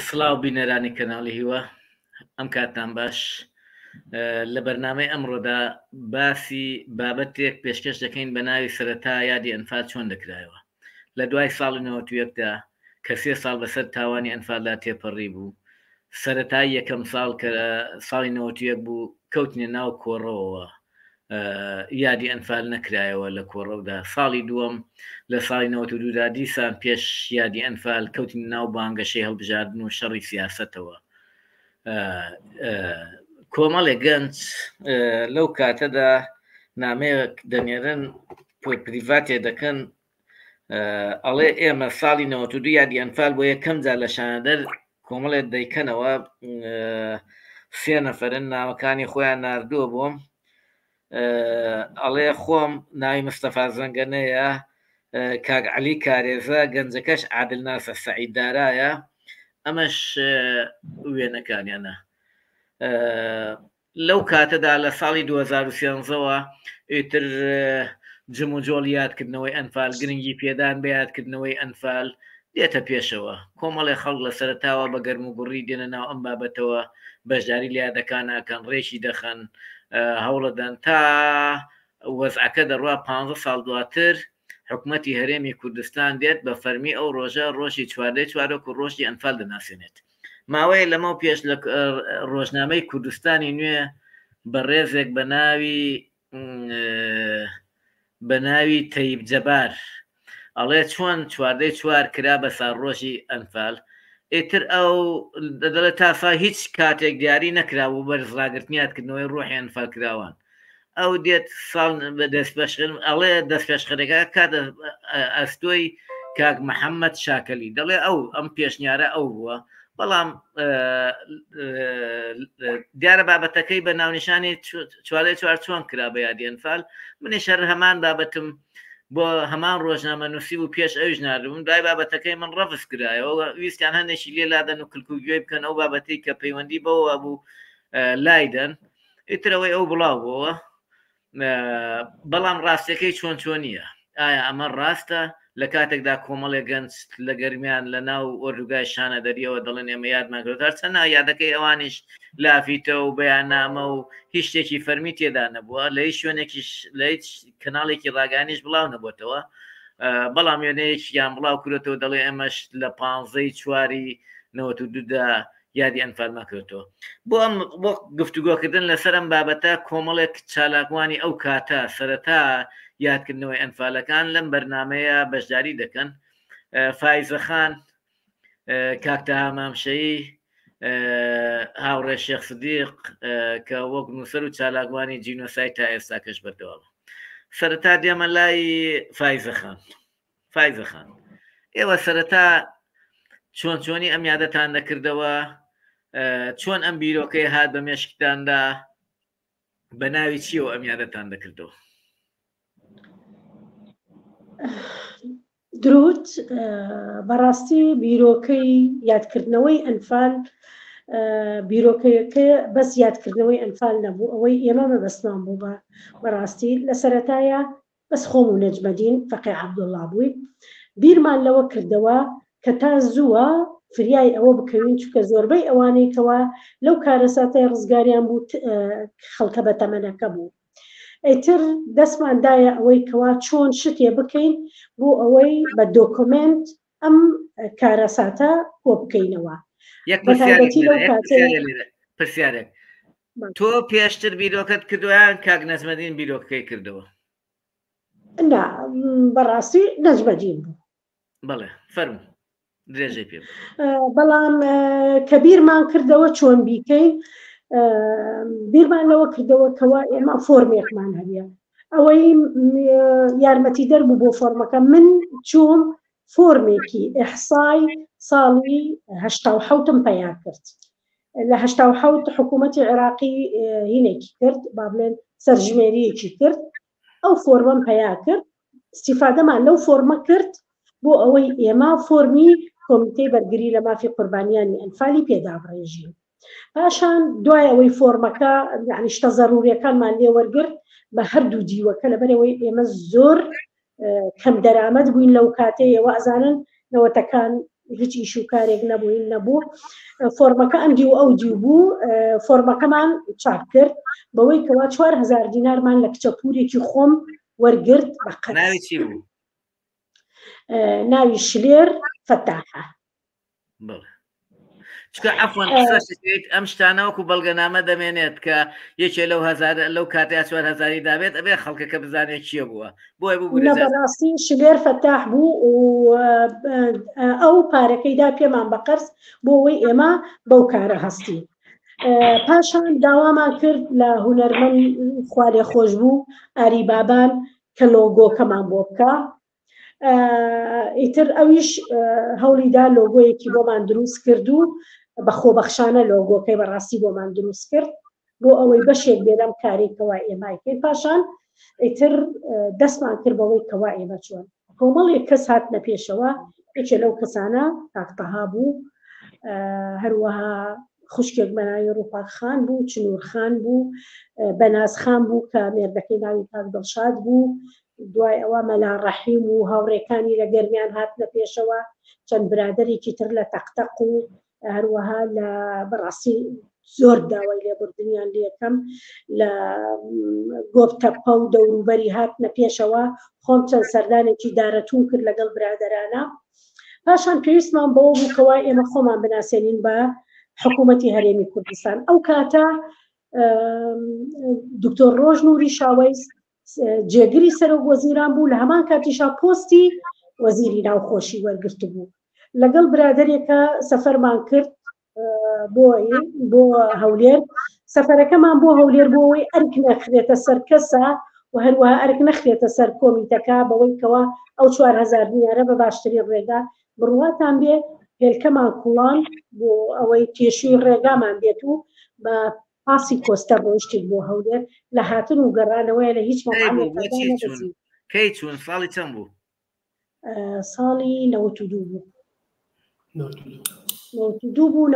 سڵاو بینەرانی کەناڵی هیوا، ئەم کاتتان باش. لە بەرنامەی ئەمڕۆدا باسی بابەتێک پێشکەش دەکەین بە ناوی سەرەتا یادی ئەنفال چۆن دەکرایەوە. لە دوای ساڵی 91 دا کە سێ ساڵ بەسەر تاوانی ئەنفالدا تێپەڕی بوو، سەرەتای یەکەم ساڵ کە ساڵی 91 بوو کەوتینە ناو کۆڕەوەوە یادی ئەنفال نەکرایەوە لە کۆڕەودا ساڵی دووەم لە ساڵی 92 دا دیسان پێش یادی ئەنفال کەوتین ناو بانگەشەی هەڵبژاردن و شەڕی سیاسەتەوە کۆمەڵێک گەنج لەو کاتەدا نامەیەک دەنێرن پریڤاتێ دەکەن ئەڵێ ئێمە ساڵی 92 یادی ئەنفال بۆ یەکەم جار لە شانەدەر کۆمەڵێک دەیکەنەوە سێ نەفرن ناوەکانی خۆیان نردووە بۆم ئەڵێ خۆم ناوی مستەفا زەنگەنەیە کاک علی کارێزە گەنجەکەش عادل ناسە سەعید دارایە ئەمەش وێنەکانیانە لەو کاتەدا لە ساڵی 2013 ەوە ئیتر جموجۆڵی یادکردنەوەی ئەنفال، گرنگی پێدان بە یادکردنەوەی ئەنفال دێتە پێشەوە. کۆمەڵێ خەڵک لە سەرەتاوە بە گەرموگوڕی دێنە ناو ئەم بابەتەوە، بەشداری لە یادەکان ئەکەن، ڕێکی دەخەن، هەوڵەدەن تا وەزعەکە دەڕوا پانزە ساڵ دواتر حکومەتی هەرێمی کوردستان دێت بە فەرمی ئەو ڕۆژە ڕۆژی چواردەی چوار وەکو ڕۆژی ئەنفال دەناسێنێت. ماوەیە لەمەو پێش لە ڕۆژنامەی کوردستانی نوێ بەڕێزێک بە ناوی بە ناوی تەیب جەبار ئەڵێ چۆن چواردەی چوار کرا بە ساڵڕۆژی ئەنفال ئیتر ئەو دەڵێ تاسا هیچ کاتێک دیاری نەکرابوو بەرز ڕاگرتنی یادکردنەوەی ڕۆحی ئەنفالکراوان ئەو دێت ساڵ دەستپێشخەر ئەڵێ دەستپێشخەرەکە کاتە ئەستۆی کاک محەممەد شاکەلی دەڵێ ئەو ئەم پێشنیارە ئەو بووە بەڵام دیارە بابەتەکەی بە ناونیشانی چوارێ چوار چۆن کرا بە یادی ئەنفال منیش هەر هەمان بابەتم بۆ هەمان ڕۆژنامە نووسی و پێش ئەویش ناردبووم دوای بابەتەکەی من ڕەفز کرایەوە ویستیان هەندێکی لێ لادەن و کلک و گوێی بکەن ئەو بابەتی کە پەیوەندی بەوە بوو لایدەن ئیتر ئەوەی ئەو بڵاو بۆوە بەڵام ڕاستیەکەی چۆن چۆنیە ئایا ئەمە ڕاستە لە کاتێکدا کۆمەڵێک گەنج لە گەرمیان لە ناو ئۆردوگای شانەدەریەوە دەڵێن ئێمە یادمان کرد هەرچەند یادەکەی ئەوانیش لافیتە و بەیاننامە و هیچ شتێکی فەرمی تێدا نەبووە لە هیچ شوێنێکیش لە هیچ کەناڵێکی ڕاگەیانیش بڵاو نەبووتەوە بەڵام وێنەیەکیان بڵاو کرێتەوە دەڵێ ئێمەش لە پانزەی چواری 92دا یادی ئەنفالمان کردەوە. بۆ ئەم بۆ گفتوگۆکردن لەسەر ئەم بابەتە کۆمەڵێک چالاکوانی ئەو کاتە سەرەتا یادکردنەوەی ئەنفالەکان لەم بەرنامەیە بەشداری دەکەن فایزە خان کاک تەها مامشەیی هاوڕێ شێخ سدیق کە وەک نووسەر و چالاکوانی جینۆساید تا ئێستاکەش بەردەوامە سەرەتا دێمە لای فایزە خان فایزە خان ئێوە سەرەتا چۆن چۆنی ئەم یادەتان دەکردەوە چۆن ئەم بیرۆکەی هات بە مێشکتاندا بە ناوی چیەوە ئەم یادەتان دەکردەوە درود بەڕاستی بیرۆکەی یادکردنەوەی ئەنفال بیرۆکەیەکە بەس یادکردنەوەی ئەنفال نەبوو ئەوەی ئێمە مەبەستمان بوو بە بەڕاستی لە سەرەتایە بەس خۆم و نەجمەدین فەقێ عەبدوڵڵا بووین بیرمان لەوە کردەوە کە تا زووە فریای ئەوە بکەوین چونکە زۆربەی ئەوانەی کەوا لەو کارەساتەی ڕزگاریان بوو خەڵکە بە تەمەنەکە بوو ئیتر دەستمان دایە ئەوەی کەوا چۆن شتێ بکەین بۆ ئەوەی بە دۆکۆمێنت ئەم کارەساتە کۆ بکەینەوە یەک پرسیارێک لێرە پرسیارێک تۆ پێشتر بیرۆکەت کردووە یان کاک نەجمەدین بیرۆکەکەی کردەوە؟ نا بەڕاستی نەجمەدین بوو. بەڵێ فەرموو درێژەی پێ بەڵام کە بیرمان کردەوە چۆن بیکەین بیرمان لەوە کردەوە کەوا ئێمە فۆرمێکمان هەبێ ئەوەی یارمەتی دەر بوو بۆ فۆرمەکە من چوم فۆرمێکی ئیحسای ساڵی 87م پەیا کرد لە 87 حکوومەتی عێراقی هینێکی کرد با بڵێن سەرژمێریەکی کرد ئەو فۆرمەم پەیا کرد استیفادەمان لەو فۆرمە کرد بۆ ئەوەی ئێمە فۆرمی کۆمیتەی بەرگری لە مافی قوربانیانی ئەنفالی پێدابڕێژین پاشان دوای ئەوەی فۆرمەکە یعنی شتە زەروریەکانمان لێ وەرگرت بە هەردوو دیوەکە لەبەرەوەی ئێمە زۆر کەم دەرامەت بووین لەو کاتەی ئێوە ئەزانن نەوەتەکان. هیچ ئیش و کارێک نەبووین نەبوو فۆرمەکە ئەم دیو ئەو دیو بوو فۆرمەکەمان چاپ کرد بەوەی کەوا 4000 دینارمان لە کچە پورێکی خۆم وەرگرت بە قەرز. ناوی چی بوو؟ ناوی شلێر فەتاحە. بەڵێ. چکە عفوان قسەش ئەم شتانە وەکو بەڵگەنامە دەمێنێت کە یەکێ لەو هەزار لەو کاتیا چوار هەزاری دابێت ئەبێ خەڵکەکە بزانێت کێ بووە بۆیە ببورە نە بەڕاستی شلێر فەتاح بوو و ئەو پارەکەی دا پێمان بە قەرز بۆ ئەوەی ئێمە بەو کارە هەستین پاشان داوامان کرد لە هونەرمەند خوالێ خۆش بوو ئاری بابان کە لۆگۆکەمان بۆ بکە ئیتر ئەویش هەوڵیدا لۆگۆیەکی بۆمان دروست کرد و بە خۆبەخشانە لۆگۆکەی بەڕاستی بۆمان دروست کرد بۆ ئەوەی بەشێک بێ لەم کاری کەوا ئێمایکەین پاشان ئیتر دەستمان کرد بەوەی کەوا ئێمە چۆن کۆمەڵێک کەس هاتنە پێشەوە یەکێ لەو کەسانە کاک تەها بوو هەروەها خوشکێک بە ناوی ڕووپاک خان بوو چنور خان بوو بەناز خان بوو کە مێردەکەی ناوی کاک دڵشاد بوو دوای ئەوە مەلا ڕەحیم و هاوڕێکانی لە گەرمیان هاتنە پێشەوە چەند برادێکی تر لە تەقتەق و هەروەها لە بەڕاستی زۆر داوای لێبوردنیان لەکەم لە گۆپتەپە و دەوروبەری هاتنە پێشەوە خۆم چەند سەردانێکی دارەتون کرد لەگەڵ برادەرانە پاشان پێویستمان بەوە بوو کەوا ئێمە خۆمان بناسێنین بە حکوومەتی هەرێمی کوردستان ئەو کاتە دکتۆر ڕۆژ نوری شاوەیس جێگری سەرۆک وەزیران بوو لە هەمان کاتیشا پۆستی وەزیری ناوخۆشی وەرگرت بوو لەگەڵ برادێکە سەفەرمان کرد بۆ بۆ هەولێر سەفەرەکەمان بۆ هەولێر بۆ ئەوەی ئەرک نەخرێتە سەر کەسە و هەروەها ئەرک نەخرێتە سەر کۆمیتەکە بەوەی کەوا ئەو 4هزار دینارە بە باشترین ڕێگا بڕواتان بێ هێلکەمان کوڵان بۆ ئەوەی تێشوی ڕێگامان بێت و بە پاسی کۆستەر ڕۆیشتین بۆ هەولێر لە هاتن و گەڕانەوەی لە هیچ کەی چوون ساڵی چەند بوو؟ ساڵی 92 بوو دوو بوو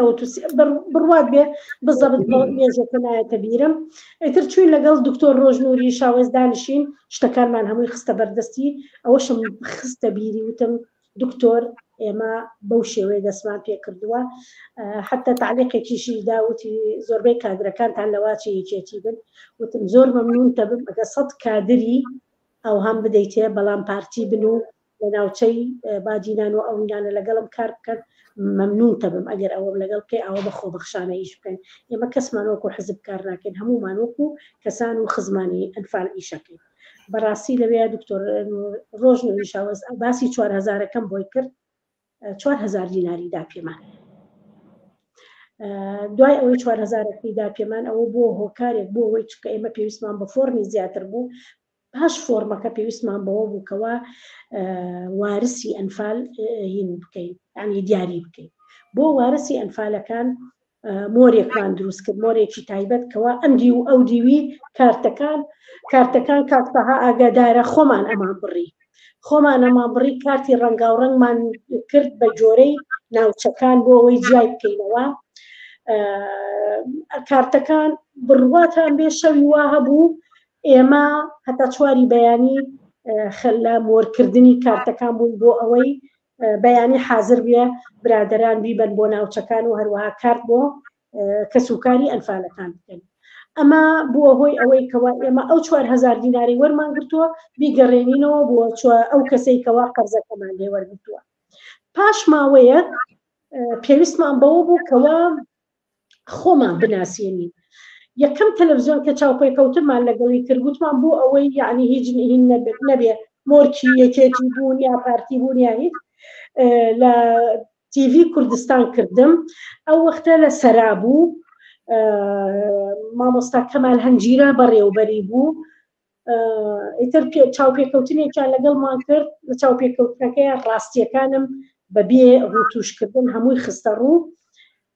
بڕوات بێ بزەبت مێژەکە نایەتە بیرم ئیتر چوین لەگەڵ دکتۆر ڕۆژنووری شاوێز دانیشین شتەکانمان هەمووی خستە بەردەستی ئەوەشم خستە بیری وتم دکتۆر ئێمە بەو شێوەیە دەستمان پێ کردووە حتا تعلیقێکیشی داوتی زۆربەی کادرەکانتان لەواچی یەکێتی بن وتم زۆر مەمنون تەبم ئەگە سەد کادری ئەوهام بدەیتێ بەڵام پارتی بن و لە ناوچەی بادینان و ئەوینانە لەگەڵم کار بکەن مەمنون تەبم ئەگەر ئەوەم لەگەڵ بکەی ئەوە بە خۆبەخشانە ئیش بکەن ئێمە کەسمان وەکو حزب کار ناکەین هەمومان وەکو کەسان و خزمانی ئەنفال ئیشەکەین بەڕاستی لەوێ دکتۆر ڕۆژ نوری شاوەز باسی چوار هەزارەکەم بۆی کرد 4هزار دیناری دا پێمان دوای ئەوەی 4هزارەکەی دا پێمان ئەوە بۆ هۆکارێک بۆ ئەوەی چکە ئێمە پێویستمان بە فۆرمی زیاتر بوو پاش فۆرمەکە پێویستمان بەوە بوو کەوا وارسی ئەنفال هین بکەین ینی دیاری بکەین بۆ وارسی ئەنفالەکان مۆرێکمان دروست کرد مۆرێکی تایبەت کەوا ئەم دیو و ئەو دیوی کارتەکان کارتەکان کاک تەها ئاگادارە خۆمان ئەمان بڕی خۆمان ئەمان بڕی کارتی ڕەنگاو ڕەنگمان کرد بە جۆرەی ناوچەکان بۆ ئەوەی جیای بکەینەوە کارتەکان بڕواتان بێ شەوی وا هەبوو ئێمە هەتا چواری بەیانی خەلە مۆرکردنی کارتەکان بوون بۆ ئەوەی بەیانی حازر بێ برادەران بیبەن بۆ ناوچەکان و هەروەها کارت بۆ کەسوکاری ئەنفالەکان بکەن ئەمە بووە هۆی ئەوەی کەوا ئێمە ئەو 4هزار دیناری وەرمان گرتووە بیگەڕێنینەوە بۆ ئەو کەسەی کەوا قەرزەکەمان لێ وەرگرتووە پاش ماوەیەک پێویستمان بەوە بوو کەوا خۆمان بناسیێنین یەکەم تەلەڤزیۆن کە چاوپێکەوتنمان لەگەڵی کرد وتمان بۆ ئەوەی یعنی هیچ هین نەبێ مۆرکی یەکێتی بوون یا پارتی بوون یا هیچ لە تیڤی کوردستان کردم ئەو وەختە لە سەرا بوو مامۆستا کەمال هەنجیرە بەڕێوبەری بوو ئیتر چاوپێکەوتنێکیان لەگەڵمان کرد لە چاوپێکەوتنەکەی ڕاستیەکانم بەبێ ڕوتوشکردن هەمووی خستە ڕوو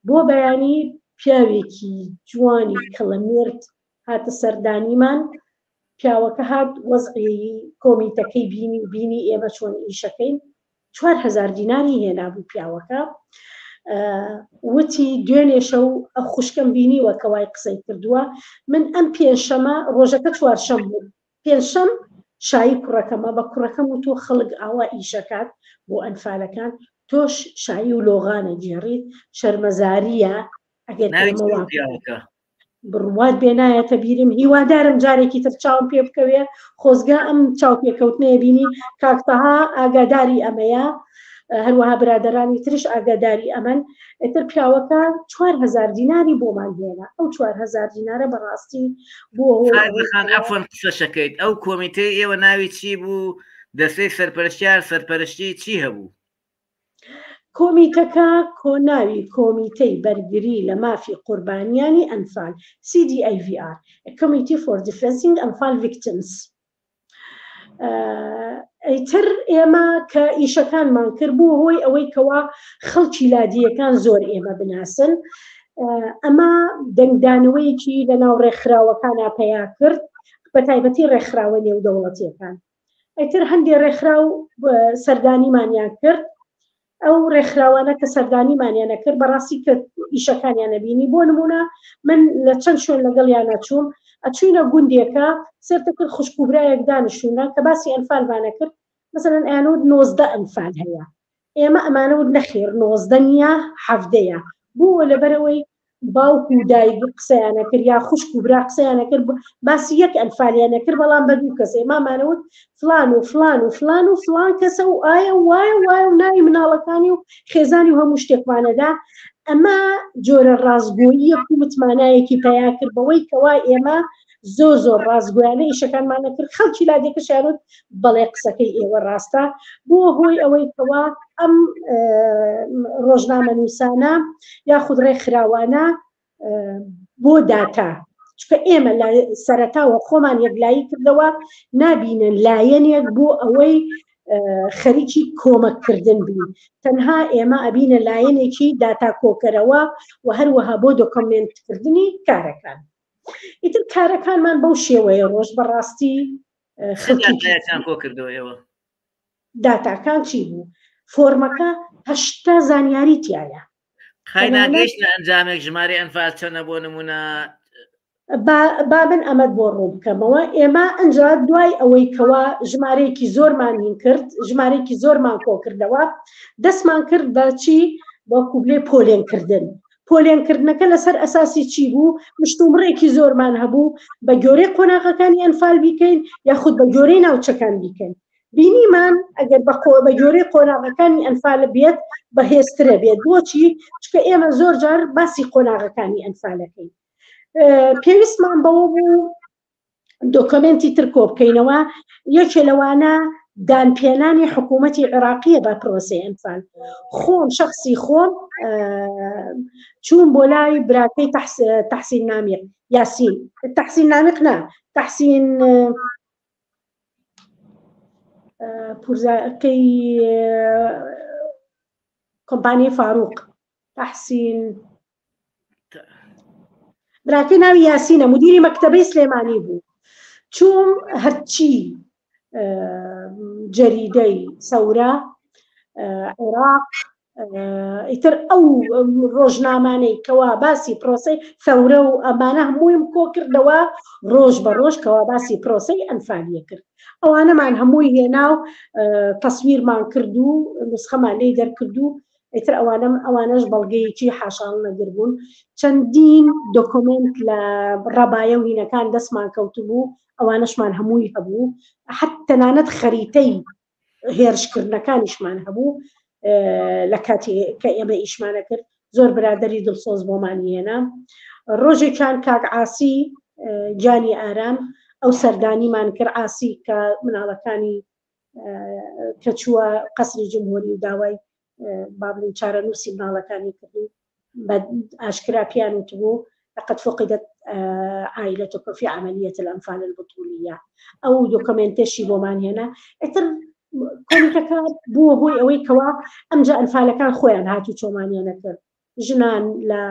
بۆ بەیانی پیاوێکی جوانی کەڵەمێرد هاتە سەردانیمان پیاوەکە هات وەزعی کۆمیتەکەی بینی و بینی ئێمە چۆن ئیشەکەین 4هزار دیناری هێنابوو پیاوەکە وتی دوێنێ شەو خوشکم بینیوە کە وای قسەی کردووە من ئەم پێنجشەمە ڕۆژەکە چوارشەم بوو پێنجشەم شایی کوڕەکەمە بە کوڕەکەم و تۆ خەڵک ئاوا ئیشەکات بۆ ئەنفالەکان. تۆش شایی و لۆغانە گێڕیت شەرمەزاریە ئەگەر بڕوات بێ نایەتە بیرم هیوادارم جارێکی تر چاوم پێ بکەوێ خۆزگا ئەم چاوپێکەوتنەیە بینی کاک تەها ئاگاداری ئەمەیە هەروەها برادەرانی ترش ئاگاداری ئەمن ئیتر پیاوەکە 4هزار دیناری بۆمان هێنا ئەو 4هزار دینارە بەڕاستی بۆ خان عەفوەن قسەشەکەیت ئەو کۆمیتەی ئێوە ناوی چی بوو دەستەی سەرپەرشتیار سەرپەرشتی چی هەبوو؟ کۆمیتەکە کۆناوی کۆمیتەی بەرگری لە مافی قوربانیانی ئەنفال، CDAVR، Committee for Defensing Anfal Victims. ئیتر ئێمە کە ئیشەکانمان کرد بوو هۆی ئەوەی کەوا خەڵکی لادیەکان زۆر ئێمە بناسن ئەمە دەنگدانەوەیەکی لە ناو ڕێکخراوەکانە پەیا کرد بە تایبەتی ڕێکخراوە نێودەوڵەتیەکان ئیتر هەندێ ڕێکخراو سەردانیمانیان کرد ئەو ڕێکخراوانە کە سەردانیمانیانە کرد بەڕاستی کە ئیشەکانیانە بینی بۆ نمونە من لە چەند شوێن لەگەڵیانە چووم ئەچوینە گوندێکە سێرتە کرد خوشک و برایەک دانیشتونە کە باسی ئەنفالمانە کرد مثلەن ئەیانوت 19 ئەنفال هەیە ئێمە ئەمانەوت نەخێر 19 نییە حەفدەیە بۆ لەبەرەوەی باوک و دایک قسەیانە کرد یا خوشک و برا قسەیانە کرد باسی یەک ئەنفالیانە کرد بەڵام بە دوو کەس ئێمامانەوت فلان و فلان و فلان و فلان کەسە و ئایا وایە وایە و ناوی مناڵەکانی و خێزانی و هەموو شتێکمانەدا ئەمە جۆرە ڕاستگۆییەک و متمانایەکی پەیا کرد بەوەی کەوا ئێمە زۆر زۆر ڕاستگۆیانە ئیشەکانمان نەکرد خەڵکی لادێکەشیانوت بەڵێ قسەکەی ئێوە ڕاستە بۆ هۆی ئەوەی کەوا ئەم ڕۆژنامە نووسانە یاخود ڕێکخراوانە بۆ داتا چکە ئێمە لە سەرەتاوە خۆمان یەکلایی کردەوە نابینن لایەنێک بۆ ئەوەی خەریکی کۆمەککردن بین تەنها ئێمە ئەبینە لایەنێکی داتا کۆکەرەوە و هەروەها بۆ دۆکۆمێنتکردنی کارەکان ئیتر کارەکانمان بەو شێوەیە ڕۆژ بەڕاستی خەڵکیان کۆ کردەوە ئێوە داتاکان چی بوو فۆرمەکە هەشتا زانیاری تایە خیناگەیشتە ئەنجامێک ژمارەی ئەنفال چەنە بۆ نمونە با من ئەمەت بۆ ڕوون بکەمەوە ئێمە ئەنجا دوای ئەوەی کەوا ژمارەیەکی زۆرمان هین کرد ژمارەیەکی زۆرمان کۆکردەوە دەستمان کرد بە چی وەکو بلێ پۆلێنکردن پۆلێنکردنەکە لەسەر ئەساسی چی بوو؟ مشتومڕێکی زۆرمان هەبوو بە گۆرەی قۆناغەکانی ئەنفال بیکەین یاخود بە گۆرەی ناوچەکان بیکەین. بینیمان ئەگەر بە قۆ بە گۆرەی قۆناغەکانی ئەنفال بێت بەهێزترە بێت. بۆچی؟ چونکە ئێمە زۆر جار باسی قۆناغەکانی ئەنفالەکەین. پێویستمان بەوە بوو دۆکۆمێنتی تر کۆبکەینەوە یەکێ لەوانە دانپێنانی حکوومەتی عێراقیە بە پرۆسەی ئەنفال خۆم شخصی خۆم چوون بۆ لای براکەی تحسین نامیق یاسین تحسین نامیق نا تحسین پورزاکەی کۆمپانیای فاروق تحسین براکەی ناوی یاسینە مدیری مەکتەبەی سلێمانی بوو چوم هەرچی جەریدەی سەورە عێراق ئیتر ئەو ڕۆژنامانەی کەوا باسی پرۆسی ثەورە و ئەمانە هەموویم کۆ کردەوە ڕۆژ بە ڕۆژ کەوا باسی پرۆسی ئەنفالیە کرد ئەوانەمان هەمووی هێنا و تەسویرمان کرد و نسخەمان لی دەرکرد و ئیتر ئەوانەم ئەوانەش بەڵگەیەکی حاشاڵنەگر بوون چەندین دۆکۆمێنت لە ڕەبایە و هینەکان دەستمان کەوتبوو ئەوانەشمان هەمووی هەبوو حەت تەنانەت خەریتەی هێرشکردنەکانیشمان هەبوو لە کاتی کە ئێمە ئیشمانە کرد زۆر برادری دڵسۆز بۆمان هێنا ڕۆژێکیان کاک عاسی گیانی ئارام ئەو سەردانیمان کرد عاسی کە مناڵەکانی کە چووە قەسری جمهوری و داوای با بڵێین چارەنووسی مناڵەکانی کرد و بە ئاشکرا پیان وتبوو لقد فقدت عائلتك في عملية الأنفال البطولية ئەو دۆکۆمێنتەشی بۆمان هێنا ئیتر کۆمیتەکە بووە هۆی ئەوەی کەوا ئەمجا ئەنفالەکان خۆیان هاتوو چۆمانیانە کرد ژنان لە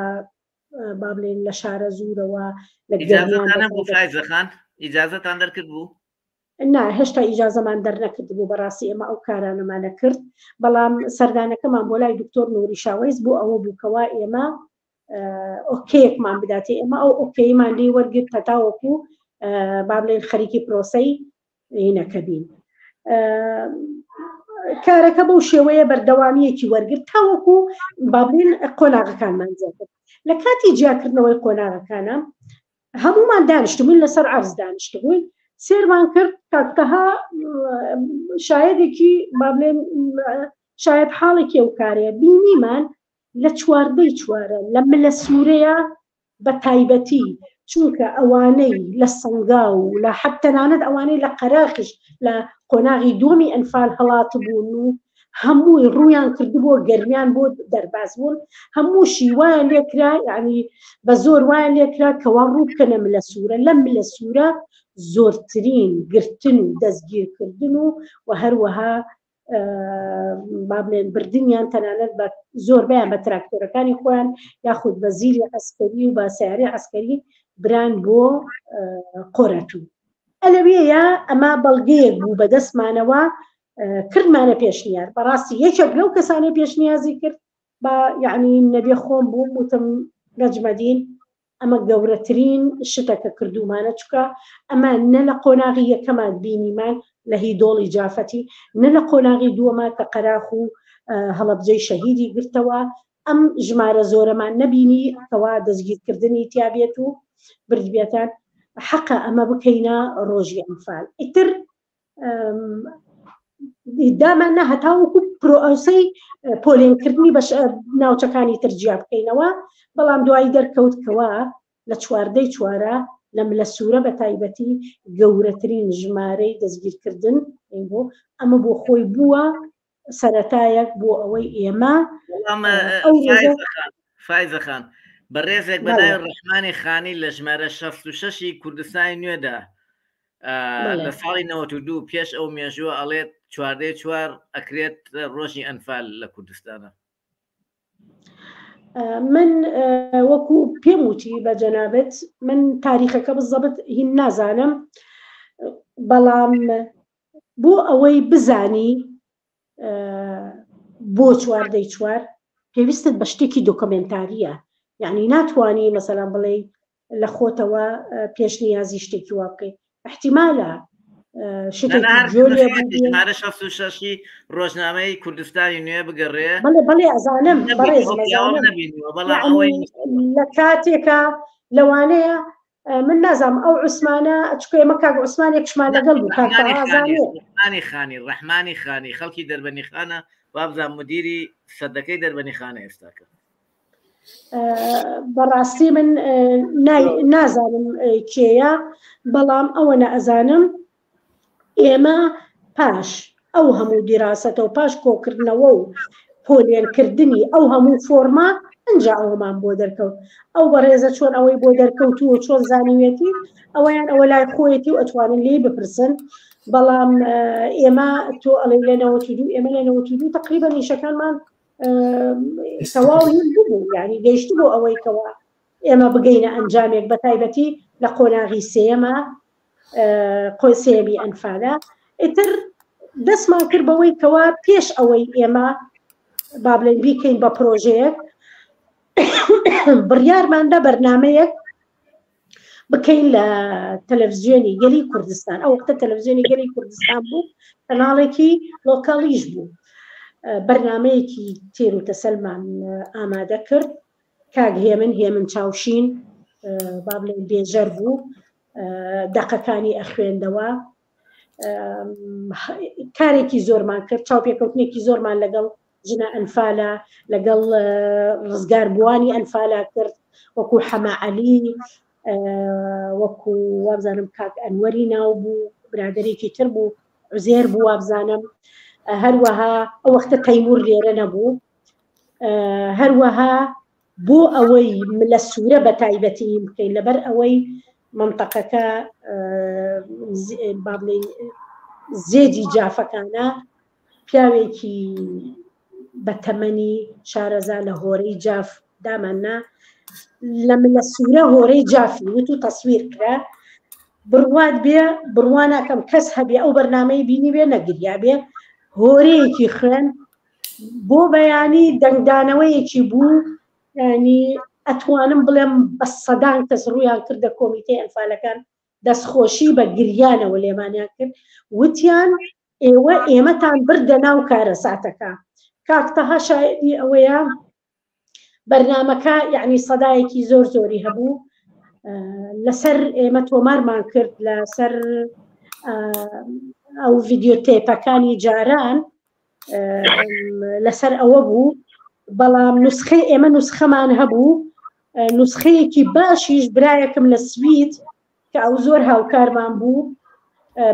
با بڵێن لە شارە زورەوە لە گەرمیان فایزەخان ئیجازەتان دەرکرد بوو نا هێشتا ئیجازەمان دەرنەکردبوو بەڕاستی ئێمە ئەو کارانەمانە کرد بەڵام سەردانەکەمان بۆ لای دکتۆر نوری شاوەیس بۆ ئەوە بوو کەوا ئێمە ئۆکەیەکمان بداتێ ئێمە ئەو ئۆکەیمان لێ وەرگرت هەتاوەکو با بڵێن خەریکی پرۆسەی هینەکە بین. کارەکە بەو شێوەیە بەردەوامیەکی وەرگرت تاوەکو با بڵێین قۆناغەکانمان زیاتر لە کاتی جیاکردنەوەی قۆناغەکانە هەمومان دانیشتبووین لەسەر عەرز دانیشتبووین سێرمان کرد کاکتەها شایدێکی با بڵێن شاید حاڵێکی ئەو کارەیە بینیمان لە چواردەی چوارە لە ملە سوورەیە بە تایبەتی چونکە ئەوانەی لە سەنگاو و لە حەت تەنانەت ئەوانەی لە قەراخیش لە قۆناغی دووەمی ئەنفال هەڵاتبوون و هەمووی ڕوویان کردبووە گەرمیان بۆ دەرباز بوون هەمووشی وایان لێکرا یعنی بە زۆر وایان لێکرا کەوا ڕوو بکەنە ملە سوورە لەم ملە سوورە زۆرترین گرتن و دەستگیرکردن و و هەروەها با بڵێن بردنیان تەنانەت بە زۆربیان بە تراکتۆرەکانی خۆیان یاخود بە زیری عسکەری و بە سیارەی عسکەری بران بۆ قۆرەتوو ئەلەوێیە ئەمە بەڵگەیەک بوو بەدەستمانەوە کردمانە پێشنیار بەڕاستی یەکێک لەو کەسانەی پێشنیازی کرد با یعنی نەبێ خۆم بووم وتم نەجمەدین ئەمە گەورەترین شتە کە کردوومانە چکە ئەمە نە لە قۆناغی یەکەمان بینیمان لە هی دۆڵی جافەتی نە لە قۆناغی دووەما کە قەراخ و هەڵەبجەی شەهیدی گرتەوە ئەم ژمارە زۆرەمان نەبینی کەوا دەستگیرکردنی تیابێت و بردبێتان حەقە ئەمە بکەینە ڕۆژی ئەنفال ئیتر دامان نا هەتاوەکو پرۆسەی پۆلێنکردنی بەش ناوچەکانی تر جیا بکەینەوە بەڵام دوایی دەرکەوت کەوا لە چواردەی چوارە لە ملە سوورە بە تایبەتی گەورەترین ژمارەی دەستگیرکردن بۆ ئەمە بۆ خۆی بووە سەرەتایەک بۆ ئەوەی ئێمە فایزە خان بەڕێزێک بە ناوی ڕەحمانی خانی لە ژمارە 66 کوردستانی نوێدا لە ساڵی 92 پێش ئەو مێژووە ئەڵێت چواردەی چوار ئەکرێت ڕۆژی ئەنفال لە کوردستانە. من وەکو پێم وتی بە جەنابەت من تاریخەکە بزەبت هین نازانم بەڵام بۆ ئەوەی بزانی بۆ چواردەی چوار پێویستت بە شتێکی دۆکۆمێنتاریە یعنی ناتوانی مەسەلەن بڵێ لە خۆتەوە پێشنیازی شتێکی وا بکەیت احتیمالە شتێکی شەشی ڕۆژنامەی کوردستانی نوێ بگەڕێ بەڵێ بەڵێ ئەزانم بەڕێز لە کاتێکە لەوانەیە من نازانم ئەو عوسمانە چکە ئێمە کاک عوسمان یەکشمان لەگەڵ بوو کاک ئازانێ خانی ڕەحمانی خانی خەڵکی دەربەنی خانە وابزان مدیری سەدەکەی دەربەنی خانە ئێستاکە بەڕاستی من نازانم کێیە بەڵام ئەوە نەئەزانم ئێمە پاش ئەو هەموو دیراسەتە و پاش کۆکردنەوە و پۆلێنکردنی ئەو هەموو فۆرما ئەجا ئەوەمان بۆ دەرکەوت ئەو بەڕێزە چۆن ئەوەی بۆ دەرکەوت و چۆن زانیوێتی ئەوەیان ئەوە لای خۆیەتی و ئەتوانن لێی بپرسن بەڵام ئێمە تۆ ئەڵێ لە 92 ئێمە لە 92 تقریبا نیشەکانمان تەواو بوو یعنی گەیشت بۆ ئەوەی کەەوە ئێمە بگەینە ئەنجامێک بە تایبەتی لە قۆناغی سێیەمە قۆسێمی ئەنفالە ئیتر دەستمان کرد بەوەی کەوا پێش ئەوەی ئێمە با بڵێن بیکەین بە پرۆژەیەک بڕیارماندا بەرنمەیەک بکەین لە تەلەڤزیۆنی گەلی کوردستان ئەو وەختە تەلەڤزیۆنی گەلی کوردستان بوو کەناڵێکی لۆکاڵیش بوو بەرنمەیەکی تێر و تەسەلمان ئامادە کرد کاک هێمن هێمن چاوشین با بڵێن بێژەر بوو دەقەکانی ئەخوێندەوە کارێکی زۆرمان کرد چاوپێکەوتنێکی زۆرمان لەگەڵ ژنە ئەنفالە لەگەڵ ڕزگار بووانی ئەنفالا کرد وەکو حەمە عەلی وەکو وابزانم کاک ئەنوەری ناو بوو برادێکی تر بوو عزێر بوو وابزانم هەروەها ئەو وەختە تەیمور لێرە نەبوو هەروەها بۆ ئەوەی لە سوورە بە تایبەتی بکەین لەبەر ئەوەی منتەقەکە با بڵێین زێدی جافەکانە پیاوێکی بە تەمەنی شارەزا لە هۆرەی جاف داماننا لە ملە سوورە هۆرەی جافی وت و تەسویر کرا بڕوات بێ بڕوا ناکەم کەس هەبێ ئەو بەرنمەی بینی بێ نەگریا بێ هۆرەیەکی خوێن بۆ بەیانی دەنگدانەوەیەکی بوو ینی ئەتوانم بڵێم بە سەدان کەس ڕوویان کردە کۆمیتەی ئەنفالەکان دەستخۆشی بە گریانەوە لێمانیان کرد وتیان. ئێوە ئێمەتان بردە ناو کارەساتەکە. کاک تەها شایەدی ئەوەیە بەرنامەکە یعنی سەدایەکی زۆر زۆری هەبوو لەسەر ئێمە تۆمارمان کرد لەسەر ئەو ڤیددیو تێپەکانی جاران لەسەر ئەوە بوو بەڵام نسخەی ئێمە نسخەمان هەبوو نسخەیەکی باشیش برایەکم لە سوید کە ئەو زۆر هاوکارمان بوو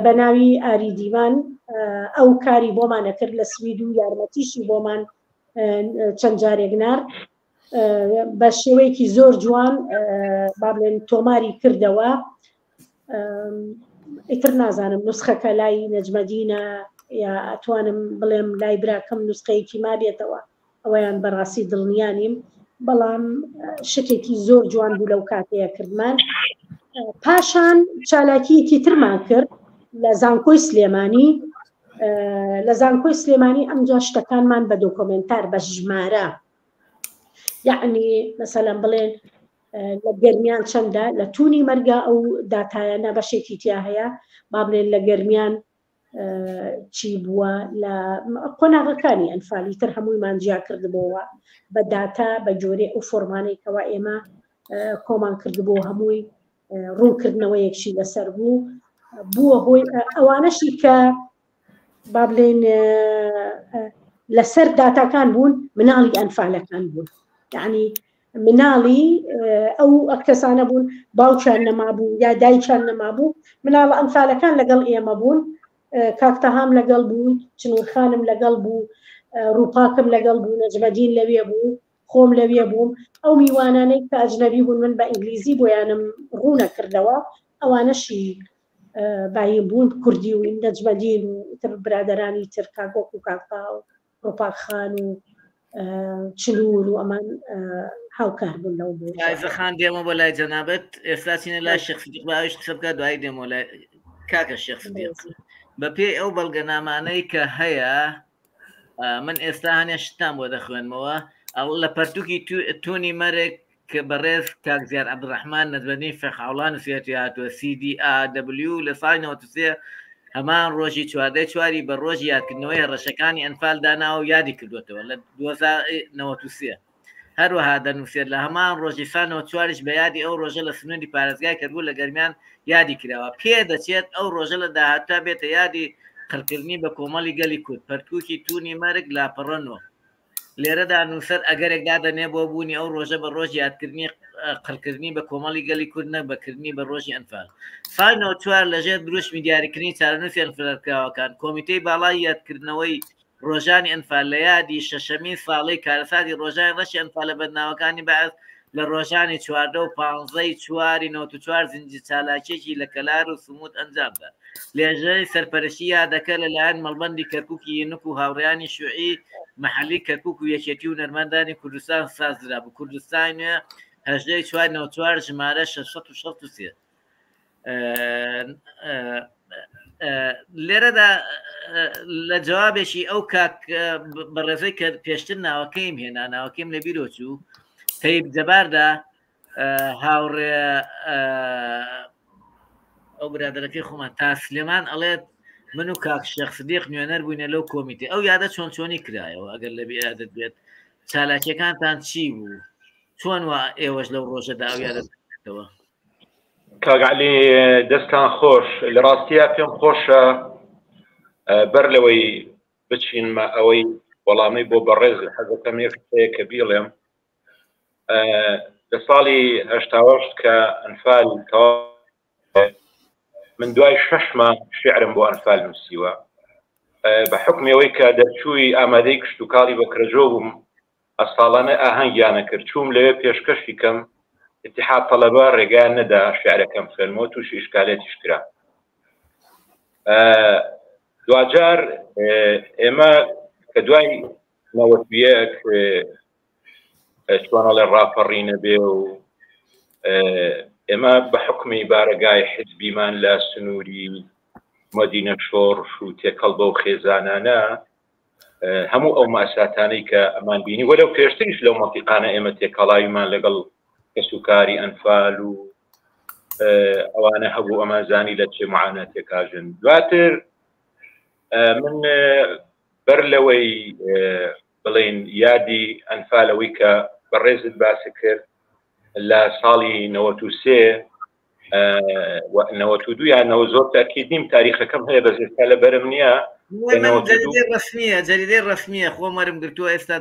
بە ناوی ئاری دیوان ئەو کاری بۆمان ئەکرد لە سوید و یارمەتیشی بۆمان چەند جارێک نارد بە شێوەیەکی زۆر جوان با بڵێن تۆماری کردەوە ئیتر نازانم نسخەکە لای نەجمەدینە یا ئەتوانم بڵێم لای براکەم نسخەیەکی مابێتەوە ئەوەیان بەڕاستی دڵنیا نیم بەڵام شتێکی زۆر جوان بوو لەو کاتەیە کردمان پاشان چالاکیەکی ترمان کرد لە زانکۆی سلێمانی لە زانکۆی سلێمانی ئەمجا شتەکانمان بە دۆکۆمنتار بە ژمارە یعنی مەسەلەن بڵێن لە گەرمیان چەندە لە تونی مەرگا ئەو داتایانە بەشێکی تیا هەیە با بڵێن لە گەرمیان چی بووە لە قۆناغەکانی ئەنفالی تر هەموویمان جیا کردبووەوە بە داتا بە جۆرێ ئەو فۆرمانەی کەوا ئێمە کۆمان کردبوو هەمووی ڕوونکردنەوەیەکشی لەسەر بوو بووە هۆی ئەوانەشی کە با بڵێن لەسەر داتاکان بوون مناڵی ئەنفالەکان بوون یعنی مناڵی ئەو کەسانە بوون باوکیان نەمابوو یا دایکیان نەمابوو مناڵە ئەنفالەکان لەگەڵ ئێمە بوون کاک تەهام لەگەڵ بوو چنورخانم لەگەڵ بوو ڕووپاکم لەگەڵ بوو نەجمەدین لەوێ بوو خۆم لەوێ بووم ئەو میوانانەی کە ئەجنەبی بوون من بە ئینگلیزی بۆیانم ڕوونەکردەوە ئەوانەشی بایم بوون کوردی و نەجمەدین و تر برادەرانی تر کاک وەکو کاک تاو ڕوپاک خان و چلور و ئەمان هاوکار بوون لەو بوو فایزە خان دێمە بۆ لای جەنابەت ئێستا چینە لای شێخ سدیق با ئەویش قسە بکات دوایی دێمەوە لای کاکە شێخ سدیق بەپێی ئەو بەڵگەنامانەی کە هەیە من ئێستا هەنێ شتان بۆ دەخوێنمەوە ئەو لە پەرتوکی تونی مەرگ کە بەڕێز کاک زیار عەبدولڕەحمان نەجمەدین فێخاوڵا نووسیویەتی هاتووە، CDAW لە ساڵی 93 هەمان ڕۆژی 14 چواری بە ڕۆژی یادکردنەوەی هەڕەشەکانی ئەنفال داناوە و یادی کردووەتەوە لە 2093. هەروەها دەنووسێت لە هەمان ڕۆژی ساڵ 94یش بە یادی ئەو ڕۆژە لە سنووری پارێزگای کەرکووک لە گەرمیان یادی کراوە. پێدەچێت ئەو ڕۆژە لە داهاتوودا بێتە یادی قڕکردنی بە کۆمەڵی گەلی کورد. پەرتووکی توونی مەرگ، لاپەڕە نۆ. لێرەدا نووسەر ئەگەرێک دادەنێ بۆ بوونی ئەو ڕۆژە بە ڕۆژی یادکردنی قڕکردنی بە کۆمەڵی گەلی کورد نەک بە کردنی بە ڕۆژی ئەنفال. ساڵی 94 لەژێر دروشمی دیاریکردنی چارەنووسی ئەنفالکراوەکان، کۆمیتەی باڵای یادکردنەوەی ڕۆژانی ئەنفال لە یادی شەشەمین ساڵەی کارەساتی ڕۆژانی ڕەشی ئەنفالە بەدناوەکانی بەعس لە ڕۆژانی 14 و 15 ی چواری 94 زنجیر چالاکیەکی لە کەلار و سموت ئەنجامدا. لێژنەی سەرپەرشتی یادەکە لەلایەن مەڵبەندی کەرکوکی ینک و هاوڕێیانی شیوعی مەحەلی کەرکوک و یەکێتی هونەرمەندانی کوردستان سازدرابوو. کوردستانی نوێ، 18 ی چوار 94 ژمارە 663. لێرەدا لە جوابێکی ئەو کاک بەڕێزەی کە پێشتر ناوەکەیم هێنا ناوەکەیم لە بیرۆ چوو تەیب جەباردا هاوڕێ ئەو برادەرەکەی خۆمان تا سلێمان ئەڵێت من و کاک شێخ سدیق نوێنەر بووینە لەو کۆمیتی ئەو یادە چۆن چۆنی کرایەوە ئەگەر لە بیادت بێت چالاکیەکانتان چی بوو چۆن وا ئێوەش لەو ڕۆژەدا ئەو یادە دەکەنەوە؟ کاک عەلی دەستان خۆش لە ڕاستیا پێم خۆشە بەر لەوەی بچینمە ئەوەی وەڵامی بۆ بەڕێز حەزەکەم یەک قسەیە کە بیڵێم لە ساڵی هەشتاوەشت کە ئەنفال من دوای شەش مانگ شعرم بۆ ئەنفال نووسیوە بە حکمەوەی کە دەرچووی ئامادەی کشتتوکاڵی بە کرەجۆ بووم ئەساڵانە ئاهەنگیانە کرد چووم لەوێ پێشکەشی کەم اتحاد طلبە ڕێگایان نەدا شعرەکەم خوێنمەوە تووشی ئیشکالێتیش کرا دواجار ئێمە کە دوای 91 چۆنەڵێ ڕاپەڕینە بێ و ئێمە بە حکمی بارەگای حزبیمان لە سنووری مەدینە شۆڕش و تێکەڵ بەو خێزانانە هەموو ئەو ماساتانەی کە ئەمان بینی وەلو پێشتریش لەو مەنتیقانە ئێمە تێکەڵاویمان لەگەڵ کەسوکاری ئەنفال و ئەوانە هەبوو ئەمانزانی لە چێ معاناتێکاژن دواتر. من بەر لەوەی بڵێن یادی ئەنفالەوەی کە بەڕێزت باسی کرد لە ساڵی 93 92 یانەوە زۆر تاکید نیم تاریخەکەم هەیە بەس ئێستا لە بەرم نییە ڕسمیە جەریدەی ڕسمیە خۆم وەرم گرتووە ئێستا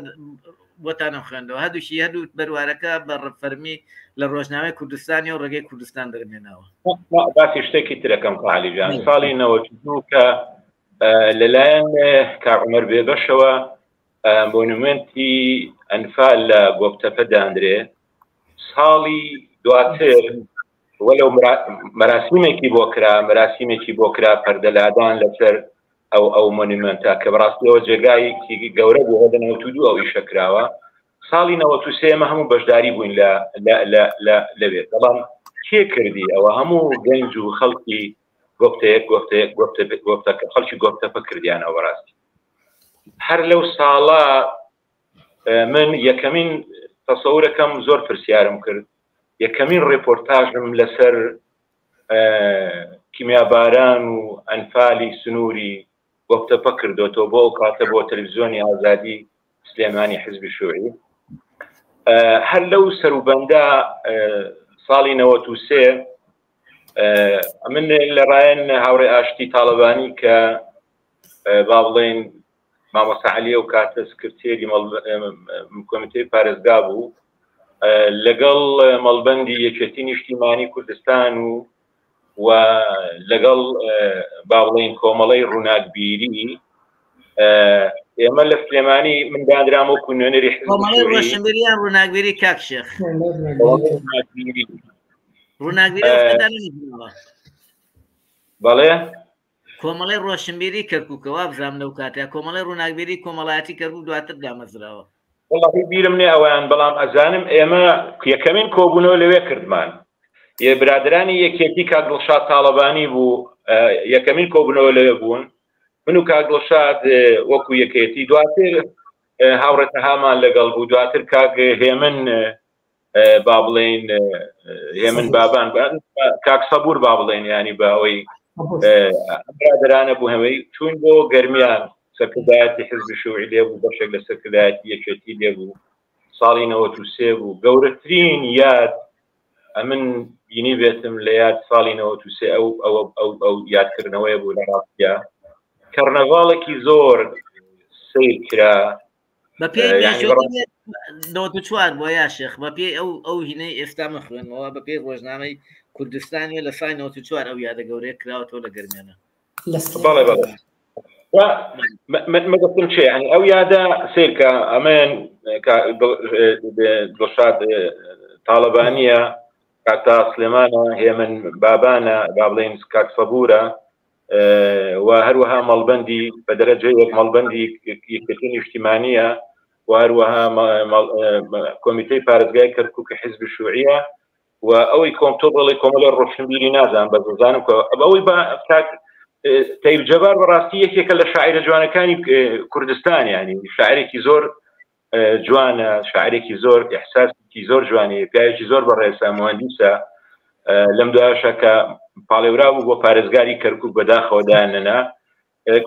بۆتانم خوێندەوە هەردووکی هەردوو بەروارەکە بە فەرمی لە ڕۆژنامەی کوردستانی و ڕێگەی کوردستان دەرمێناوە باسی شتێکی ترەکەم علی جان ساڵی 92 کە لەلایەن کاک عومەر بێبەشەوە مۆنومێنتی ئەنفال لە گۆپتەپە دانرێ ساڵی دواتر وەلو مەراسیمێکی بۆ کرا مەراسیمێکی بۆ کرا پەردەلادان لەسەر ئەو ئەو مۆنیمنتە کە بەڕاستیەوە جێگایەکی گەورە بوو لە 92 ئەو ئیشە کراوە ساڵی 93 ئێمە هەموو بەشداری بووین لە لە لە لەوێ بەڵام کێ کردی ئەوە هەموو گەنج و خەڵکی گۆپتەیەک گۆپتەیەک گۆپتە گۆپتەکە خەڵکی گۆپتەپە کردیانەوە بەڕاستی هەر لەو ساڵە من یەکەمین تەسەورەکەم زۆر پرسیارم کرد یەکەمین ڕێپۆرتاژم لەسەر کیمیاباران و ئەنفالی سنووری گۆپتەپە کردوەوە بۆ ئەو کاتە بۆ تەلەڤزیۆنی ئازادی سلێمانی حزبی شوعی هەر لەو سەروبەندە ساڵی 93 من لە ڕایەن هاوڕێ ئاشتی تاڵەبانی کە با بڵێن مامۆستا عەلی ئەو کاتە سکرتێری کۆمیتەی پارێزگا بوو لەگەڵ مەڵبەندی یەکێتی نیشتیمانی کوردستان و و لەگەڵ با بڵێین کۆمەڵەی ڕووناکبیری ئێمە لە سلێمانی من دانرام وەکو نوێنەری کۆمەڵەی ڕۆشنبیریان ڕووناکبیری کاک شێخ ڕووناکبیری بەڵێ کۆمەڵی ڕۆشنبیری کەرکووکە وابزانم لەو کاتە کۆمەڵی ڕووناکبیری کۆمەڵایەتی کەرکووک دواتر دامەزراوە. وەڵاهی بیرم نێ ئەویان بەڵام ئەزانم ئێمە یەکەمین کۆبوونەوە لەوێ کردمان یە برادرانی یەکێتی کاک دڵشاد تاڵەبانی بوو یەکەمین کۆبوونەوە لەوێ بوون من و کاک دڵشاد وەکو یەکێتی دواتر هاوڕێ تەهامان لەگەڵ بوو دواتر کاک هێمن با بڵێین هێمن بابان کاک سەبور با بڵێن ینی بە ئەوەی برادرانە بوو هەمەی چوین بۆ گەرمیان سەرکردایەتی حزب شوعی لێ بوو بەشێک لە سەرکردایەتی یەکێتی لێ بوو ساڵی 93 بوو گەورەترین یاد ئەمن بینی بێتم لە یاد ساڵی 93 ئەو ئەو ئەو ئەو یادکردنەوەی بوو لە ڕاستیا کەرنەڤاڵێکی زۆر سیر کرا بە پێی 94 بۆ یا شێخ بە پێی ئەو ئەو هینەی ئێستا من خوێنمەوە بە پێی ڕۆژنامەی کوردستانی لە سای 94 ئەو یادە گەورەیە کراوەتەوە لە گەرمیانە بەڵێ بەڵێ مەگەستم چێ ینی ئەو یادە سیرکە ئەمەیان دڵشاد تاڵەبانیە کاکتا سلێمانە هێمن بابانە با بڵێن کاک سەبورە و هەروەها مەڵبەندی بە دەرەجە یەک مەڵبەندی یەکێتی نیشتیمانیە و هەروەها کۆمیتەی پارێزگای کەرکک حزب شوعیە و ئەوەی کۆم تۆ بڵێ کۆمەڵی ڕۆشنبیری نازان بە دەزانم کە ئەوەی بە کاک تەیب جەبار بەڕاستی یەکێکە لە شاعرە جوانەکانی کوردستان ینی شاعرێکی زۆر جوانە شاعرێکی زۆر ئیحساسێکی زۆر جوانی پیاوێکی زۆر بەڕێزە مهندیسە لەم دوایشە کە پاڵێورا بوو بۆ پارێزگاری کەرکک بەداخەوە دایاننا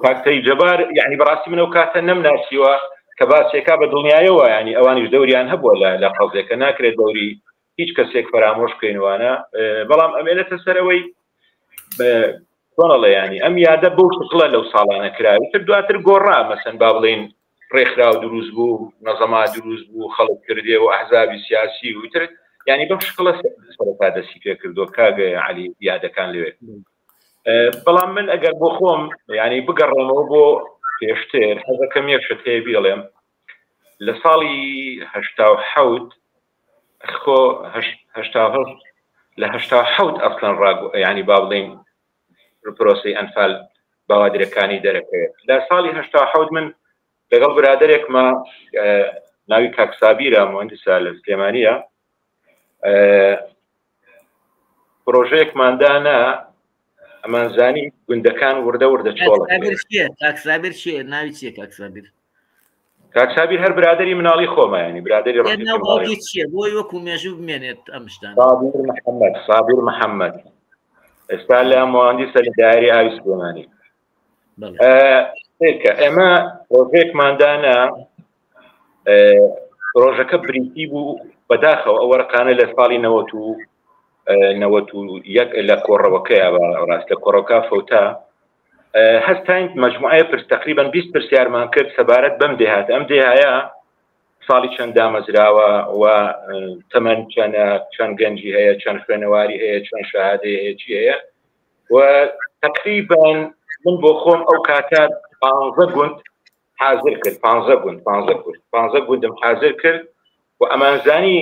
کاکتەی جەبار یعنی بەڕاستی منەوە کاتە نەم ناسیوە کە باسێکا بە دڵنیایەوە ینی ئەوانیش دەوریان هەبووە لە لە قەزێکە ناکرێت دەوری هیچ کەسێک فەرامۆش بکەینوانە بەڵام ئەمێنێتە سەرەوەی چۆنەڵێ ینی ئەم یادە بەو شکڵە لەو ساڵانە کراوی تر دواتر گۆڕا مەسەن با بڵین ڕێکخراو دروست بوو نەزەما دروست بوو خەڵک کردێ و ئەحزابی سیاسی و تر ینی بەم شکڵە سەرەتا دەستی پێ کردووە کاگە علی یادەکان لەوێ بەڵام من ئەگەر بۆ خۆم ینی بگەڕێمەوە بۆ پێشتر حەزەکەم یەک شت هەیە بیڵێم لە ساڵی 87 خۆ 88 لە 87 ئەسڵەن ڕاگ ینی با بڵین پرۆسەی ئەنفال باوادرەکانی دەرەکەوێت لە ساڵی 87 من لەگەڵ برادێکمە ناوی کاک سابیرە مهندسە لە سلێمانیە پرۆژەیەکمان دانا ئەمانزانی گوندەکان وردە وردە چۆڵ کاک سابیر چیە ناوی چیە کاک سابیر کاک سابیر هەر برادری مناڵی خۆمە ینی برادری ڕەفیقی چییە بۆی وەکو مێژوو بمێنێت ئەم شتانە سابیر محەممەد سابیر محەممەد ئێستا لە مهندسە لە دایری ئاوی سلێمانی. کە ئێمە ڕۆژێکماندانە ڕۆژەکە بریتی بوو بەداخەوە ئەو وەرقانە لە ساڵی نەوەت و نەوەت و یەک لە کۆڕەوەکەیە ڕاست لە کۆڕەکە فەوتا هەستاین مجموعەیە پرس تقریبا 20 پرسیارمان کرد سەبارەت بەم دێهات ئەم دێهایە ساڵی چەند دامەزراوە و تەمەن چەنە چەند گەنجی هەیە چەند خوێنەواری هەیە چەند شادەی هەیە چی هەیە و تقریبا من بۆ خۆم ئەو کاتە 15 گوند حاضر کرد 15 گوند 15 گوند 15 گوندم حاضر کرد و ئەمانزانی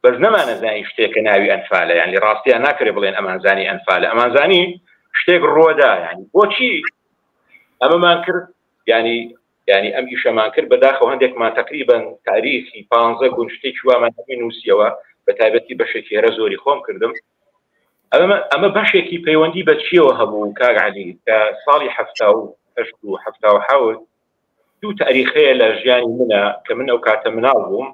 بەس نەمانەزانی شتێکە ناوی ئەنفالە یعنی ڕاستیان ناکرێ بڵێن ئەمانزانی ئەنفالە ئەمانزانی شتێک ڕۆدا ینی بۆچی ئەمەمان کرد ینی ینی ئەم ئیشەمان کرد بەداخەوە هەندێکمان تقریبا تاریخی پ گوند شتێکی وامان هەمووی نووسیەوە بە تایبەتی بەشێکی هەرە زۆری خۆم کردم ئەمە بەشێکی پەیوەندی بە چیەوە هەبوو کاک عەلی کە ساڵی 78 و 77 دوو تاریخەیە لە ژیانی منە کە من ئەو کاتە مناڵ بووم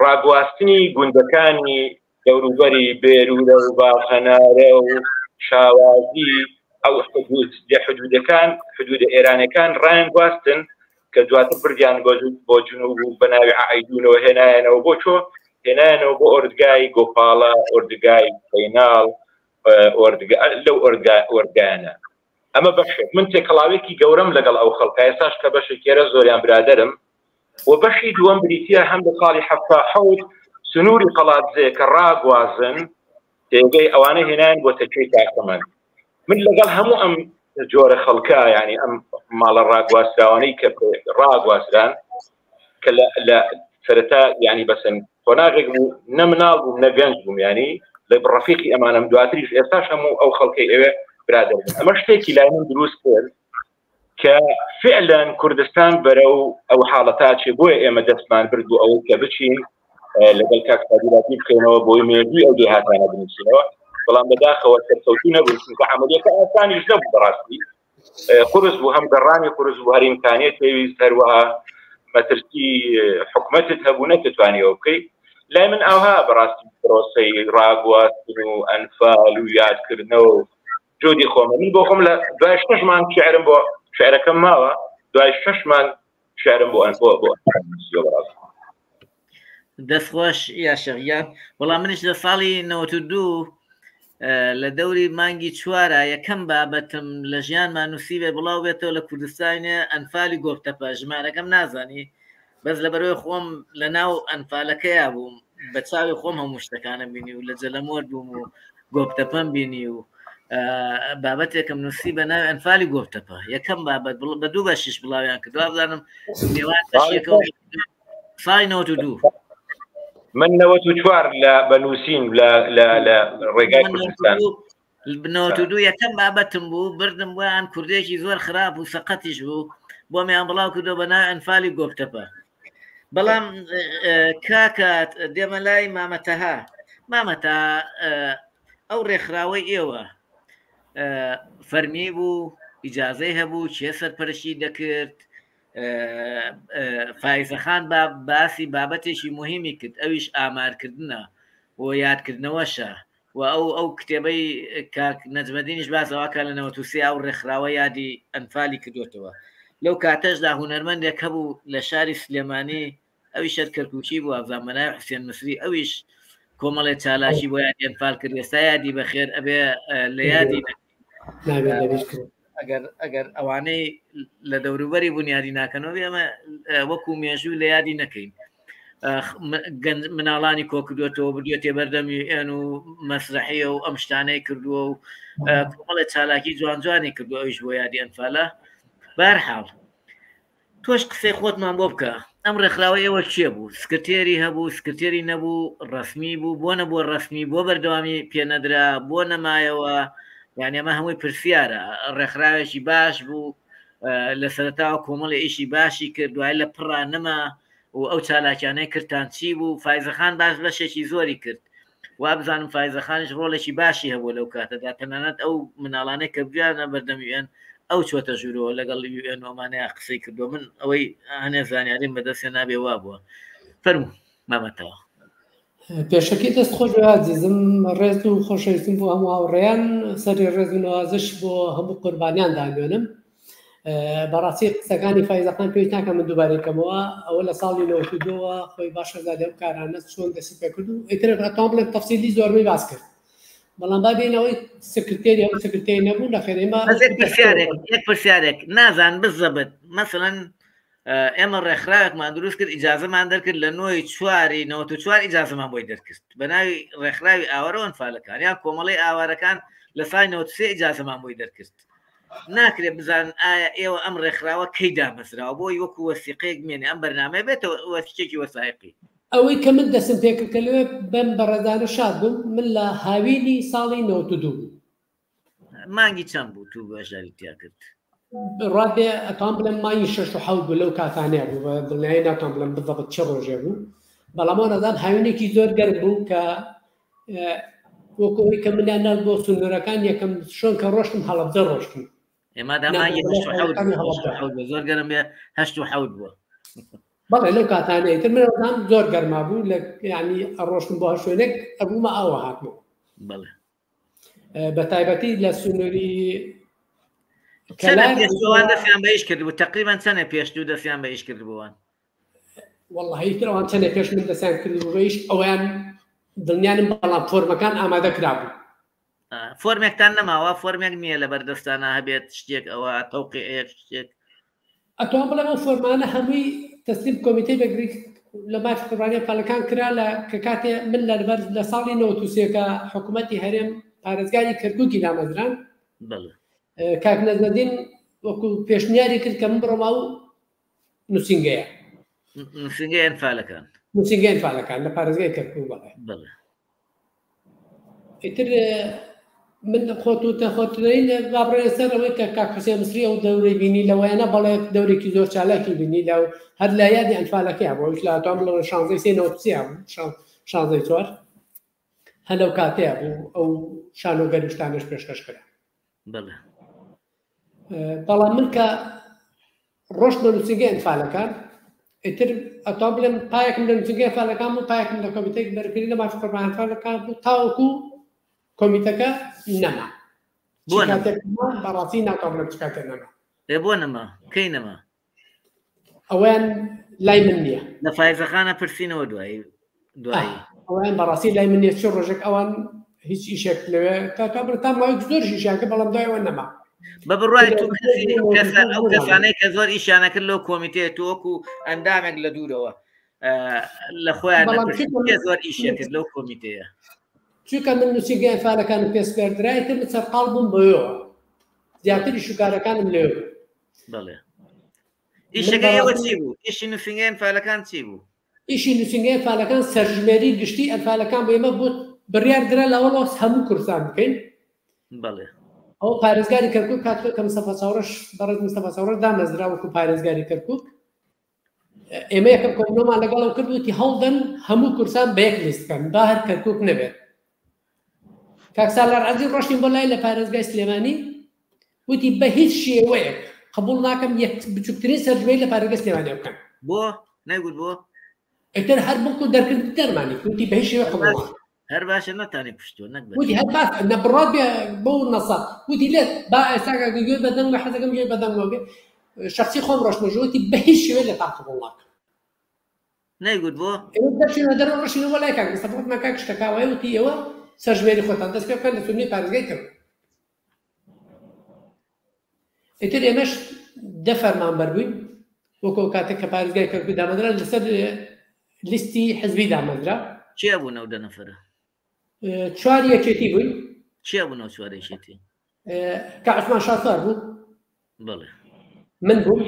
ڕاگواستنی گوندەکانی دەوروبەری بێرورە و باخەنارە و شاوازی ئەو حدود لە حدودەکان حدودە ئێرانەکان ڕایان گواستن کە دواتر بردیان بۆ جنوب و بە ناوی عیدونەوە هێنایەنەوە بۆ چۆ هێنایەنەوە بۆ ئۆردگای گۆپاڵە ئۆردگای پەیناڵ لەو ئۆردگایانە ئەمە بەشێک من تێکەڵاوێکی گەورەم لەگەڵ ئەو خەڵکە ئێستاش کە بەشێک کێرە زۆریان برادرم و بەشی دووەم بریتە هەم لە ساڵی 77 سنووری قەڵادزێ کە ڕاگوازن تێگەی ئەوانە هێنان بۆ تەکێی تاکەمەند من لەگەڵ هەموو ئەم جۆرە خەڵکە ینی ئەم ماڵە ڕاگواستراوانەی کە ڕاگوازران کە لە سەرەتا ینی بەسن قۆناغێک بوو نە مناڵ بووم نە گەنج بووم ینی لە ڕفیقی ئەمانم دواتریش ئێستاش هەموو ئەو خەڵکەی ئەوێ برادەر بوون ئەمە شتێکی لای من دروست کرد کە فعلا کوردستان بەرەو ئەو حاڵەتا چێ بۆیە ئێمە دەستمان برد بۆ ئەوەی کە بچین لەگەڵ کاک سادیراتی بکەینەوە بۆی مێژووی ئەو دێهاتانە بنووسینەوە بەڵام بەداخەوە سەرکەوتوو نەبوو چونکە عەمەلیەکە ئاسانیش نەبوو بەڕاستی قورس بوو هەم گەڕانی قورس بوو هەر ئیمکانیەت پێویست هەروەها مەترسی حکومەتت هەبوو نەتتوانیەوە بکەیت لای من ئاها بەڕاستی پرۆسەی ڕاگواستن و ئەنفال و یادکردنەوە و جودی خۆمە من بۆ خۆم لە دوای شەش مانگ شعرم بۆ شعرەکەم ماوە دوای شەش مانگ شعرم بۆ ئەن بۆ بۆ بەڕاستی دەستخۆش یاشر گیان وەڵام منیش لە ساڵی 92 لە دەوری مانگی چوارە یەکەم بابەتم لە ژیانمان نووسیبێ بڵاو بێتەوە لە کوردستانێ ئەنفالی گۆپتەپە ژمارەکەم نازانی بەس لە بەرەوەی خۆم لە ناو ئەنفالەکەیا بووم بە چاوی خۆم هەموو شتەکانم بینی و لە جەلەمۆر بووم و گۆپتەپەم بینی و بابەتێکم نووسی بە ناوی ئەنفالی گۆپتەپە یەکەم بابەت بە دوو بەشیش بڵاویان کرد وابزانم نێوان بەشێکەوە ساڵی 92 من 94 لە بە نووسین لە لە لە ڕێگای کوردستان 92 یەکەم بابەتم بوو بردم بۆیان کوردێکی زۆر خراپ و سەقەتیش بوو بۆمیان بڵاو کردو بە ناوی ئەنفالی گۆپتەپە بەڵام کاکە دێمە لای مامەتەها مامەتا ئەو ڕێکخراوەی ئێوە فەرمی بوو ئیجاازەی هەبوو کێ سەرپەرشتی دەکرد فایزەخان با باسی بابەتێکی مهمی کرد ئەویش ئامارکردنە و یادکردنەوەشە و ئەو ئەو کتێبەی کاک نەجمەدینیش باس ئەوە کە لە 93 ئەو ڕێکخراوە یادی ئەنفالی کردوێتەوە لەو کاتەشدا هونەرمەندێک هەبوو لە شاری سلێمانی ئەویش هەر کەرکوکی بوو وابزانم بە ناوی حوسێن مسری ئەویش کۆمەڵێ چالاکی بۆ یادی ئەنفال کرد ئێستا یادی بەخێر ئەبێ لە یادی ئەگەر ئەگەر ئەوانەی لە دەوروبەری بوون یادی ناکەنەوە ئێمە وەکو مێژوو لە یادی نەکەین مناڵانی کۆکردوێتەوە بردوێتێ بەردەمی ئێن و مەسرحیە و ئەم شتانەی کردووە و کۆمەڵێ چالاکی جوان جوانی کردو ئەویش بۆ یادی ئەنفالە بارحاڵ تۆش قسەی خۆتمان بۆ بکە ئەم ڕێکخراوە ئێوە کێ بوو سکرتێری هەبوو سکرتێری نەبوو ڕسمی بوو بۆ نەبووە ڕسمی بۆ بەردەوامی پێنەدرا بۆ نەمایەوە یعنی ئەمە هەمووی پرسیارە ڕێکخراوێکی باش بوو لە سەرتاوە کۆمەڵی ئیشی باشی کرد دوای لە پڕا نەما و ئەو چالاکیانەی کردتان چی بوو فایزەخان باش بەشێکی زۆری کرد وابزانم فایزەخانیش ڕۆڵێکی باشی هەبوو لەو کاتەدا تەنانەت ئەو مناڵانەی کە بریانە بەردەم یوئێن ئەو چۆتە ژوورەوە لەگەڵ یوئێن ئەمانەیە قسەی کردووە من ئەوەی هەنێ زانیاریم بەدەستێ نابێ وابووە فەرموو مامەتەوە. پێشەکی دەست خۆش بێ ئازیزم، ڕێز و خۆشەویستیم بۆ هەموو هاوڕێیان، سەری ڕێز و نەوازش بۆ هەموو قوربانیان دانوێنم. بەڕاستی قسەکانی فایزەخان پێویست ناکە من دووبارەی کەمەوە، ئەوە لە ساڵی 92ەوە خۆی باش ئەزانێ ئەو کارانە چۆن دەستی پێکرد و ئیتر ئەتوانم بڵێم تەفسیلی زۆربەی باس کرد. بەڵام با بێینەوەی سکرتێری ئەو سکرتێری نەبوو نەخێر ئێمە بەس یەک پرسیارێک یەک پرسیارێک نازان بزەبت مەسەلەن ئێمە ڕێکخراوێکمان دروست کرد ئیجازەمان دەرکرد لە نۆی چواری 94 ئیجازەمان بۆی دەرکرد بە ناوی ڕێکخراوی ئاوارە ئەنفالەکان یان کۆمەڵی ئاوارەکان لە سای 93 ئیجازەمان بۆی دەرکرد ناکرێت بزان ئایا ئێوە ئەم ڕێکخراوە کەی دامەزراوە بۆی وەکو وەسیقەیەک بمێنێ ئەم بەرنامەیە بێتەوە وەسیقێکی وەسایقی ئەوەی کە من دەستم پێکرد کە لەوێ بەم بەڕێزانە شاد بووم من لە هاوینی ساڵی 92 بوو مانگی چەند بوو تو بەشداری تیا کرد؟ ڕات بێ ئەتوان بڵێم مانگی شەش و حەوت بوو لەو کاتانەیە بوو بە دڵنیایی ناتوان بڵێم بزەبت چ ڕۆژێ بوو بەڵام ئەو نازانم هاوینێکی زۆر گەرم بوو کە وەکو ئەوەی کە منیان نارد بۆ سنوورەکان یەکەم شوێن کە ڕۆشتم هەڵەبجە ڕۆشتم ئێمە دا مانگی هەشت و حەوت بوو، هەشت و حەوت بوو. زۆر گەرم بێ هەشت و حەوت بووە. بەڵێ لەو کاتانەی تر من ئەوزانم زۆر گەرما بوو لە یعنی ئەڕۆشتم بۆ هەر شوێنێک ئەبوومە ئاوە هاتمەوە. بەڵێ. بە تایبەتی لە سنووری چەنە پێش ئەوان دەستیان بە ئیش کردبوو تقریبا چەنە پێش دوو دەستیان بە ئیش کردبووان؟ وەڵڵاهی تر ئەوان چەنە پێش من دەستیان کردبوو بە ئیش ئەویان دڵنیانم بەڵام فۆرمەکان ئامادە کرابوو. فۆرمێکتان نەماوە؟ فۆرمێک نییە لە بەردەستانە هەبێت شتێک ئەوە تەوقیعێک شتێک؟ ئەتوان بڵێم ئەو فۆرمانە هەمووی تەسلیم کۆمیتەی بەگری لە مافی قوربانیە پەلەکان کرا لە کە کاتێ من لە بەر لە ساڵی 93 کە حکوومەتی هەرێم پارێزگاری کەرکووکی دامەزران بەڵێ کاک نەجمەدین وەکو پێشنیاری کرد کە من بڕۆم ئەو نووسینگەیە نووسینگەی ئەنفالەکان نووسینگەی ئەنفالەکان لە پارێزگای کەرکووک بەڵێ بەڵێ ئیتر من خۆت و تەخۆترین با بڕێنە سەر ئەوەی کە کاک حوسێن مسری ئەو دەورەی بینی لەوەیانە بەڵێ دەورێکی زۆر چالاکی بینی لە هەر لە یادی ئەنفالەکەی بوو ئەویش لە ئەتوان بڵێم شانزەی سێ نەوەد و سێ بوو شانزەی چوار هەر لەو کاتەیە بوو ئەو شانۆگەری شتانەش پێشکەش کرا. بەڵێ. بەڵام من کە ڕۆشتمە نووسینگەی ئەنفالەکان ئیتر ئەتوان بڵێم پایەکم لە نووسینگەی ئەنفالەکان بوو پایەکم لە کۆمیتەی بەرگری لە مافی قوربانی ئەنفالەکان بوو تاوەکو کۆمیتەکە نەما. بۆ نەما؟ کاتێک نەما بەڕاستی ناتوانم بڵێم چ کاتێک نەما. ئێ بۆ نەما؟ کەی نەما؟ ئەوەیان لای من نییە. لە فایزەخانە پرسینەوە دوایی دوایی. ئەوەیان بەڕاستی لای من نییە چ ڕۆژێک ئەوان هیچ ئیشێک لەوێ تا تا بڕ تا ماوەیەک زۆر ئیشیان کرد بەڵام دوای ئەوە نەما. بە بڕوای تو کەسی کەسە ئەو کەسانەی کە زۆر ئیشیانە کرد لەو کۆمیتەیە تۆ وەکو ئەندامێک لە دوورەوە لە خۆیان بەڵام نەپرسی چونکە کێ زۆر ئیشێ کرد لەو کۆمیتەیە؟ چونکە من نووسینگەی ئەنفالەکانم پێ سپێردرا ئیتر من سەرقاڵ بووم بەوێوە زیاتر ئیش و کارەکانم لەوێ بوو. بەڵێ ئیشەکە ئێوە چی بوو؟ ئیشی نووسینگەی ئەنفالەکان چی بوو؟ ئیشی نووسینگەی ئەنفالەکان سەرژمێری گشتی ئەنفالەکان بۆ ئێمە بۆ بڕیار درا لە ئەوەڵەوە هەموو کوردستان بکەین. بەڵێ. ئەو پارێزگاری کەرکوک کات کە مستەفا چاوڕەش بەڕێز مستەفا چاوڕەش دامەزرا وەکو پارێزگاری کەرکوک ئێمە یەکەم کۆبوونەوەمان لەگەڵ ئەو کرد وتی هەوڵدەن هەموو کوردستان بە یەک لیست بکەن با هەر کەرکوک نەبێت. کاک سالار عەزیز ڕۆشتین بۆ لای لە پارێزگای سلێمانی وتی بە هیچ شێوەیەک قبوڵ ناکەم یەک بچووکترین سەرژمێری لە پارێزگای سلێمانی بکەن. بۆ؟ نەیگوت بۆ؟ ئیتر هەر بڵکو دەرکردن دەرمانی وتی بە هیچ شێوەیەک قبوڵ ناکەم. هەر باشە نەتانی کوشتووە نەک بەس. وتی هەر باس نە بڕات بێ بەو نەسە وتی لێت با ئێستا کاک گوێ بە دەنگ حەزەکەم گوێ بە دەنگەوە بێ شخصی خۆم ڕۆشتمە ژوور وتی بە هیچ شێوەیەک لێتان قبوڵ ناکەم. نەیگوت بۆ؟ ئێمە دەرچووینەوە دەرەوە ڕۆشتینەوە لای کاک مستەفا وتمان کاک شتەکە وایە وتی ئێوە سەرژمێری خۆتان دەست پێ بکەن لە سنووری پارێزگای کەرکووک. ئیتر ئێمەش دە فەرمانبەر بووین وەکو ئەو کاتێک کە پارێزگای کەرکووک دامەزرا لەسەر لیستی حزبی دامەزرا. کێ بوون ئەو دە نەفەرە؟ چوار یەکێتی بووین. کێ بوون ئەو چوار یەکێتی؟ کاک عوسمان شاسوار بوو. بەڵێ. من بووم،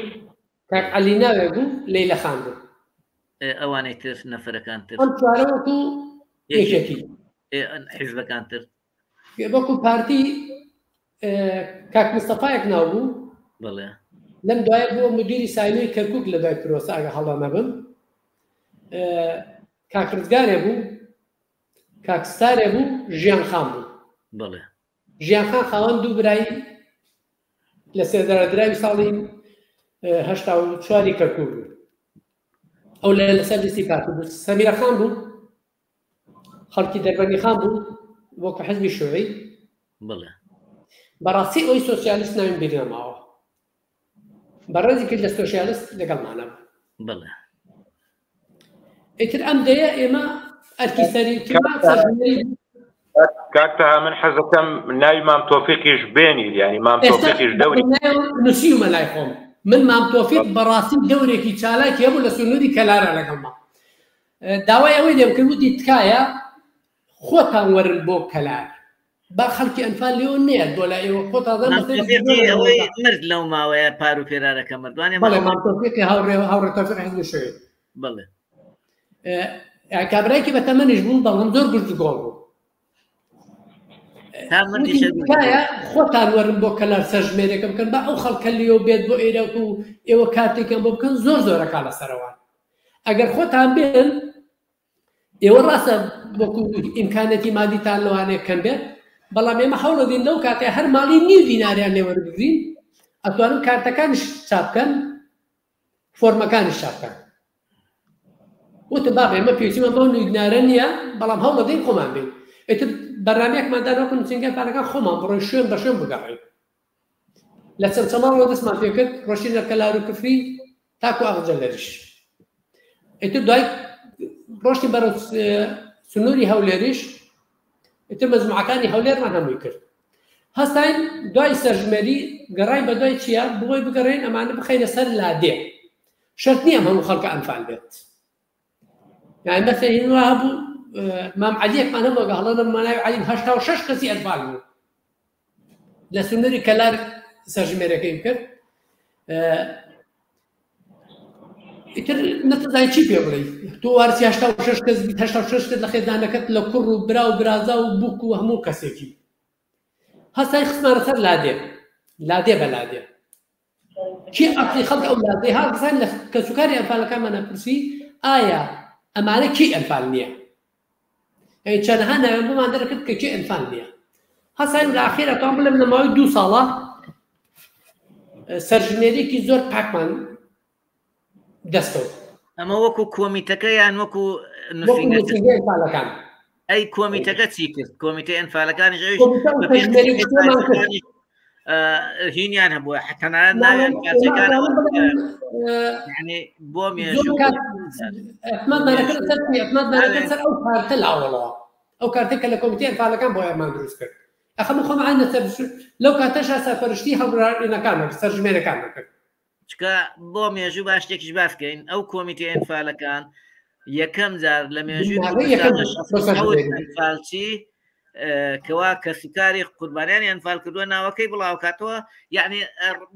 کاک عەلی ناوێ بوو، لەیلە خان بوو. ئەوانەی تر نەفەرەکان تر؟ ئەم چوارە وەکو یەکێتی. حیزبەکان تر؟ وەکو پارتی کاک مستەفایەک ناو بوو. بەڵێ. لەم دوایە بووە مدیری سایلۆی کەرکوک لە دوای پرۆسە ئەگە هەڵە نەبم. کاک ڕزگارێ بوو، کاک ستارێ بوو، ژیان خان بوو. بەڵێ. ژیان خان خاوەن دوو برای لە سێدارەدراوی ساڵی هەشتا و چواری کەرکوک بوو. ئەو لەسەر لیستی پارتی بوو. سەمیرە خان بوو. خەڵکی دەربەندی خان بوو وەکو حزبی شوعی. بەڵێ. بەڕاستی ئەوی سۆسیالیست ناویم بیر نەماوە. بەڕێزی کرد لە سۆسیالیست لەگەڵمانە بوو. بەڵێ. ئیتر ئەم دەیە ئێمە ئەرکی سەری سەرژمێری کاک تەها من حەزەکەم ناوی مام تۆفیقیش بێنیت، یعنی مام تۆفیقیش دەوری نووسیومە لای خۆم. من مام تۆفیق بەڕاستی دەورێکی چالاکی هەبوو لە سنووری کەلارە لەگەڵما. داوای ئەوەی لێم کرد وتی تکایە خۆتان وەرن بۆ کەلار با خەڵکی ئەنفال لێوە نێت بۆ لای ئێوە خۆتان زان مام تۆفیقی ئەوەی مرد لەو ماوەیە پار و پێرارەکە مردوانێ بەڵێ مام تۆفیقی هاوڕێ هاوڕێ تۆفیق حزب شوێ بەڵێ کابرایکی بە تەمەنیش بوو بەڵام زۆر گورج گۆڵ بوو. تکایە خۆتان وەرن بۆ کەلار سەرژمێرێکە بکەن با ئەو خەڵکە لێو بێت بۆ ئێرەک و ئێوە کارتێکیان بۆ بکەن زۆر زۆرەکە لەسەرەوان ئەگەر خۆتان بێن ئێوە ڕاستە وەکو ئیمکانەتی مادیتان لەوانەیە کەم بێت بەڵام ئێمە هەوڵەدەین لەو کاتێ هەر ماڵی نیو دیناریان لێ وەربگرین ئەتوانن کارتەکانیش چاپ بکەن فۆرمەکانیش چاپ بکەن. وتم بابە ئێمە پێویستیمان بەو نیو دینارە نییە بەڵام هەوڵەدەین خۆمان بین. ئیتر بەرنامەیەکمان دانا وەکو نووسینگەی پارەکان خۆمان بڕۆین شوێن بە شوێن بگەڕێین. لە چەمچەماڵەوە دەستمان پێکرد ڕۆشتینە کەلار و کفری تاکو ئاغجەلەریش. ئیتر دوای ڕۆشتین بەرەو سنووری هەولێریش ئیتر مەجموعەکانی هەولێرمان هەمووی کرد. هەستاین دوای سەرژمێری گەڕاین بە دوای چیا بۆی بگەڕێین ئەمانە بخەینە سەر لادێ. شەرت نییە ئەم هەموو خەڵکە ئەنفال بێت. یعنی مەسەلەن هین وا هەبوو مام عەلیەکمان هەبوو ئەگە هەڵە نەبوو ناوی عەلی 86 کەسی ئەنفال بوو لە سنووری کەلار سەرژمێرەکەیم کرد. ئیتر نەتەزای چی پێ بڵێی تۆ وارسی 86 کەس بیت، 86 کەس لە خێزانەکەت لە کوڕ و برا و برازا و بووک و هەموو کەسێکی. هەستای خستمانە سەر لادێ، لادێ بە لادێ. کێ ئەقلی خەڵک ئەو لادێ ها بزان لە کەسوکاری ئەنفالەکانمان پرسی ئایا ئەمانە کێ ئەنفال نییە؟ ئەی چەندەها ناویان بۆمان دەرکرد کە کێ ئەنفال نییە. هەستاین لە ئاخیرا توان بڵێم لە ماوەی 2 ساڵە سەرژمێریکی زۆر پاکمان دەستەوە. ئەمە وەکو کۆمیتەکە یان وەکو وەکو نووسینگەی ئەنفالەکان؟ ئەی کۆمیتەکە چی کرد؟ کۆمیتەی ئەنفالەکانیش ئەویش کۆمیتە بە پێی سەرژمێری گشتیمان کرد. ئەنفالەکانیش، هینیان هەبووە، تەنانەت ناوی ئەنفالەکانەوە یعنی بۆ مێژوو زۆر کات اعتمادمان نەکرد سەر چی؟ اعتمادمان نەکرد سەر ئەو کارتە لاوەڵەوە، ئەو کارتە کە لە کۆمیتەی ئەنفالەکان بۆ ئێمان دروست کرد. ئەخە من خۆم عینە سەر لەو کاتەشا سەرپەرشتی هەڵبژاردنەکان نەکرد، سەرژمێرەکان نەکرد. چکە بۆ مێژوو باش شتێکیش باس کەین، ئەو کۆمیتەی ئەنفالەکان یەکەم جار لە مێژووی یەکەم کوردستان جار شەست بۆ و حەوت سەرژمێری. ئەنفالچی، کەوا کەسوکاری قوربانیانی ئەنفال کردووە ناوەکەی بڵاوکاتەوە. یعنی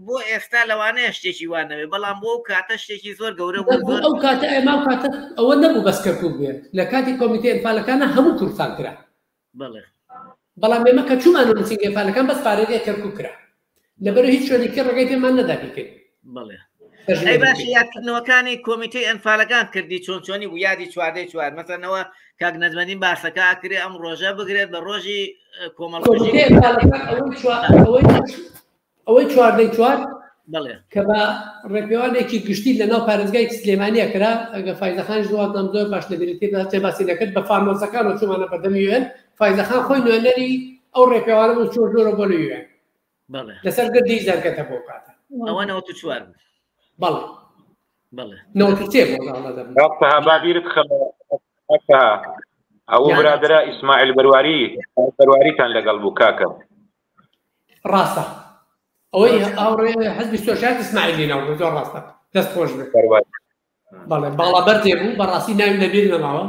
بۆ ئێستا لەوانەیە شتێکی وان نەبێ، بەڵام بۆ ئەو کاتە شتێکی زۆر گەورە بوو. بۆ ئەو کاتە ئێمە ئەو کاتە ئەوە نەبوو بەس کەرکووک بێ، لە کاتی کۆمیتەی ئەنفالەکانە هەموو کوردستان کرا. بەڵێ. بەڵام ئێمە کە چوومان نووسینگەی ئەنفالەکان بەس پارێزگای کەرکووک کرا، لەبەرو هیچ شوێنێکی ڕێگەی پێمان نەدا بیکەین. بەڵێ. سەرژمێری ئەی باشە بکەین. یادکردنەوەکانی کۆمیتەی ئەنفالەکان کردی چۆن چۆنی بوو یادی چواردەی چوار؟ مەسەلەنەوە کاک نەجمەدین باسەکە ئەکرێ ئەم ڕۆژە بگرێت بە ڕۆژی کۆمەڵکوژی. کۆمیتەی ئەنفالەکان ئەوەی ئەوەی چواردەی چوار بەڵێ. کە بە ڕێپێوانێکی گشتی لە ناو پارێزگای سلێمانیە کرا، ئەگە فایزەخانیش وازنام زۆر باش لە بیرەتی بێت، هەرچێ باسی نەکرد، بە فانۆسەکانەوە چوومانە بەردەم یوێن، فایزەخان خۆی نوێنەری ئەو ڕێپێوانە بوو، چووە ژوورەوە بۆ لە یوێن. بەڵێ. لەسەر گردی زەرگەتە بۆ کاتە. ئەوە 94 بوو. بەڵێ. بەڵێ. 93 بوو، ئەوە دەبم. کاک تەها، با بیرت خەمە، کاک تەها، ئەو یان برادەرە ئیسماعیل بەرواری، بەرواریتان لەگەڵ بوو کاکە. ڕاستە. ئەوەی ئاوڕێ حزبی سۆسیال ئیسماعیلی ناو بوو، زۆر ڕاستە. دەست خۆش بێت. بەرواری. بەڵێ، باڵا بەرزێ بوو، بەڕاستی ناوی لەبیر نەماوە.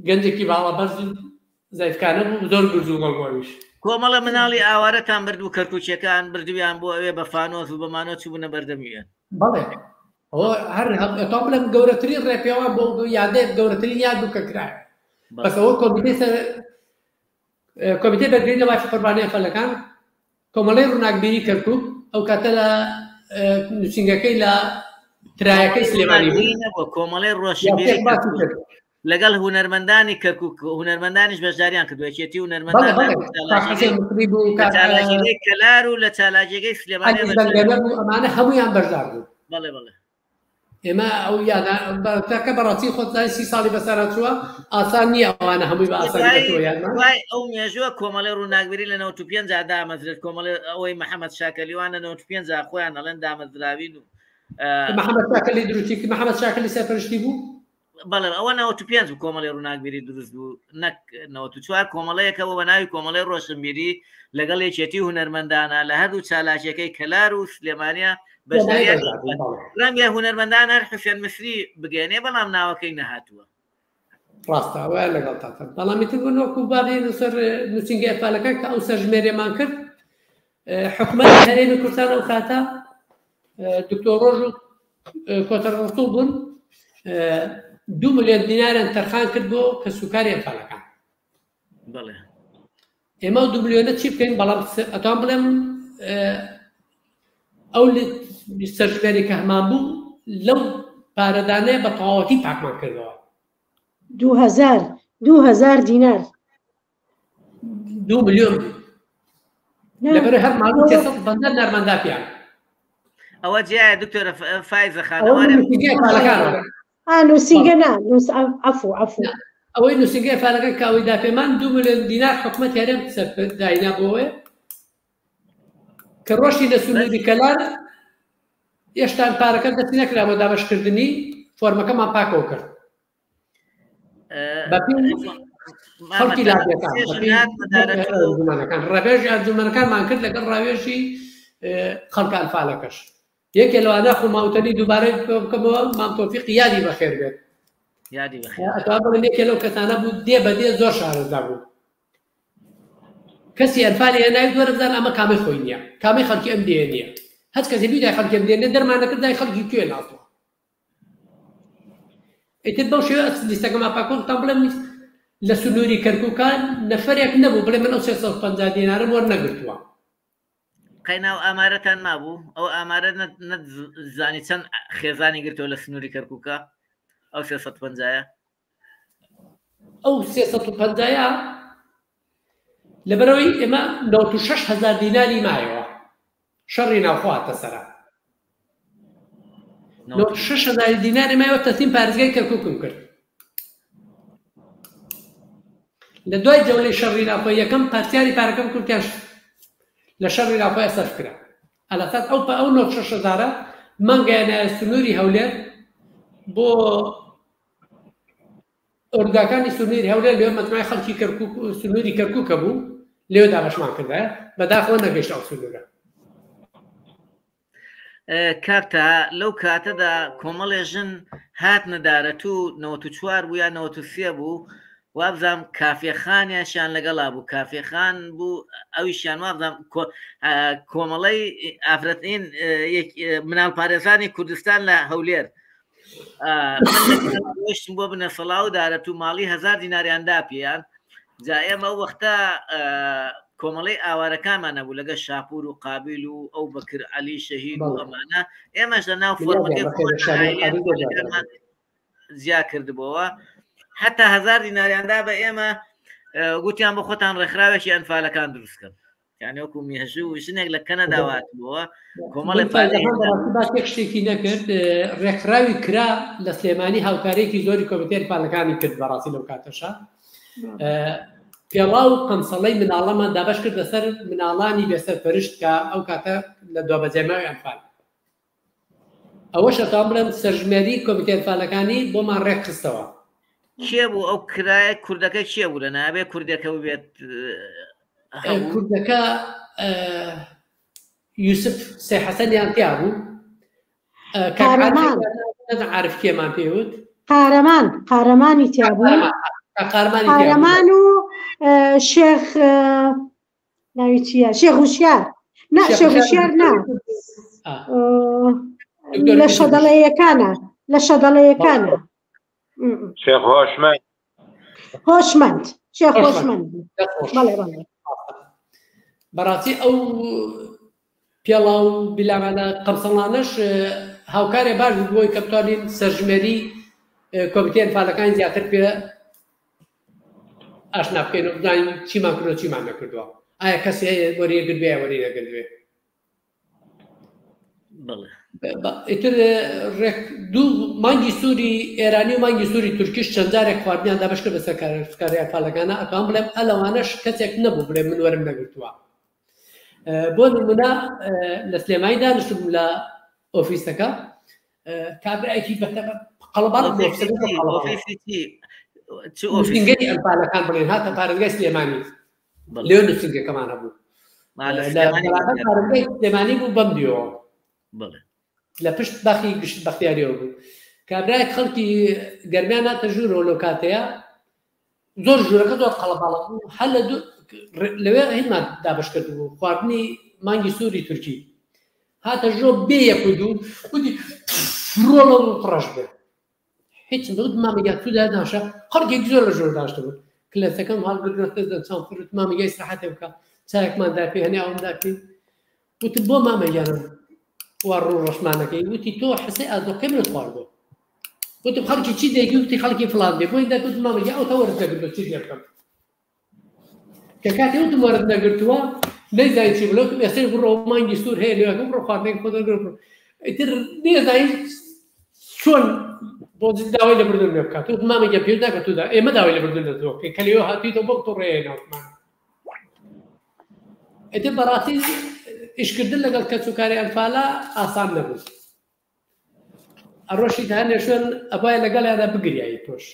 گەنجێکی باڵا بەرز و زەیفکانە بوو، زۆر گورج و گۆڵ بوویش. کۆمەڵە مناڵی ئاوارەتان برد و کەرکووکیەکان بردویان بۆ ئەوێ بە فانۆس و بە مانۆ چووبوونە بەردەمیان. بەڵێ، ئەوە هەر تا بڵێم گەورەترین ڕێپێوان بۆ یادێک، گەورەترین یاد بوو کە کرایە. بەس ئەوە کۆمیتەی بەرگری لە مافی قوربانی ئەنفالەکان، کۆمەڵەی ڕووناکبیری کەرکووک، ئەو کاتە لە نووسینگەکەی لە ترایەکەی سلێمانی بوو. نەبوو، کۆمەڵەی ڕۆشنبیری یاخیەک باسی کەرکووک کرد. لەگەڵ هونەرمەندانی کەرکووک، هونەرمەندانیش بەشداریان کردووە، یەکێتی هونەرمەندان بەڵێ، بەڵێ. لە کاک حەسەن مکری بوو، لە کاک، چالاکیەکەی کەلار و لە چالاکیەکەی سلێمانی عەلی بەشداری زەنگەنە بوو، ئەمانە هەموویان بەشدار بوو. بەڵێ، بەڵێ. ئێمە ئەو یادە تاکە بەڕاستی خۆت زای سی ساڵی بەسەرا چووە ئاسان نییە ئەوانە هەمووی بە ئاسانی بەتەوە یادمان دوای ئەو مێژووە کۆمەڵی ڕووناکبیری لە 95 دامەزرێت کۆمەڵی ئەوەی محەممەد شاکەلیوان لە 95 خۆیان ئەڵێن دامەزراوین و محەممەد شاکەلی دروستی کرد محەممەد شاکەلی سەرپەرشتی بوو بەڵێ ئەوە 95 بوو کۆمەڵی ڕووناکبیری دروست بوو نەک 94 کۆمەڵەیەکەوە بە ناوی کۆمەڵی ڕۆشنبیری لەگەڵ یەکێتی هونەرمەندانە لە هەردوو چالاکیەکەی کەلار و سلێمانیا بەشداریان ڕەنگە هونەرمەندان هەر حوسێن مسری بگەێنێ بەڵام ناوەکەی نەهاتووە. ڕاستە ئەوە لەگەڵ تاتە بەڵام ئیتر بۆ وەکو بابێن سەر نووسینگە ئەفالەکان کە ئەو سەرژمێریمان کرد حکومەت هەرێمی کوردستان ئەو کاتە دکتۆر ڕۆژ و کۆتەر ڕسوڵ بوون دو ملیۆن دیناریان تەرخان کرد بۆ کەسوکاری ئەنفالەکان. بەڵێ ئێمە ئەو دو ملیۆنە چی بکەین بەڵام ئەتوان بڵێم ئەو سەرژمێری کە هەمان بوو لەو پارەدانەیە بە تەواوەتی پاکمان کردەوە. دوهزار دوهزار دینار. دو ملیۆن بوو. لەبەر هەر ماڵ 350 نارماندا پیان. ئەوە جیایە دکتۆرە فایزە خان نووسینگە نا عفو عفو ئەوەی نووسینگەی فارەکە کە ئەوەی دا پێمان دو ملیۆن دینار حکومەت هەرێم داینا بۆوێ کە ڕۆشتی لە سنووری کەلار هێشتان پارەکە دەستی نەکرا بۆ دابەشکردنی فۆرمەکەمان پاکەوە کرد خەڵکی لادێکان ڕێژ ئەنجومەنەکانمان کرد لەگەڵ ڕاوێژی خەڵکە ئەنفالەکەش یەکێ لەوانە خۆ ماوتەنی دووبارە بکەمەوە مام تۆفیق یادی بەخێر بێت یادی بەخێر ئەتوا بڵێم یەکێ لەو کەسانە بوو دێ بە دێ زۆر شارەزا بوو کەسی ئەنفالی هێناوی دووەرە بزان ئەمە کامەی خۆی نییە کامەی خەڵکی ئەم دێ نییە هەچ کەسێ بیدای خەڵکی ئەم دێ نییە دەرمان نەکرد دای خەڵکی کوێ ناسوە ئیتر بەو شێوە لیستەکەمان پاکۆن تام بڵێم لە سنووری کەرکووکان نەفەرێک نەبوو بڵێ من ئەو 350 دینارم وەرنەگرتووە. قەینا ئەو ئامارەتان مابوو؟ ئەو ئامارە نەتزانی چەند خێزانی گرتەوە لە سنووری کەرکووکە ئەو 350-ە؟ ئەو 350-ە لەبەرەوەی ئێمە 96 هەزار دیناری مایەوە شەڕی ناوخۆ هاتە سەرا 96 هەزار دیناری مایەوە تەسلیم پارێزگای کەرکووکم کرد لە دوای جەولەی شەڕی ناوخۆ یەکەم پرسیاری پارەکەم کرد کەش لە شەڕی ناوخۆ سەرف کرا ئەلەسات ئەو ئەو 96 هەزارە مانگەیانە سنووری هەولێر بۆ ئۆردوگاکانی سنووری هەولێر لێ مەجموعەی خەڵکی کەرکوک سنووری کەرکوکە بوو لێ دابەشمان کردایە بەداخەوە نەگەیشت ئەو سنوورە. کاک تەها لەو کاتەدا کۆمەڵێ ژن هاتنە دارەتوو 94 بوو یا 93 بوو وابزانم کافێخانیشیان لەگەڵا بوو کافێخان بوو ئەویشیان وابزانم کۆمەڵەی ئافرەتین مناڵ پارێزانی کوردستان لە هەولێر ڕۆشتم بۆ بنەسەڵا و دارەت و ماڵی هزار دیناریان دا پێیان جا ئێمە ئەو وەختە کۆمەڵی ئاوارەکانمان نەبوو لەگە شاپور و قابیل و ئەو بەکر عەلی شەهید و ئەمانە ئێمەش لە ناو فۆرمەکەی جیا کردبەوە حتا هزار دیناریاندا بە ئێمە گوتیان بۆ خۆتان ڕێکخراوێکی ئەنفالەکان دروستکەن یعنی وەکو مێژوو ژنێک لە کەنەدا هاتبووە کۆمەڵێ باسێک شتێکی نەکرد ڕێکخراوی کرا لە سلێمانی هاوکارێکی زۆری کۆمیتێن پالەکانی کرد بەڕاستی لەو کاتەشە پێڵاو و قەمسەڵەی مناڵەمان دابش کرد بەسەر مناڵانی بێسەر پەرشت کە ئەو کاتە لە دوابەجێماوی ئەنفال ئەوەش ئەتوان بڵێم سەرژمێری کۆمیتە ئەنفالەکانی بۆمان ڕێک خستەوە. کێ بوو ئەو کرایە کوردەکە کێ بوو لە نابێ کوردەکە ببێت کوردەکە یوسف سێ حەسەنیان تیا بوو قارەمان عارف کێمان پێوت قارەمان قارەمانی تیا بوو قارەمان و شێخ ناوی چییە شێخ وشیار نا شێخ وشیار نا لە شەدەڵەیەکانە لە شەدەڵەیەکانە شێخ هۆشمەند هۆشمەند شێخ هۆشمەند بەڵێ بەڵێ بەڕاستی ئەو پێڵاو بیلامانە قەمسەڵانەش هاوکارێ باش بوو بۆی کە بتوانین سەرژمێری کۆمیتەی ئەنفالەکان زیاتر پێ ئاشنا بکەین و بزانین چیمان کردووە چیمان نەکردووە ئایا کەسی هەیە وەری گرتبێ یا وەری نەگرتبێ ئیتر ڕێک دوو مانگی سووری ئێرانی و مانگی سووری تورکیش چەند جارێک خواردنیان دابەش کرد بەسەر کارکاری ئەنفالەکانە ئەتوان بڵێم ئەلەوانەش کەسێک نەبوو بڵێ من وەرم نەگرتووە بۆ نمونە لە سلێمانی دانیشتبووم لە ئۆفیسەکە کابرایەکی قەڵباڵ نووسینگەی ئەنفالەکان بڵێن هاتە پارێزگای سلێمانی لێ نووسینگەکەمان هەبوو پارێزگای سلێمانی بوو بەم دیەوە لە پشت باخی گشت بەختیاریەوە بوو کابرایەک خەڵکی گەرمیان هاتە ژوورەوە لەو کاتەیە زۆر ژوورەکە زۆر قەڵەباڵە بوو هەر لە لەوێ هیمان دابش کردبوو خواردنی مانگی سووری تورکی هاتە ژۆ بێ یەک و دوو وتی ڕۆڵە و ڕەش بێ هیچ نەوت مامە گیان تو داناشە خەڵکێک زۆر لە ژۆر داشتبوون کلەسەکەم هەڵگرت دەچان فرت مامە گیان ئیسراحەتێ بکە چایەکمان داپێ هەنێ ئاوم داپێ وتم بۆ مامە گیانم وا ڕوو ڕەشمانەکەی وتی تۆ حسەی ئازۆقەی منت خواردووە وتم خەڵکی چی دێکی وتی خەڵکی فلان دێ بۆی دەکوت مامە گیان ئەو تا وەرت نەگرتووە چی لێ بکەم کە کاتێ وتم وەرت نەگرتووە نەیزانی چی بڵێ وتم ئێستەی بڕۆ مانگی سوور هەیە لێوەکە بڕۆ خواردنێک خۆت وەرگرە بڕۆ ئیتر نێزانی چۆن بۆ داوای لێبوردن لێ بکات وتم مامە گیان پێویست ناکات تۆ ئێمە داوای لێبوردن لە تۆ بکەین کە لێوە هاتوویتەوە بۆ توڕەیە ناوتمان ئیتر بەڕاستی ئیشکردن لەگەڵ کەسوکاری ئەنفالە ئاسان نەبوو ئەڕۆشیت هەندێ شوێن ئەبایە لەگەڵیاندا بگریایی تۆش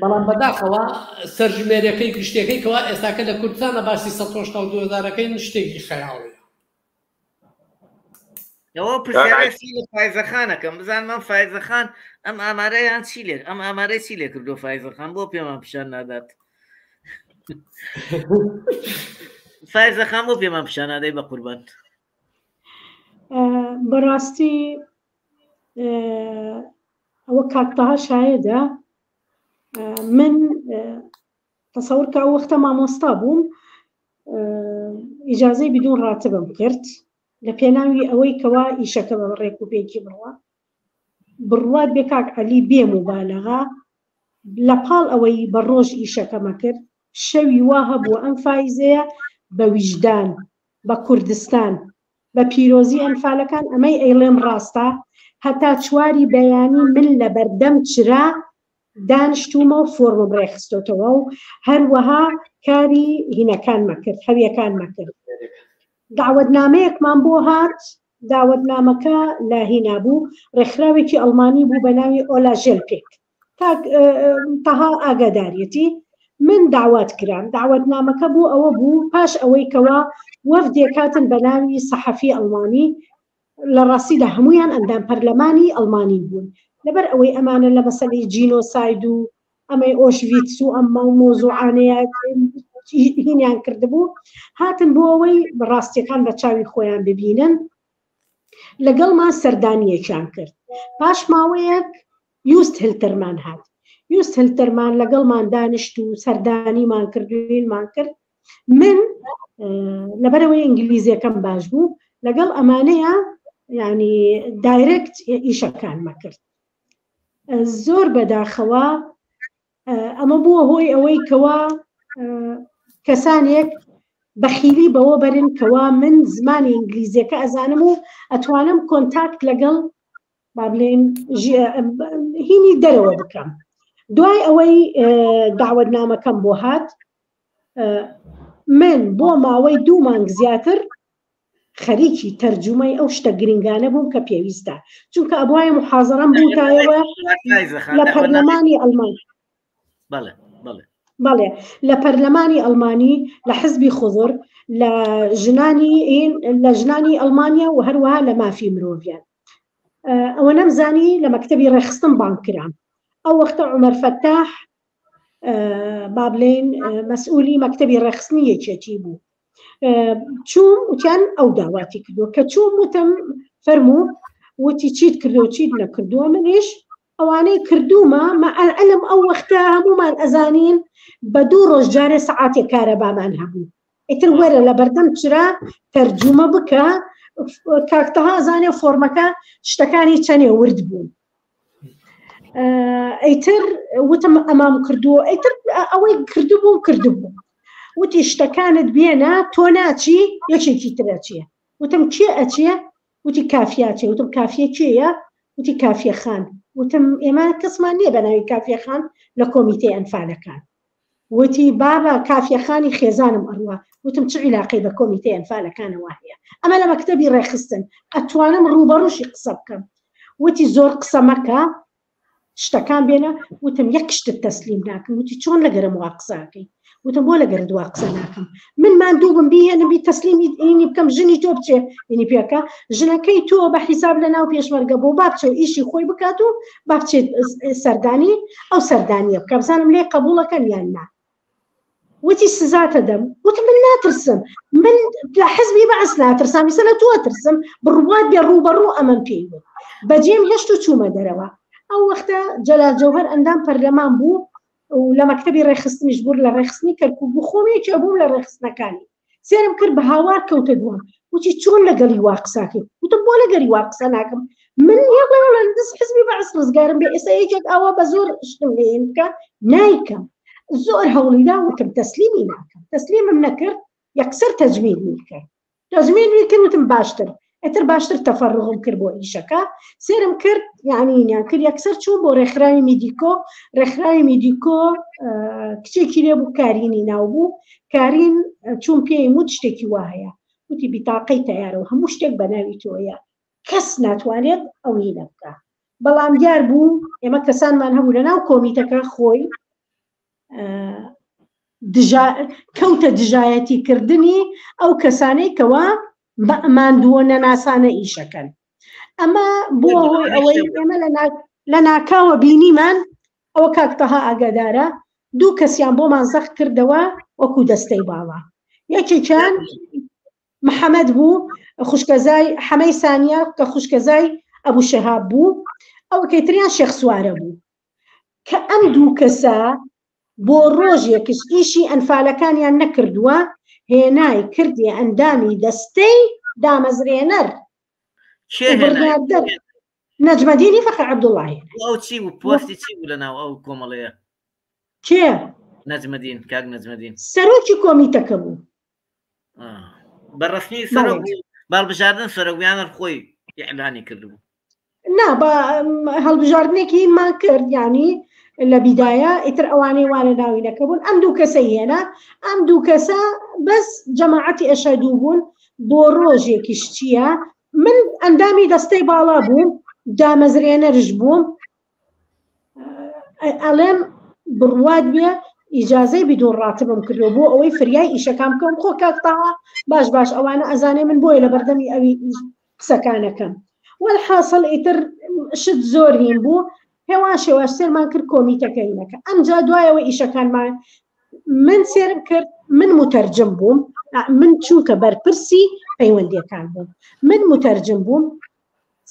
بەڵام بەداخەوە سەرژمێرەکەی گشتەکەی کەوا ئێستاکە لە کوردستانە باسی 1970 هزارەکەی شتێکی خەیاڵیە ئەوە پرسیارێکی لە فایزەخانەکەم بزانم ئەم فایزەخان ئەم ئامارەیان چی لێ ئەم ئامارەی چی لێ کردو فایزەخان بۆ پێمان پیشان نادات فایزەخان بۆ پێمان پیشان نادەی بە قوربان بەڕاستی ئەوە کاک تەها شایەدە من تەسەور کە ئەو وەختە مامۆستا بووم ئیجازەی بدون ڕاتبم کرد لە پێناوی ئەوەی کەوا ئیشەکە بە ڕێک و پێکی بڕوا بڕوات بێ کاک عەلی بێ موبالەغە لە پاڵ ئەوەی بە ڕۆژ ئیشەکەمە کرد شەوی وا هەبوو ئەم فایزەیە بە ویژدان بە کوردستان بە پیرۆزی ئەنفالەکان ئەمەی ئەیڵێم ڕاستە هەتا چواری بەیانی من لە بەردەم چرا دانیشتوومە و فۆرمم ڕێکخستۆتەوە و هەروەها کاری هینەکانمە کرد هەویەکانمە کرد داوەتنامەیەکمان بۆ هات داوەتنامەکە لە هینا بوو ڕێکخراوێکی ئەڵمانی بوو بە ناوی ئۆلا ژێلپێک کاک تەها ئاگاداریەتی من داوات کرام داوەتنامەکە بۆ ئەوە بوو پاش ئەوەی کەوا وەفدێک هاتن بە ناوی سەحەفی ئەڵمانی لە ڕاستیدا هەمویان ئەندام پەرلەمانی ئەڵمانی بوون لەبەر ئەوەی ئەمانە لە مەسەلەی جینۆساید و ئەمەی ئۆشڤیتس و ئەمە و مۆزوعانەیە هینیان کردبوو هاتن بۆ ئەوەی ڕاستیەکان بە چاوی خۆیان ببینن لەگەڵمان سەردانیەکیان کرد پاش ماوەیەک یوست هلتەرمان هات یوست هلتەرمان لەگەڵمان دانیشت و سەردانیمان کرد وینمان کرد من لەبەرەوەی ئینگلیزیەکەم باش بوو لەگەڵ ئەمانەیە ینی دایرکت ئیشەکانمە کرد زۆر بەداخەوە ئەمە بووە هۆی ئەوەی کەوا کەسانێک بەخیلی بەوە بەرن کەوا من زمانی ئینگلیزیەکە ئەزانم و ئەتوانم کۆنتاکت لەگەڵ با بڵێین هینی دەرەوە بکەم دوای ئەوەی داوەتنامەکەم بۆ هات من بۆ ماوەی دوو مانگ زیاتر خەریکی تەرجومەی ئەو شتە گرنگانە بووم کە پێویستە چونکە ئەبواە محازەرەم بوتایەوە لە پەرلەمانی ئەڵمان بەڵێ لە پەرلەمانی ئەڵمانی لە حزبی خضر لە ژنانی لە ژنانی ئەڵمانیا و هەروەها لە مافی مرۆڤیان ئەوە نەمزانی لە مەکتەبی ڕێکخستن بانگ کرام ئەو وەختە عومەر فەتاح با بڵێین مەسئولی مەکتەبی ڕێکخستنی یەکێتی بوو چوم وتیان ئەو داواتی کردووە کە چوم وتم فەرموو وتی چیت کردو چیت نەکردووە منیش ئەوانەی کردومە مەعلم ئەو وەختە هەمومان ئەزانین بە دوو ڕۆژ جارێ سەعاتێک کارەبامان هەبوو ئیتر وەرە لە بەردەم چرا تەرجومە بکە کاک تەها زانێ فۆرمەکە شتەکانی چەنێ ورد بوون ئەیتر وتم ئەمام کردووە ئەیتر ئەوەی کردبوو کردبوو وتی شتەکانت بێنە تۆ ناچی یەکێکی ترەچیە وتم کێ ئەچێ؟ وتی کافیا چێ وتم کافیە کێیە وتی کافیە خان وتم ئێمە کەسمان نییە بە ناوی کافیە خان لە کۆمیتەی ئەنفالەکان وتی بابە کافیە خانی خێزانم ئەڕوا وتم چ عیلاقەی بە کۆمیتەی ئەنفالەکانەوە هەیە ئەمە لە مەکتەبی ڕێکخستن ئەتوانم ڕووبەڕووشی قسە بکەم وتی زۆر قسە مەکە شتەکان بێنە وتم یەک شتت تەسلیم ناکەم وتی چۆن لەگەرم وا قساکەی وتم بۆ لەگەرت وا قسە ناکەم من ماندوو بم بیهێنم بی تەسلیمی ئینی بکەم ژنی تۆ بچێ ئینی پێکە ژنەکەی تۆ بە حیساب لە ناو پێشمەرگە بۆ با بچێ ئیشی خۆی بکات و با بچێت سەردانی ئەو سەردانیە بکە بزانم لێ قبوڵەکەن یان نا وتی سزاتە دەم وتم من ناترسم من لە حزبی بەعس ناترسام ئیسە لە تۆ ترسم بڕوات بێ ڕووبەڕوو ئەمەم پێی وت بەجێم هێشت و چوومە دەرەوە ئەو وەختە جەلال جەوهەر ئەندام پەرلەمان بوو و لە مەکتەبی ڕێکخستنیش بوو لە ڕێکخستنی کەرکوک بوو خۆم یەکێ بووم لە ڕێکخستنەکانی سێرم کرد بە هاوار کەوتە دوام وتی چۆن لەگەڵی وا قساکەی وتم بۆ لەگەری وا قسە ناکەم من یەڵێ دەست حزبی بەعس ڕزگارم بێ ئێستا یەکێک ئاوا بە زۆر شتم لێن بکە نایکەم زۆر هەوڵیدا وتم تەسلیمی ناکەم تەسلیمم نەکرد یەکسەر تەجمیدمی کرد تەزمینی کرد وتم باشتر ئیتر باشتر تەفەڕغم کرد بۆ ئیشەکە سێرم کرد یعنی نیان کرد یەکسەر چوون بۆ ڕێکخراوی میدیکۆ ڕێکخراوی میدیکۆ کچێکی لێ بوو کارینی ناو بوو کارین چوون پێی وت شتێکی وا هەیە وتی بیتاقەی تەیارە و هەموو شتێک بە ناوی تۆیە کەس ناتوانێت ئەوی نەبکە بەڵام دیار بوو ئێمە کەسانمان هەبوو لە ناو کۆمیتەکە خۆی دژا کەوتە دژایەتی کردنی ئەو کەسانەی کەوا بە ماندووە نەناسانە ئیشەکەن ئەمە بووە هۆی ئەوەی ئێمە لە ناکاوە بینیمان ئەوە کاک تەها ئاگادارە دوو کەسیان بۆمان زەخت کردەوە وەکو دەستەی باڵا یەکێکیان محەمەد بوو خوشکەزای حەمەی سانیا کە خوشکەزای ئەبوو شەهاب بوو ئەوەکەی تریان شێخ سوارە بوو کە ئەم دوو کەسە بۆ ڕۆژێکش ئیشی ئەنفالەکانیان نەکردووە هێنای کردی ئەندامی دەستەی دامەزرێنەر بڕیاردەر نەجمەدینی فەقێ عەبدوڵڵا هێنای. ئەو چی بوو پۆستی چی بوو لەناو ئەو کۆمەڵەیە؟ کێ؟ نەجمەدین کاک نەجمەدین سەرۆکی کۆمیتەکە بوو. بە ڕەسمی سەرۆک باڵبژاردن سەرۆک یانە خۆی ئیعلانی کردبوو. نا بە هەڵبژاردنێکی مان کرد یعنی لە بیدایە ئیتر ئەوانەی وا لە ناوینەکە بوون ئەم دوو کەسەی هێنا ئەم دوو کەسە بەس جەماعەتی ئەشەدوو بوون بۆ ڕۆژێکیش چییە من ئەندامی دەستەی باڵا بووم دامەزرێنەرش بووم ئەڵێم بڕوات بێ ئیجازەی بدون ڕاتبم کردو بۆ ئەوەی فریای ئیشەکان بکەم خۆ کاک تاها باش باش ئەوانە ئەزانێ من بۆیە لە بەردەمی ئەوی قسەکانەکەم وەلحاسڵ ئیتر شت زۆر هین بوو هێواش هێواش سێرمان کرد کۆمیتەکە هینەکە ئەمجا دوایەوە ئیشەکانمان من سێرم کرد من متەرجم بووم من چونکە بەرپرسی پەیوەندیەکان بووم من متەرجم بووم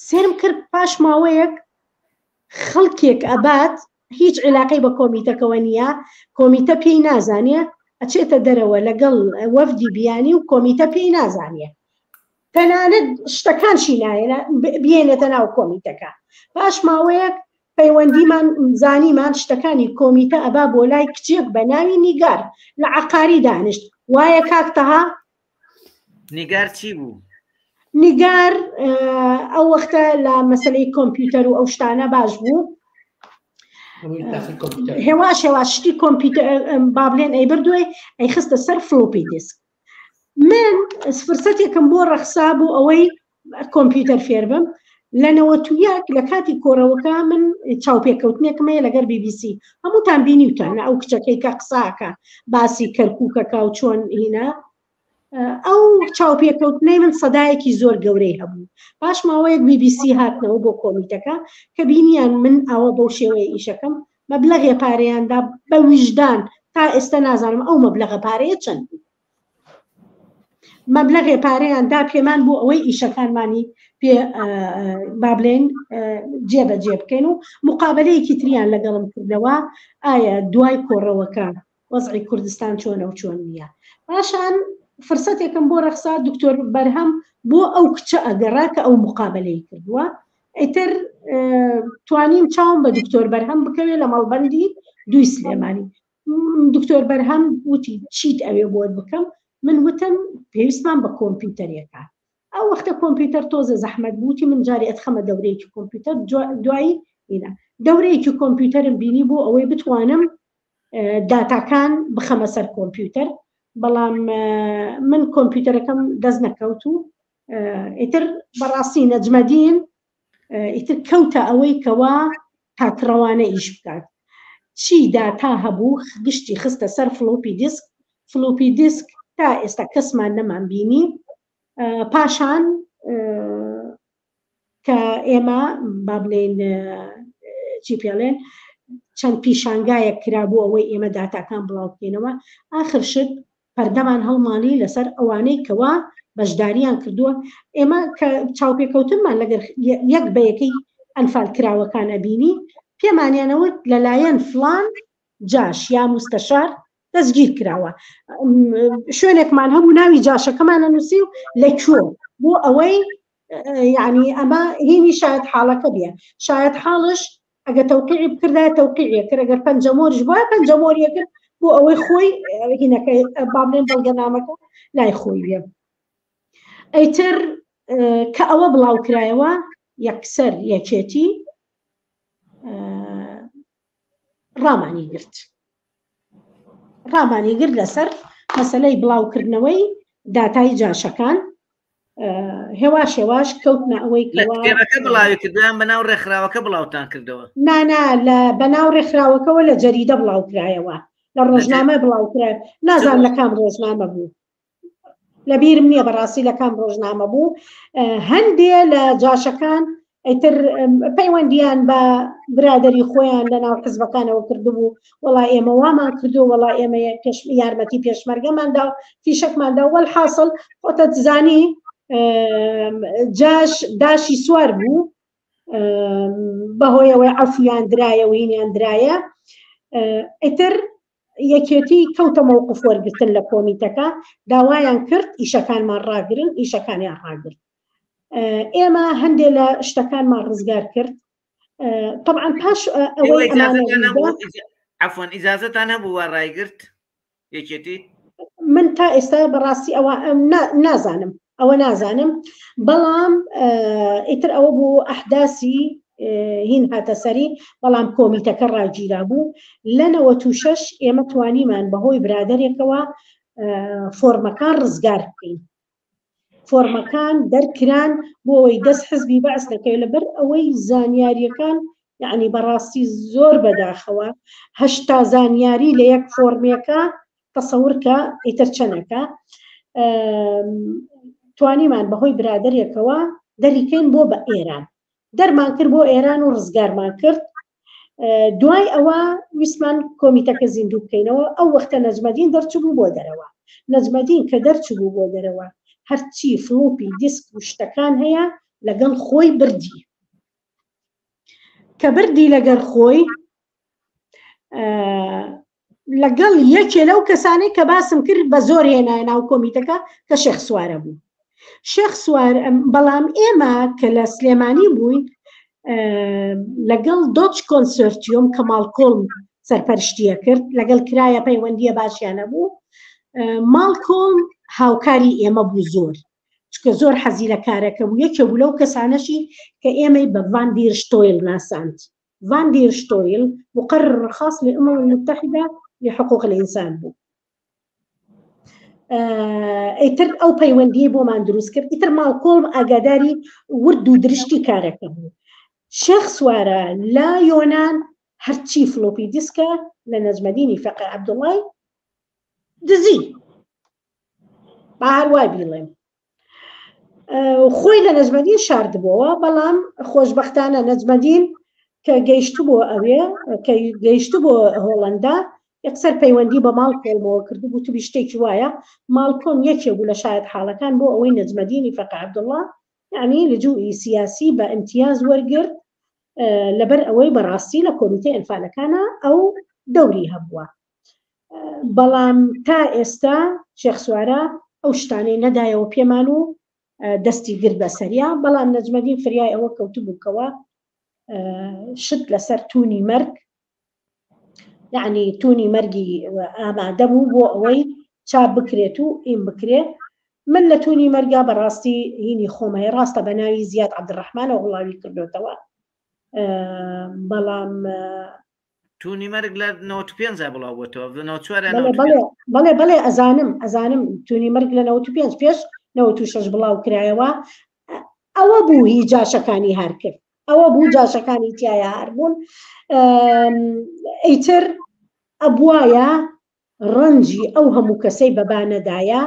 سێرم کرد پاش ماوەیەک خەڵکێک ئەبات هیچ عیلاقەی بە کۆمیتەکەوە نییە، کۆمیتە پێی نازانێ، ئەچێتە دەرەوە لەگەڵ وەفدی بیانی و کۆمیتە پێی نازانێ، تەنانەت شتەکانشی نایەنە بێنێتە ناو کۆمیتەکە. پاش ماوەیەک پەیوەندیمان زانیمان شتەکانی کۆمیتە ئەبا بۆ لای کچێک بە ناوی نیگار لە عەقاری دانیشت، وایە کاک تەها؟ نیگار چی بوو؟ نیگار ئەو وەختە لە مەسلەی کۆمپیوتەر و ئەو شتانە باش بوو هێواش هێواش شتی کۆمپیوتەر با بڵێن ئەی بردوێ ئەی خستە سەر floppy disk من فرسەتێکم بۆ ڕەخسا بۆ ئەوەی کۆمپیوتەر فێر بم لە 91 لە کاتی کۆڕەوەکە من چاوپێکەوتنێکم هەیە لەگەر بیبیسی هەمووتان بینیوتان ئەو کچەکەی کە قساکە باسی کەرکووکەکە و چۆن هینا ئەو چاوپێکەوتنەی من سەدایەکی زۆر گەورەی هەبوو پاش ماوەیەک بیبیسی هاتنەوە بۆ کۆمیتەکە کە بینیان من ئاوە بەو شێوەیە ئیشەکەم مەبلەغێ پارەیاندا بە ویژدان تا ئێستا نازانم ئەو مەبلەغە پارەیە چەند بوو مەبلەغێ پارەیان دا پێمان بۆ ئەوەی ئیشەکانمانی پێ با بڵێن جێبەجێ بکەین و مقابلەیەکی تریان لەگەڵم کردەوە ئایا دوای کۆڕەوەکە وەزعی کوردستان چۆنە و چۆن نییە پاشان فرسەتێکم بۆ ڕەخسا دکتۆر بەرهەم بۆ ئەو کچە ئەگەڕا کە ئەو مقابلەی کردووە ئیتر توانیم چاوم بە دکتۆر بەرهەم بکەوێت لە مەڵبەندی دوی سلێمانی دکتۆر بەرهەم وتی چیت ئەوێ بۆت بکەم من وتم پێویستمان بە کۆمپیوتەرێکە. ئەو وەختە کۆمپیوتەر تۆزە زەحمەت بووتی من جاری ئەتخەمە دەورەیەکی کۆمپیوتەر دوایی ئینا دەورەیەکی کۆمپیوتەرم بینی بۆ ئەوەی بتوانم داتاکان بخەمە سەر کۆمپیوتەر بەڵام من کۆمپیوتەرەکەم دەست نەکەوت و ئیتر بەڕاستی نەجمەدین ئیتر کەوتە ئەوەی کەوا تاکڕەوانە ئیش بکات چی داتا هەبوو گشتی خستە سەر floppy disk floppy disk تا ئێستا کەسمان نەمان بینی پاشان کە ئێمە با بڵێین چی پێڵێن چەند پیشانگایەک کرا بۆ ئەوەی ئێمە داتاکان بڵاو بکەینەوە ئاخر شت پەردەمان هەڵماڵی لەسەر ئەوانەی کەوا بەشداریان کردووە ئێمە کە چاوپێکەوتنمان لەگەر یەک بە یەکەی ئەنفال کراوەکان ئەبینی پێمانیانەوت لەلایەن فلان جاش یا مستەشار دەستگیر کراوە شوێنێکمان هەبوو ناوی جاشەکەمانە نووسی و لە کوێ بۆ ئەوەی یعنی ئەمە هینی شاید حاڵەکە بێ شاید حاڵش ئەگە تەوقیعی بکردا تەوقیعی کرد ئەگەر پەنجەمۆریش بووە پەنجەمۆریە کرد بۆ ئەوەی خۆی هینەکە با بڵێن بەڵگەنامەکە لای خۆی بێ ئەیتر کە ئەوە بڵاو کرایەوە یەکسەر یەکێتی ڕامانی گرت ڕامانی گرت لەسەر مەسلەی بڵاوکردنەوەی داتای جاشەکان هێواش هێواش کەوتنە ئەوەی کتێبەکە بڵاوی کردیان بەناو ڕێکخراوەکە بڵاوتان کردەوە نانا لە بەناو ڕێکخراوەکەەوە لە جەریدە بڵاو کرایەوە لە ڕۆژنامە بڵاو کرا نازان لە کام ڕۆژنامە بوو لە بیرم نییە بەڕاستی لە کام ڕۆژنامە بوو هەندێ لە جاشەکان ئیتر پەیوەندیان بە برادری خۆیان لە ناو حزبەکانەوە کردبوو وەڵا ئێمە وامان کردو وەڵا ئێمە یارمەتی پێشمەرگەماندا و فیشەکماندا وەل حاصل خۆتە زانی جاش داشی سوار بوو بەهۆیەوەی عەفویان درایە و هینیان درایە ئیتر یەکێتی کەوتە مەوقف وەرگتن لە کۆمیتەکە داوایان کرد ئیشەکانمان ڕاگرن ئیشەکانیان ڕاگرت ئێمە هەندێک لە شتەکانمان ڕزگار کرد طبعا پاش ئەوەی عفوا ئیجازەتان هەبوو وا ڕایگرت یەکێتی؟ من تا ئێستا بەڕاستی ئەوە نازانم ئەوە نازانم بەڵام ئیتر ئەوە بوو ئەحداسی هین هاتە سەری بەڵام کۆمیتەکە ڕاگیرا بوو لە 96 ئێمە توانیمان بەهۆی برادێکەوە فۆرمەکان ڕزگار بکەین فۆرمەکان دەرکران بۆ ئەوەی دەست حزبی بەعس دەکەوێت لەبەر ئەوەی زانیاریەکان یعنی بەڕاستی زۆر بەداخەوە 80 زانیاری لە یەک فۆرمێکە تەسەورکە ئیتر چەنەکە توانیمان بەهۆی برادێکەوە دەریکەین بۆ بە ئێران دەرمان کرد بۆ ئێران و ڕزگارمان کرد دوای ئەوە ویستمان کۆمیتەکە زیندوو بکەینەوە ئەو وەختە نەجمەدین دەرچبوو بۆ دەرەوە نەجمەدین کە دەرچبوو بۆ دەرەوە هەرچی floppy disk و شتەکان هەیە لەگەڵ خۆی بردی کە بردی لەگەڵ خۆی لەگەڵ یەکێ لەو کەسانەی کە باسم کرد بە زۆر هێنایە ناو کۆمیتەکە کە شێخ سوارە بوو شێخ سوار بەڵام ئێمە کە لە سلێمانی بووین لەگەڵ Dutch Consortium کە ماڵکۆڵم سەرپەرشتیە کرد لەگەڵ کرایە پەیوەندیە باشیانە بوو ماڵکۆڵم هاوکاری ئێمە بوو زۆر چکە زۆر حەزی لە کارەکە بوو یەکێ بوو لەو کەسانەشی کە ئێمەی بە ڤان دیرشتۆیل ناساند ڤان دیر شتۆیل مقرر خاص للأمم المتحدة لحقوق الإنسان بوو ئیتر ئەو پەیوەندی بۆمان دروست کرد ئیتر ماڵکۆڵم ئاگاداری ورد و درشتی کارەکە بوو شێخ سوارە لە یۆناان هەرچی floppy disk ە لە نەجمەدینی فەقێ عەبدوڵای دزی با هەر وای بیڵێم خۆی لە نەجمەدین شاردبووەوە بەڵام خۆشببختانە نەجمەدین کە گەیشتبووە ئەوێ کە گەیشتبووە هۆڵندا یەکسەر پەیوەندی بە ماڵکۆڵمەوە کردبوو توبی شتێکی وایە ماڵکۆم یەکێ بوو لە شاید حاڵەکان بۆ ئەوەی نەجمەدینی فەقە عەبدوڵڵا یعنی لجوئی سیاسی بە امتیاز وەرگرت لەبەر ئەوەی بەڕاستی لە کۆمیتەی ئەنفالەکانە ئەو دەوری هەبووە بەڵام تا ئێستا شێخ سوارە ئەو شتانەی نەدایەوە پێمان و دەستی گرت بەسەریا بەڵام نەجمەدین فریای ئەوە کەوتبووکەوە شت لەسەر تونی مەرگ یعنی تونی مەرگی ئامادە بوو بۆ ئەوەی چاپ بکرێت و ئیم بکرێت. من لە تونی مەرگا بەڕاستی هینی خۆم هەیە ڕاستە بە ناوی زیاد عەبدولڕەحمانەوە بڵاوی کردوێتەوە بەڵام تونی مەرگ لە 95 بڵاو بۆتەوە لە 94 بەڵێ بەڵێ بەڵێ ئەزانم ئەزانم تونی مەرگ لە 95 پێش 96 بڵاو کرایەوە ئەوە بوو هی جاشەکانی هار کرد ئەوە بوو جاشەکانی تایە هار بوون ئیتر ئەبواە ڕەنجی ئەو هەموو کەسەی بەبا نەدایە،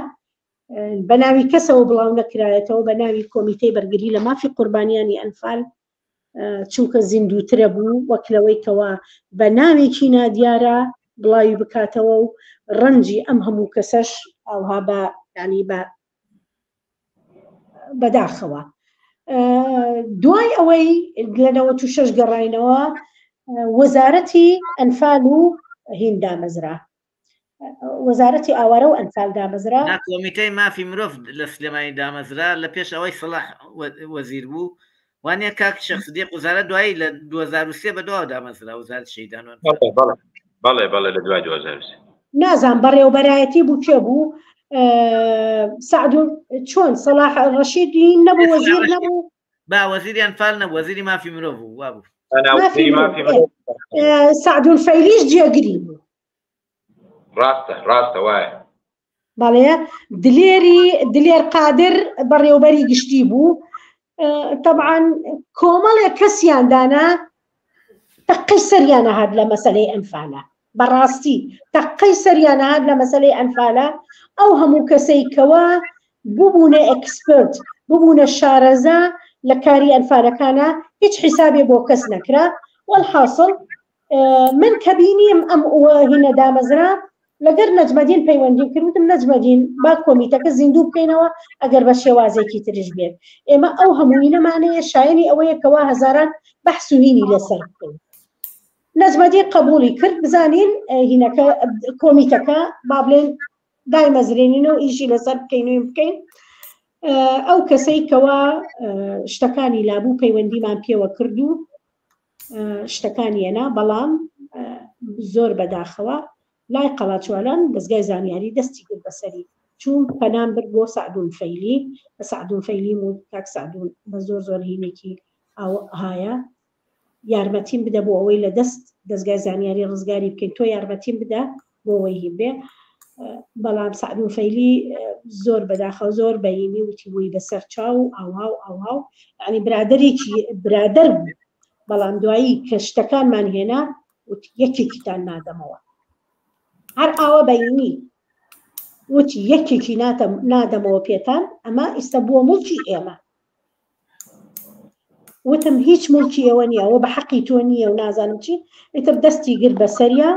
بە ناوی کەسەوە بڵاو نەکرایەتەوە، بە ناوی کۆمیتەی بەرگری لە مافی قوربانیانی ئەنفال، چونکە زیندووترە بوو وەک لەوەی کەوا بە ناوێکی نادیارە بڵاوی بکاتەوە و ڕەنجی ئەم هەموو کەسەش ئاوها بە ینی بە بەداخەوە دوای ئەوەی لە 96 گەڕاینەوە وەزارەتی ئەنفال و هین دامەزرا وەزارەتی ئاوارە و ئەنفال دامەزرا کۆمیتەی مافی مرۆڤ لە سلێمانی دامەزرا لە پێش ئەوەی سەڵاح وەزیر بوو وانە کاک شەخسدیق وزارە دوایی لە 2023 بە دواوە دامەزرا وزارەت شەیدان بەڵێ بەڵێ لە دوای 2023 نازان بەڕێوبەرایەتی بوو کێ بوو سعد چۆن سەڵاح ڕەشیدی نەبوو وەزیر نەبوو با وەزیری ئەنفال نەبوو وەزیری مافی مرۆڤ بوو وابوو سعدون فەیلیش جێگری بوو ڕاستە ڕاستە وایە بەڵێ دلێری دلێر قادر بەڕێوبەری گشتی بوو طبعا کۆمەڵێک کەسیان دانا تەقەی سەریانە هات لە مەسلەی ئەنفالە بەڕاستی تەقەی سەریانە هات لە مەسلەی ئەنفالە ئەو هەموو کەسەی کەوا ببوونە ئەکسپرت ببوونە شارەزا لە کاری ئەنفالەکانە هیچ حیسابێ بۆ کەس نەکرا والحاصل من کە بینیم ئەم هینە دامەزرا لەگەر نەجمەدین پەیوەندیم کرد وتم نەجمەدین با کۆمیتەکە زیندوو بکەینەوە ئەگەر بە شێوازێکی ترش بێت ئێمە ئەو هەمووینەمانەیە شایەنی ئەوەیە کەوا هەزاران بەحس و هینی لەسەر بکەین نەجمەدین قبولی کرد بزانین هینەکە کۆمیتەکە با بڵێن دایمەزرێنین و ئیشی لەسەر بکەین و بکەین ئەو کەسەی کەوا شتەکانی لابوو پەیوەندیمان پێوە کرد و شتەکانی هێنا بەڵام زۆر بەداخەوە لای قەڵاچوالان دەزگای زانیاری دەستی گرت بەسەری چوون پەنام برد بۆ سەعدون فەیلی بە سەعدون فەیلی و کاک سەعدون بە زۆر زۆر هینێکی ئاوهایە یارمەتیم بدە بۆ ئەوەی لە دەست دەزگای زانیاری ڕزگاری بکەین تۆ یارمەتیم بدە بۆ ئەوەی هین بێ بەڵام سەعدون فەیلی زۆر بەداخەوە زۆر بەینی وتی بووی بەسەر چاو و ئاوا و ئاوا و یعنی برادێکی برادەر بوو بەڵام دوایی کە شتەکانمان هێنا وتی یەکێکیتان نادەمەوە هەر ئاوا بەینی وتی یەکێکی نادەمەوە پێتان ئەمە ئیستا بووە موڵکی ئێمە وتم هیچ موڵکی ئێوە نییە ئەوە بە حەقی تۆ نییە و نازانم چی ئیتر دەستی گرت بەسەریا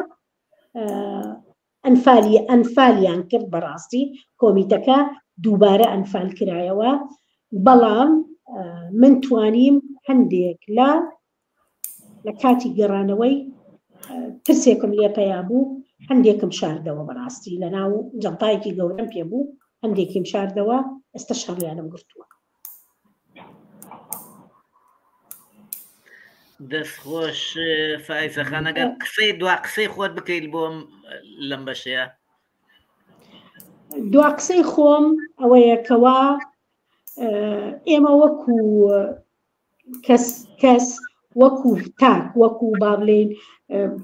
ئەنفالی ئەنفالیان کرد بەڕاستی کۆمیتەکە دووبارە ئەنفال کرایەوە بەڵام من توانیم هەندێک لە لە کاتی گەڕانەوەی ترسێکم لێ پەیا بوو هەندێکم شاردەوە بەڕاستی لە ناو جەڵتایەکی گەورەم پێ بوو هەندێکیم شاردەوە ئێستا شەڕیانم گرتووە دەستخۆش فایزە خان ئەگەر قسەی دوا قسەی خۆت بکەیت بۆم لەم بەشەیە دوا قسەی خۆم ئەوەیە کەوا ئێمە وەکو کەس کەس وەکو تاک وەکو با بڵێین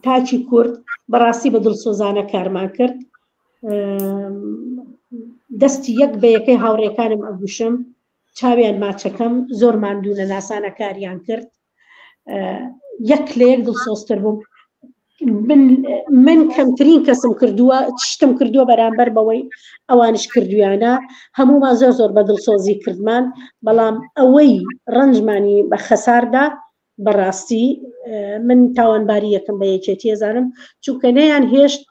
تاکی کورد بەڕاستی بە دڵسۆزانە کارمان کرد دەستی یەک بە یەکەی هاوڕێکانم ئەگوشم چاویان ماچەکەم زۆر ماندوو لە ناسانە کاریان کرد یەک لە یەک دڵسۆزتر بووم من من کەمترین کەسم کردووە شتم کردووە بەرامبەر بەوەی ئەوانش کردویانە هەمومان زۆر زۆر بە دڵسۆزی کردمان بەڵام ئەوەی ڕەنجمانی بە خەساردا بەڕاستی من تاوانباری یەکەم بە یەکێتی ئەزانم چونکە نەیان هێشت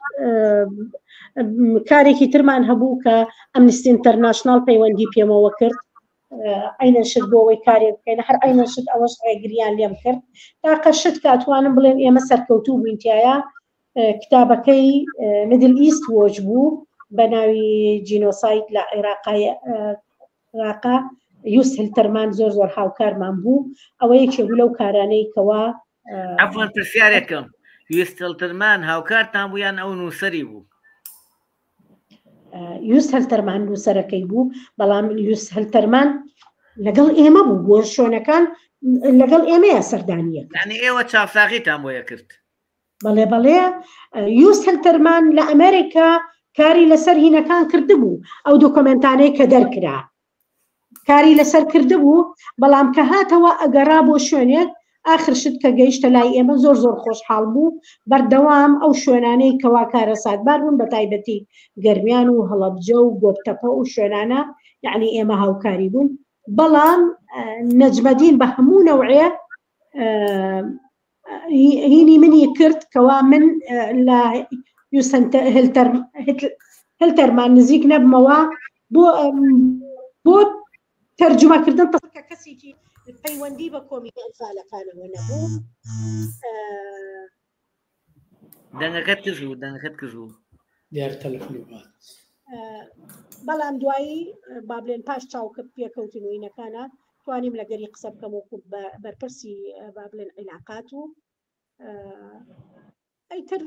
کارێکی ترمان هەبوو کە ئەمنستی ئینتەرناشناڵ پەیوەندی پێمەوە کرد عینەن شت بۆ ئەوەی کارێک بکەین هەر عینەن شت ئەوەش ڕێگریان لێم کرد تاقە شت کە ئەتوانم بڵێن ئێمە سەرکەوتوو بووین تایە کتابەکەی میدل ئیست وۆچ بوو بە ناوی جینۆساید لە عێراقای عێراقا یوس هلتەرمان زۆر زۆر هاوکارمان بوو ئەوە یەکێ بوو لەو کارانەی کەوا عەفوەن پرسیارێکم یوست هلتەرمان هاوکارتان بوو یان ئەو نووسەری بوو؟ یوس هەلتەرمان نووسەرەکەی بوو بەڵام یوس هەلتەرمان لەگەڵ ئێمە بوو بۆ شوێنەکان لەگەڵ ئێمەیە سەردانیە یعنی ئێوە چاوساغیتان بۆ یەکرد بەڵێ بەڵێ یوس هەلتەرمان لە ئەمریکا کاری لەسەر هینەکان کردبوو ئەو دۆکۆمنتانەی کە دەرکرا کاری لەسەر کردبوو بەڵام کە هاتەوە ئەگەڕا بۆ شوێنێک ئاخر شت کە گەیشتە لای ئێمە زۆر زۆر خۆشحاڵ بوو بەردەوام ئەو شوێنانەی کەوا کارەساتبار بوون بە تایبەتی گەرمیان و هەڵەبجە و گۆپتەپە و شوێنانە یعنی ئێمە هاوکاری بوون بەڵام نەجمەدین بە هەموو نەوعێ هینی منی کرد کەوا من لە هلتەرمان نزیک نەبمەوە بۆ بۆ تەرجمەکردن کە کەسێکی پەیوەندی بە کۆمیتە ئەنفالەکانەوە نەبوو. دەنگەکەت کز بوو دەنگەکەت کز بوو. دیار تەلەفۆنی بات. بەڵام دوایی با بلێن پاش چاوکە پێکەوتن و ئینەکانە توانیم لەگەری قسە بکەم وەکو بەرپرسی با بلێن عیلاقات و ئەیتر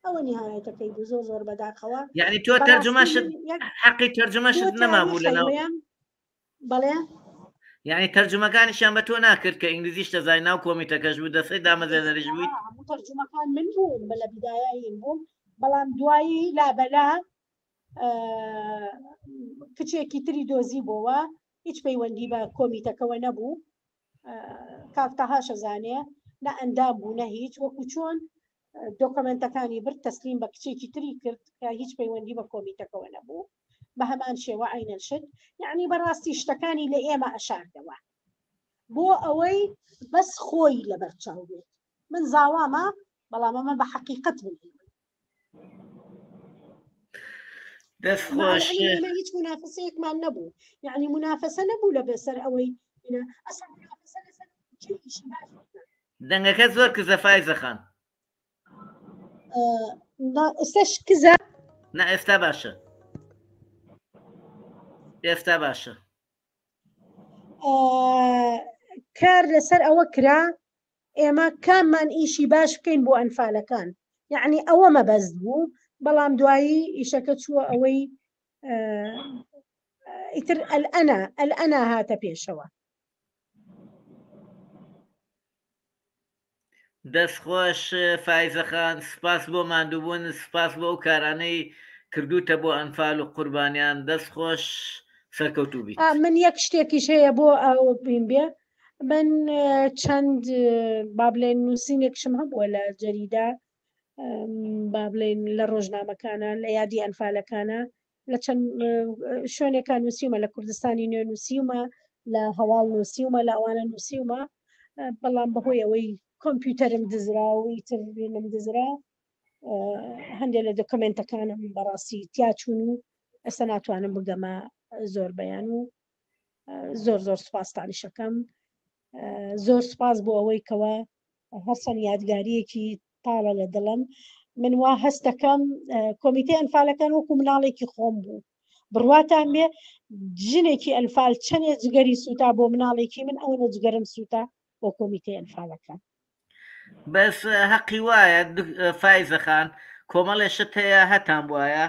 ئەوە نهایەتەکەی بوو زۆر زۆر بەداخەوە. یعنی تۆ تەرجمەشت حەقی تەرجمەشت نەمابوو لەناو بەڵێ یعنی تەرجمەکانیشیان بە تۆ ناکرد کە ئینگلیزیش دەزای ناو کۆمیتەکەش بوو دەسەی دامەزرێنەریش بوویت هەموو تەرجمەکان من بووم بە لە بدایەین بووم بەڵام دوایی لا بەلا کچێکی تری دۆزی بۆوە هیچ پەیوەندی بە کۆمیتەکەوە نەبوو کاک تەهاشە زانێ نە ئەندام بوو نە هیچ وەکو چۆن دۆکۆمنتەکانی برد تەسلیم بە کچێکی تری کرد کە هیچ پەیوەندی بە کۆمیتەکەوە نەبوو بە هەمان شێوە عینەن شت یعنی بەڕاستی شتەکانی لە ئێمە ئەشاردەوە بۆ ئەوەی بەس خۆی لەبەر چاو بێت من زاوامە بەڵام ئەمە بە حەقیقەت من دەست خۆش هیچ منافسەیەکمان نەبوو یعنی منافسە نەبوو لە بەسەر ئەوەی ئەسڵ منافسە لەسەر دەنگەکە زۆر کزە فایزە خان. ئێستاش کزە؟ نا ئێستا باشە ئێستا باشە. کار لەسەر ئەوە کرا ئێمە کاممان ئیشی باش بکەین بۆ ئەنفالەکان یعنی ئەوە مەبەست بوو بەڵام دوایی ئیشەکە چووە ئەوەی ئیتر ئەلئەنا ئەلئەنا هاتە پێشەوە. دەست خۆش فایزە خان سوپاس بۆ ماندووبوونت سوپاس بۆ ئەو کارانەی کردووتە بۆ ئەنفال و قوربانیان دەست خۆش سەرکەوتوو بیت. من یەک شتێکیش هەیە بۆ ئەوە بیم بێ من چەند با بڵێن نووسینێکشم هەبووە لە جەریدە با بڵێن لە ڕۆژنامەکانە لە یادی ئەنفالەکانە لە چەند شوێنێکا نووسیومە لە کوردستانی نوێ نووسیومە لە هەواڵ نووسیومە لە ئەوانە نووسیومە بەڵام بەهۆی ئەوەی کۆمپیوتەرم دزرا و ئیترم دزرا هەندێک لە دۆکمنتەکانم بەڕاستی تیاچوون و ئێستا ناتوانم بگەمە زۆر بەیان و زۆر زۆر سوپاستانیشەکەم زۆر سوپاس بۆ ئەوەی کەوا هەرچەند یادگاریەکی تاڵە لە دڵم من وا هەست دەکەم کۆمیتەی ئەنفالەکان وەکو مناڵێکی خۆم بوو بڕواتان بێ ژنێکی ئەنفال چەنێ جگەری سووتا بۆ مناڵێکی من ئەوەنە جگەرم سووتا بۆ کۆمیتەی ئەنفالەکان. بەس هەقی وایە فایزە خان کۆمەڵێ شت هەیە هەتان بوایە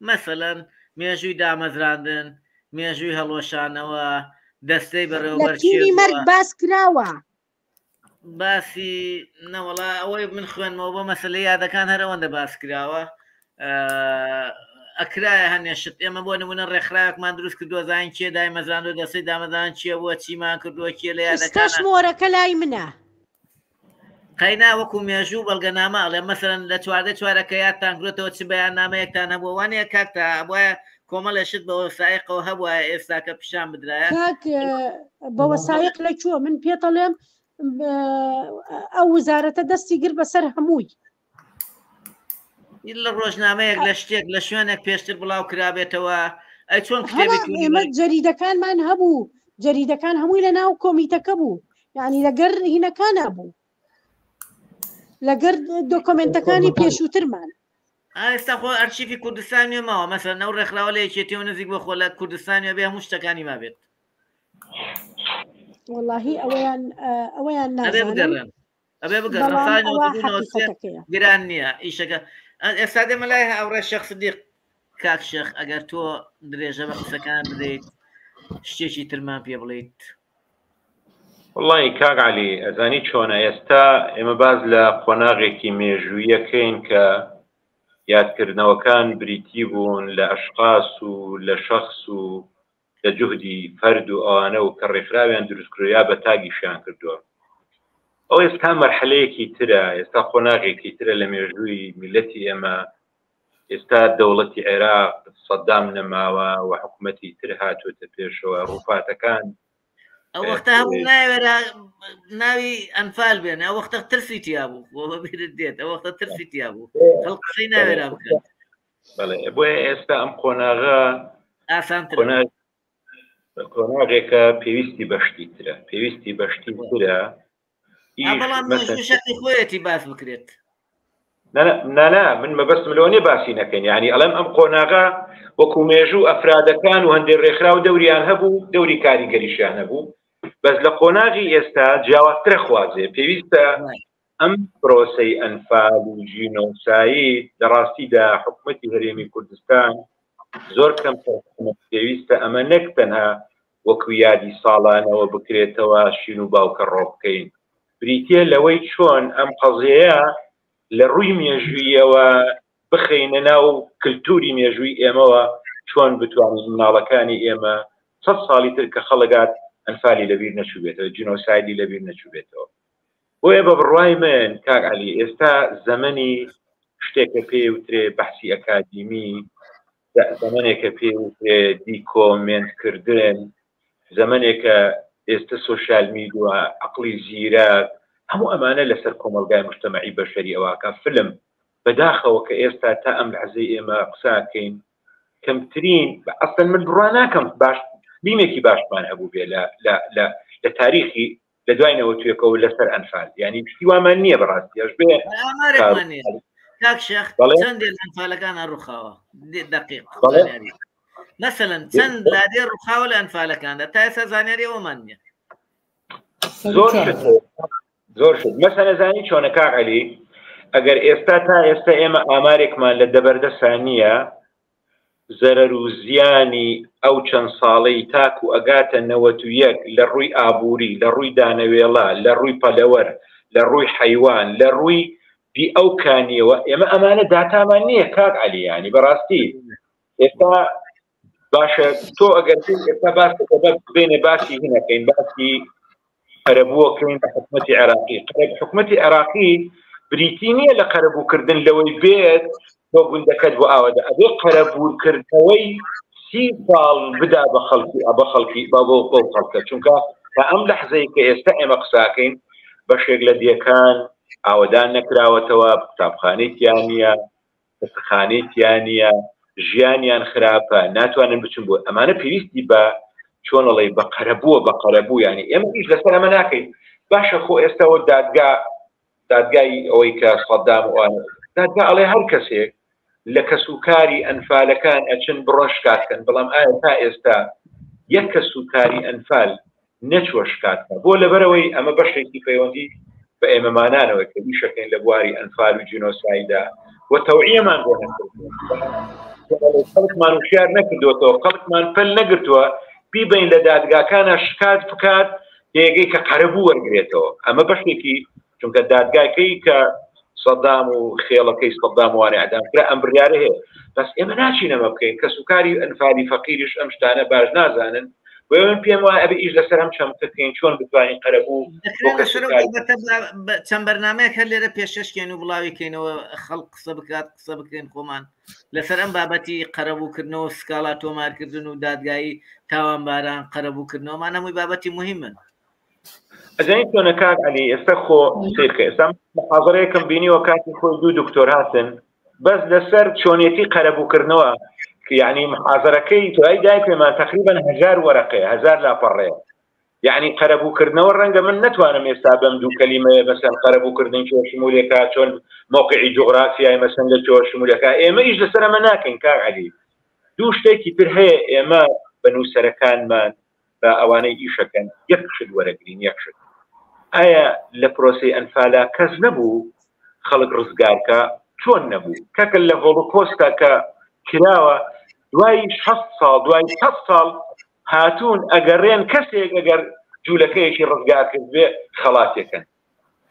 مەسەلەن مێژووی دامەزراندن مێژووی هەڵوەشانەوە دەستەی لە بەڕێوەبەر کێ تینی مەرگ بووە باس کراوە. باسی نەوەڵا ئەوەی من خوێنمەوە بۆ مەسلە یادەکان هەر ئەوەندە باس کراوە ئەکرایە هەنێ شت ئێمە بۆ نمونە ڕێکخراوێکمان دروست کردووە زانین کێ دایمەزراندوە دەستەی دامەزران چییە بووە چیمان کردووە کێ لە ئێستاش یادەکانە مۆرەکە لای منە. قەینا وەکو مێژوو بەڵگەنامە ئەڵێ مەسەلەن لە 14 چوارەکە یادتان کرێتەوە چ بەیاننامەیەکتان هەبووە وانەیە کاک تا ئەبوایە کۆمەڵێ شت بە وەسایقەوە هەبوایە ئێستا کە پیشان بدرایە کاک بە وەسایق لە کوێ من پێتەڵێم ئەو وزارەتە دەستی گرت بەسەر هەمووی لە ڕۆژنامەیەک لە شتێک لە شوێنێک پێشتر بڵاو کرابێتەوە ئەی چۆن کتێبی ئێمە جەریدەکانمان هەبوو جەریدەکان هەمووی لە ناو کۆمیتەکە بوو یعنی لەگەر هینەکانە بوو لەگەر دۆکۆمنتەکانی پێشووترمان ئێستا خۆ ئەرشیفی کوردستان نوێ ماوە مەسەلەن ئەو ڕێکخراوە لە یەکێتیەوە نزیک بۆ خۆ لە کوردستان نوێ بێ هەموو شتەکانی مابێت وەڵاهی ئەوەیان ئەوەیان ئەبێ نازانم بگەڕێن ئەبێ بگەڕێن بەڵام ساڵی ئەوە 92 93 حەقیقەتەکەیە گران نییە ئیشەکە ئێستا دێمە لای هاوڕێ شێخ سدیق. کاک شێخ ئەگەر تۆ درێژە بە قسەکان بدەیت شتێکی ترمان پێ بڵیت. وەڵی کاک عەلی ئەزانی چۆنە ئێستا ئێمە باز لە قۆناغێکی مێژوویەکەین کە یادکردنەوەکان بریتی بوون لە ئەشخاص و لە شەخس و لە جوهدی فەرد و ئەوانە و کە ڕێکخراویان دروست کردووە یا بە تاگیشیان کردووە. ئەو ئێستا مەرحەلەیەکی ترە، ئێستا قۆناغێکی ترە لە مێژووی میللەتی ئێمە، ئێستا دەوڵەتی عێراق سەدام نەماوە و حکوومەتی تر هاتووەتە پێشەوە، ڕووفاتەکان ئەو وەختە هەبوو ناوێرا ناوی ئەنفال بێنێ، ئەو وەختە ترسی تیا بوو، بۆ بەبیرت دێت ئەو وەختە ترسی تیا بوو، خەڵک قسەی ناوێرا بکات. بەڵێ بۆیە ئێستا ئەم قۆناغە ئاسانتر قۆناغێکە پێویستی بەشتی ترە پێویستی بەشتی ترە بەڵام شەقی خۆیەتی باس بکرێت نانا من مەبەستم لەوە نیە باسی نەکەین یعنی ئەڵێم ئەم قۆناغە وەکو مێژوو ئەفرادەکان و هەندێک ڕێکخراو دەوریان هەبوو دەوری کاریگەریشیان هەبوو بەس لە قۆناغی ئێستا جیاوازترە خوازێ پێویستە ئەم پرۆسەی ئەنفال و ژینۆساید لە ڕاستیدا حکومەتی هەرێمی کوردستان زۆر کەم پێویستە ئەمە نەک تەنها وەکو یادی ساڵانەوە بکرێتەوە شین و باوکە ڕۆ بکەین بریتە لەوەی چۆن ئەم قەزیەیە لە ڕووی مێژوویەوە بخەینە ناو کللتوری مێژووی ئێمەوە چۆن بتوانین مناڵەکانی ئێمە سە ساڵی تر کە خەڵگات ئەنفالی لەبیر نەچووبێتەوە جینۆسایدی لەبیر نەچووبێتەوە بۆیە بە بڕوای من کاک عەلی ئێستا زەمەنی شتێکە پێ وترێ بەحسی ئەکادیمی زەمەنێکە پێ وترێ دیکۆمێنت کردن زەمەنێکە ئێستا سۆشیال میدیا عقلی زیرەک هەموو ئەمانە لەسەر کۆمەلگای مجتەمەعی بەشەری ئەوواکە فلم بەداخەوە کە ئێستا تا ئەم لەحزەی ئێمە قساکەین کەمترین ئەسڵەن من بڕوا ناکەم باش فیلمێکی باشمان هەبوو بێ لە لە لە لە تاریخی لە دوای نەوەتوێکەوە لەسەر ئەنفال یعنی شتی وامان نییە بەڕاستی ئەش بێ ئامارێکمان نییە کاک شێخ چەندێ لە ئەنفالەکان ڕووخاوە دقیق مەسەلەن چەند لادێ ڕووخاوە لە ئەنفالەکاندا تا ئێستا زانیاری ئەومان نییە زۆر زۆر شت مەسەلە زانی چۆنە کاک عەلی ئەگەر ئێستا تا ئێستا ئێمە ئامارێکمان لە دەبەردەسا نییە زەرەر و زیانی ئەو چەند ساڵەی تاکو ئەگاتە 91 لە ڕووی ئابووری لە ڕووی دانەوێڵە لە ڕووی پەلەوەر لە ڕووی حەیوان لە ڕووی بی ئەو کانیەوە ئێمە ئەمانە داتامان نییە کاک عەلی ینی بەڕاستی ئێستا باشە تۆ ئەگەر ئێستا باس بێنێ باسی هینەکەین باسی قەرەبووەکەین بە حکومەتی عێراقی حکومەتی عێراقی بریتی نییە لە قەرەبووکردن لەوەی بێت بۆ گوندەکەت بۆ ئاوەدە ئەبێ قەرەبوورکردنەوەی سی ساڵ بدا بە خەڵکی بە خەڵکی بە بۆ بەو خەڵکە چونکە تا ئەم لەحزەی کە ئێستا ئێمە قساکەین بەشێک لە دێکان ئاوەدان نەکراوەتەوە قوتابخانەی تیا نییە خەستەخانەی تیا نییە، ژیانیان خراپە، ناتوانن بچن بۆ ئەمانە پێویستی بە چۆنەڵی بە قەرەبووە بە قەرەبوو ینی ئێمە ئیش لەسەر ئەمە ناکەین باشە خۆ ئێستاەوە دادگا دادگای ئەوەی کە سەدام و دادگا ئەڵێ هەر کەسێک لە کەسوکاری ئەنفالەکان ئەچن بڕۆن شکات کەن بەڵام ئایا تا ئێستا یەک کەسوکاری ئەنفال نەچووە شکات بکات بۆ لەبەرەوەی ئەمە بەشێکی پەیوەندی بە ئێمەمانانەوە کە ئیشەکەین لە بواری ئەنفال و جینۆسایدا و تەوعیەمان بۆ نەکردووە خەڵکمان وشیار نەکردوێتەوە خەڵکمان پەل نەگرتووە بیبین لە دادگاکانە شکات بکات پێگەی کە قەرەبوو وەرگێتەوە ئەمە بەشێکی چونکە دادگاکەی کە سەدام و خێڵەکەی سەدام وانە ئەدام کرا ئەم بڕیارە هەیە بەس ئێمە ناچین ئەمە بکەین کەس و کاری ئەنفالی فەقیریش ئەم شتانە باش نازانن بۆیە من پێم وایە ئەبێ ئیش لەسەر ئەم چەمکە بکەین چۆن بتوانین قەرەبوو بۆ کەس و کاری چەند بەرنمەیەک هەر لێرە پێشکەشکەین و بڵاوی کەینەوە خەڵک قسە بکات قسە بکەین خۆمان لەسەر ئەم بابەتی قەرەبووکردنەوە سکاڵا تۆمارکردن و دادگایی تاوانباران قەرەبووکردنەوەمان هەمووی بابەتی مهمن ئەزانی چۆنە کاک عەلی ئێستا خۆ سیرکە ئێستا محاضرەیەکم بینیوە کاتی خۆی دوو دکتۆر هاتن بەس لەسەر چۆنیەتی قەرەبووکردنەوە یعنی محاضرەکەی دوای دای پێمان تقریبا هزار وەرەقەیە هزار لاپەڕەیە یعنی قەرەبووکردنەوە ڕەنگە من نەتوانم ئێستا بەم دوو کەلیمەیە مەسەن قەرەبووکردن کێ شمولێکا چۆن موقعی جوغرافیای مەسەن لە چۆ شمولەکە ئێمە ئیش لەسەر ئەمە ناکەین کاک عەلی دوو شتێکی تر هەیە ئێمە بە نووسەرەکانمان با ئەوانەی ئیشەکەن یەک شت وەرەگرین یەک شت ئایا لە پرۆسی ئەنفالا کەس نەبوو خەڵک ڕزگارکە چۆن نەبوو کاکە لە هۆڵۆکۆستا کە کراوە دوای 6 ساڵ دوای 6 ساڵ هاتوون ئەگەڕێن کەسێک ئەگەر جوولەکەیەکی ڕزگار کرد بێ خەڵاتێکن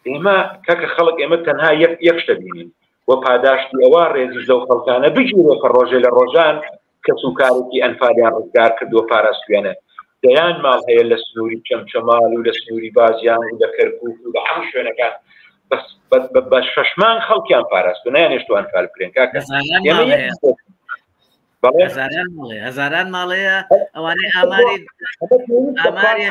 ئێمە کاکە خەڵک ئێمە تەنها یەک یەک شتە بینین و پاداشتی ئەوە ڕێزیش لەو خەڵکانە بگیرێ کە ڕۆژێ لە ڕۆژان کەس و کارێکی ئەنفالیان ڕزگار کردووە پاراستویانە دەیان ماڵ هەیە لە سنووری چەمچەماڵ و لە سنووری بازیان و لە کەرکوک و لە هەموو شوێنەکان بەس بە شەشمان خەڵکیان پاراستو نایانێشتو ئەنفال بکرێن کاکە ئێمە هەزاران ماڵێ هەزاران ماڵەیە ئەوانەی ئاماری ئاماری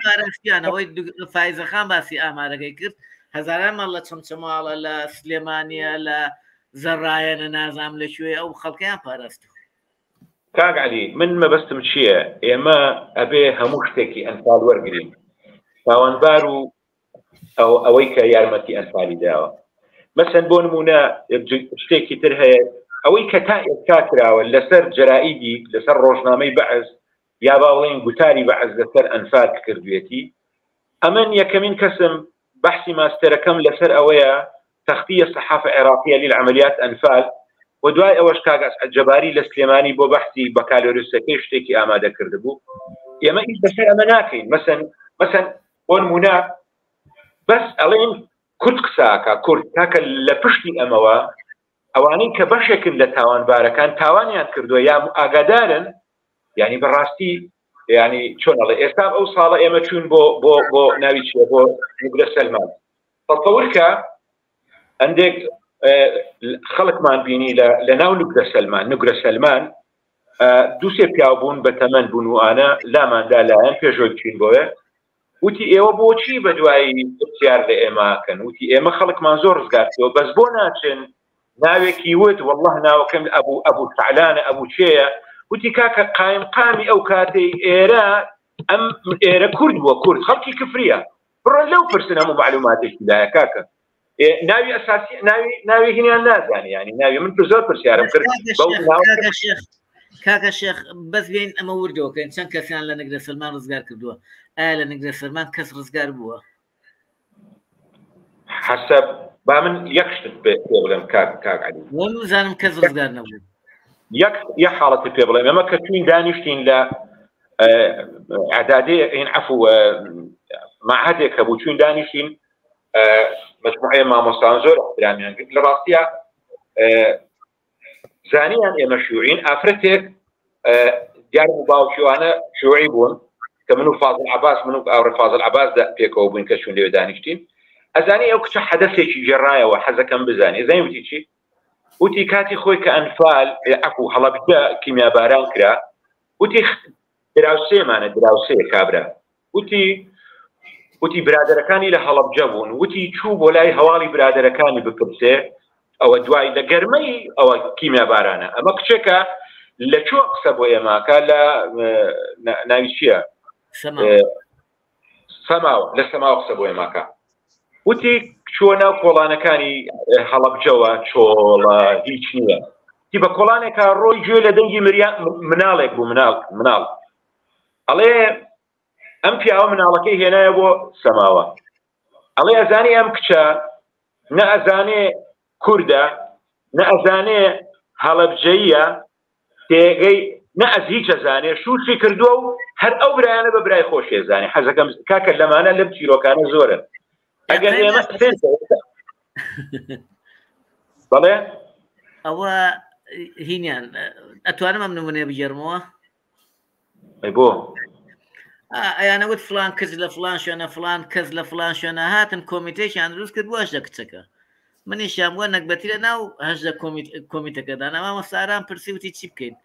پارستیانەوەی فایزەخان باسی ئامارەکەی کرد هەزاران ماڵ لە چەمچەماڵە لە سلێمانە لە زەڕایەنە نازام لە کوێ ئەو خەڵکیان پاراست کاک علی من مەبەستم چییە ئێمە ئەبێ هەموو شتێکی ئەنفال وەرگین تاوانبار و ئەو ئەوەی کە یارمەتی ئەنفالی داوە مەسەن بۆ نمونە شتێکی تر هەیە ئەوەی کە تا ئێستا کراوە لەسەر جەرائیدی لەسەر ڕۆژنامەی بەعس یا با بڵێین گوتاری بەعس لەسەر ئەنفال کردوێتی ئەمن یەکەمین کەسم بەحسی ماستەرەکەم لەسەر ئەوەیە تەختیە سەحافە عێراقیە للعملیات ئەنفال و دوای ئەوەش کاک ئەسعەد جەباری لە سلێمانی بۆ بەحسی بەکالۆریوسەکەی شتێکی ئامادە کردبوو ئێمە ئیش لەسەر ئەمە ناکەین مەسەن مەسەن بۆ نمونە بەس ئەڵێن کورد قساکە کورد تاکە لە پشتی ئەمەوە ئەوانەی کە بەشێکن لە تاوانبارەکان تاوانیان کردووە یا ئاگادارن ینی بەڕاستی ینی چۆن ئەڵێ ئێستا ئەو ساڵە ئێمە چوون بۆ بۆ بۆ ناوی چیە بۆ نوگرە سەلمان تەسەور کە هەندێک خەڵکمان بینی لە ناو نوگرە سەلمان نوگرە سەلمان دووسێ پیاو بوون بە تەمەن بوون و ئانە لاماندا لایەن پێشۆی بچین بۆێ وتی ئێوە بۆچی بە دوایی پرسیار لە ئێماکەن وتی ئێمە خەڵکمان زۆر ڕزگار کردووە بەس بۆ ناچن ناوێکی وت والله ناوەکەم ئەبوو ئەبوو فعلانە ئەبوو چێیە وتی کاکە قایم قامی ئەو کاتەی ئێرە ئەم ئێرە کورد بووە کورد خەڵکی کفریە بڕۆ لەو پرسن هەموو معلوماتێکی لایە کاکە ناوی ئەساسی ناوی ناوی هینیان نازانی ینی ناوی من زۆر پرسیارم کرد کاکە شێخ بەس بین ئەمە وردەوەکەین چەند کەسیان لە نگرە سلمان ڕزگار کردووە ئایا لە نگرە سلمان کەس ڕزگار بووە حەسەب با من یەک شتت پێ بڵێم کاک کاک عەلی زانم کەس ڕزگار نەبوو یەک یە حاڵەتی پێ بڵێم ئێمە کە چوین دانیشتین لە ئەدادێ این عفو معهدێک هەبوو چوین دانیشتین مجموعەیە مامۆستان زۆر احترامیان کرد لە ڕاستیە زانیان ئێمە شیوعین ئافرەتێک دیار بوو باوکیوانە شیوعی بوون کە من و فازل عباس من و ئاوڕێ فازل عباس پێکەوە بووین کە چوون لەوێ دانیشتین ئەزانی ئەو کچە حەدەسێکی گێڕایەوە حەزەکەم بزانێ زانی وتی چی وتی کاتی خۆی کە ئەنفال عەفو هەڵەبجە کیمیاباران کرا وتی دراوسێمانە دراوسێ کابرا وتی وتی برادەرەکانی لە هەڵەبجە بوون وتی چوو بۆ لای هەواڵی برادەرەکانی بپرسێ ئەوە دوای لە گەرمەی ئەوە کیمیابارانە ئەمە کچێکە لە چۆ قسە بۆ ئێماکە لە ناوی چییە سەماوە لە سەماوە قسە بۆ ئێماکە وتی چووە ناو کۆڵانەکانی هەڵەبجەوە چۆڵە هیچ نییە تی بە کۆڵانێکا ڕۆی گوێ لە دەنگی مریا مناڵێک بوو مناڵ مناڵ ئەڵێ ئەم پیاوە مناڵەکەی هێنایە بۆ سەماوە ئەڵێ ئەزانی ئەم کچە نە ئەزانێ کوردە نە ئەزانێ هەڵەبجەیە تێگەی نە ئەز هیچ ئەزانێ شووشی کردووە و هەر ئەو برایانە بە برای خۆشی ئەزانێ حەزەکەم کاکە لەمانە لەم چیرۆکانە زۆرن ئەگەر ئێمە بەڵێ ئەوە هینیان ئەتوانم ئەم نمونەیە بگێڕمەوە بۆ ئەیانەوت فلان کچ لە فلان شوێنە فلان کەس لە فلان شوێنە هاتن کۆمیتێکیان دروست کرد بۆ هەژدە کچەکە منیشیان بووە نەگبەتی لە ناو هەژدە کۆمیتەکەدا نەمامە ساران پرسی وتی چی بکەین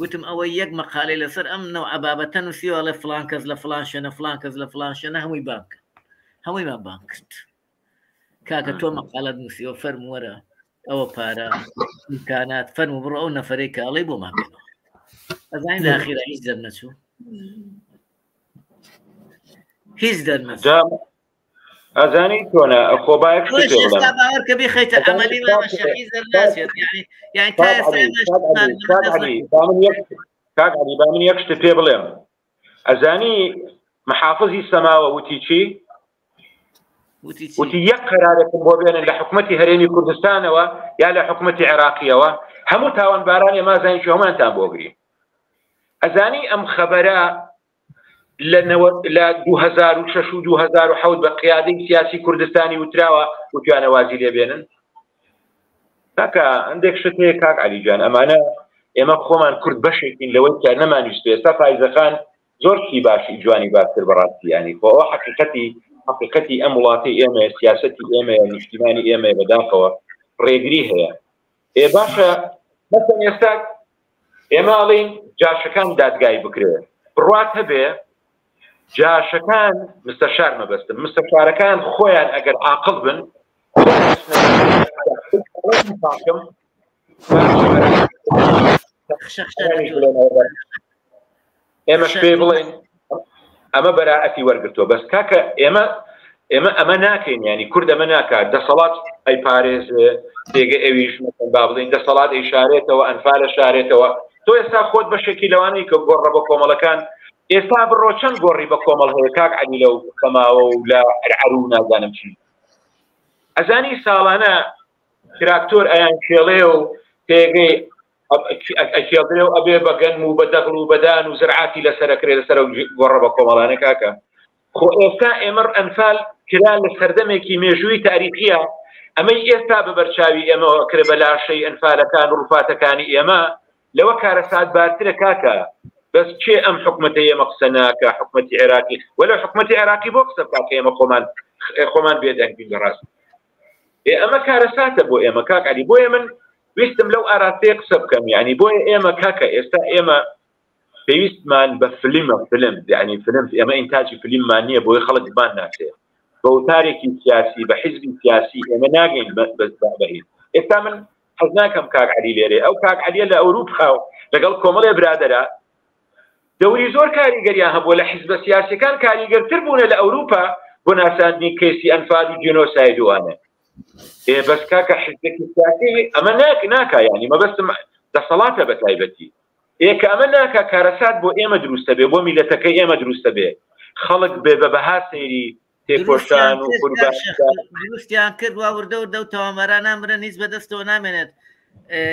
وتم ئەوە یەک مەقالەی لەسەر ئەم نەوعە بابەتە نووسیوە ئەڵێ فلان کەس لە فلان شوێنە فلان کەس لە فلان شوێنە هەمووی بانگ کرد هەموویمان بانگ کرد کاکە تۆ مەقالەت نووسیوە فەرموو وەرە ئەوە پارە ئیمکانات فەرموو بڕۆ ئەو نەفەرەی کە ئەڵێی بۆمان بێنەوە ئەزانین لە ئاخیرا هیچ دەرنەچوو هیچ دەرنەچوو ئەزانی چۆنە خۆ با یەک شتی پێ بڵێم باوەڕ کە بیخەیتە عەمەلی مامە شەقی دەرناچێت یعنی یعنی تا ئێستا کاک عەلی با من یەک شت پێ بڵێم ئەزانی محافزی سەماوە وتی چی وتی یەک قەرارێکم بۆ بێنن لە حکومەتی هەرێمی کوردستانەوە یا لە حکومەتی عێراقیەوە هەموو تاوانباران ئێمە زانین کێ هەموویانتان بۆ گرین. ئەزانی ئەم خەبەرە لە لە 2006 و 2007 بە قیادەی سیاسی کوردستانی وتراوە وتیانە وازی لێ بێنن؟ کاکە هەندێک شت هەیە کاک عەلی گیان ئەمانە ئێمە خۆمان کورد بەشێکین لەوەی کە نەمانویستوە ئێستا فایزەخان زۆر شتی باشی جوانی باس کرد بەڕاستی ینی خۆ ئەوە حەقیقەتی حەقیقەتی ئەم وڵاتی ئێمەیە سیاسەتی ئێمەیە نیشتیمانی ئێمەیە بەداخەوە ڕێگری هەیە ئێ باشە مەسەن ئێستا ئێمە ئەڵین جاشەکان دادگای بکرێ بڕوات هەبێ جاشەکان مستەشار مەبەستم مستەشارەکان خۆیان ئەگەر عاقڵ بن ئێمەش پێ بڵێن ئەمە بەرائەتی وەرگتووە بەس کاکە ئێمە ئێمە ئەمە ناکەین ینی کورد ئەمە ناکات دەسەڵات ئەی پارێز تێگە ئەویش با بڵین دەسەڵات ئەی شارێتەوە ئەنفالە شارێتەوە تۆ ئێستا خۆت بەشێکی لەوانەی کە گۆڕە بە کۆمەڵەکان ئێستا بڕۆ چەند گۆڕی بە کۆمەڵ هەیە کاک عەلی لەو سەماوە و لە عەرعەر و نازانم چی ئەزانی ساڵانە تراکتۆر ئەیان کێڵێ و پێگەی ئەکێڵدرێ و ئەبێ بە گەنم و بە دەغڵ و بەدان و زرعاتی لەسەرەکرێ لەسەر گۆڕە بە کۆمەڵانە کاکە خۆ ئێستا ئێمە ئەنفال کرا لە سەردەمێکی مێژووی تاریخیە ئەمەی ئێستا بە بەرچاوی ئێمەوە کرێ بە لاشەی ئەنفالەکان و ڕوفاتەکانی ئێمە لەوە کارەساتبارترە کاکە بەس کێ ئەم حکومەتە ئێمە قسە ناکە حکومەتی عێراقی وەلە حکومەتی عێراقی بۆ قسە بکات کە ئێمە خۆمان خۆمان بێدەنگ بین بەڕاست ئێ ئەمە کارەساتە بۆ ئێمە کاک عەلی بۆیە من ویستم لەو ئاراستەیە قسە بکەم یعنی بۆیە ئێمە کاکە ئێستا ئێمە پێویستمان بە فلیمە فلم یعنی فلم ئێمە ئینتاجی فلیممان نییە بۆی خەڵک بمان ناسێ بە وتارێکی سیاسی بە حیزبی سیاسی ئێمە ناگەین بە هیچ ئێستا من حەز ناکەم کاک عەلی لێرێ ئەو کاک عەلیە لە ئەوروپا و لەگەڵ کۆمەڵێ برادەرە دەوری زۆر کاریگەریان هەبووە لە حیزبە سیاسەکان کاریگەرتر بوونە لە ئەوروپا بۆ ناساندنی کەیسی ئەنفال و جینۆساید وانە ئێ بەس کاکە حیزبێکی سیاسی ئەمە ناک ناکا یعنی مەبەستم دەسەڵاتە بە تایبەتی ئێ کە ئەمە ناکا کارەسات بۆ ئێمە دروستە بێ بۆ میلەتەکەی ئێمە دروستە بێ خەڵک بێ بە بەها سەیری تێکۆشان و دروستیان کرد وا وردە وردە و تاوانباران نامرن هیچ بەدەستەوە نامێنێت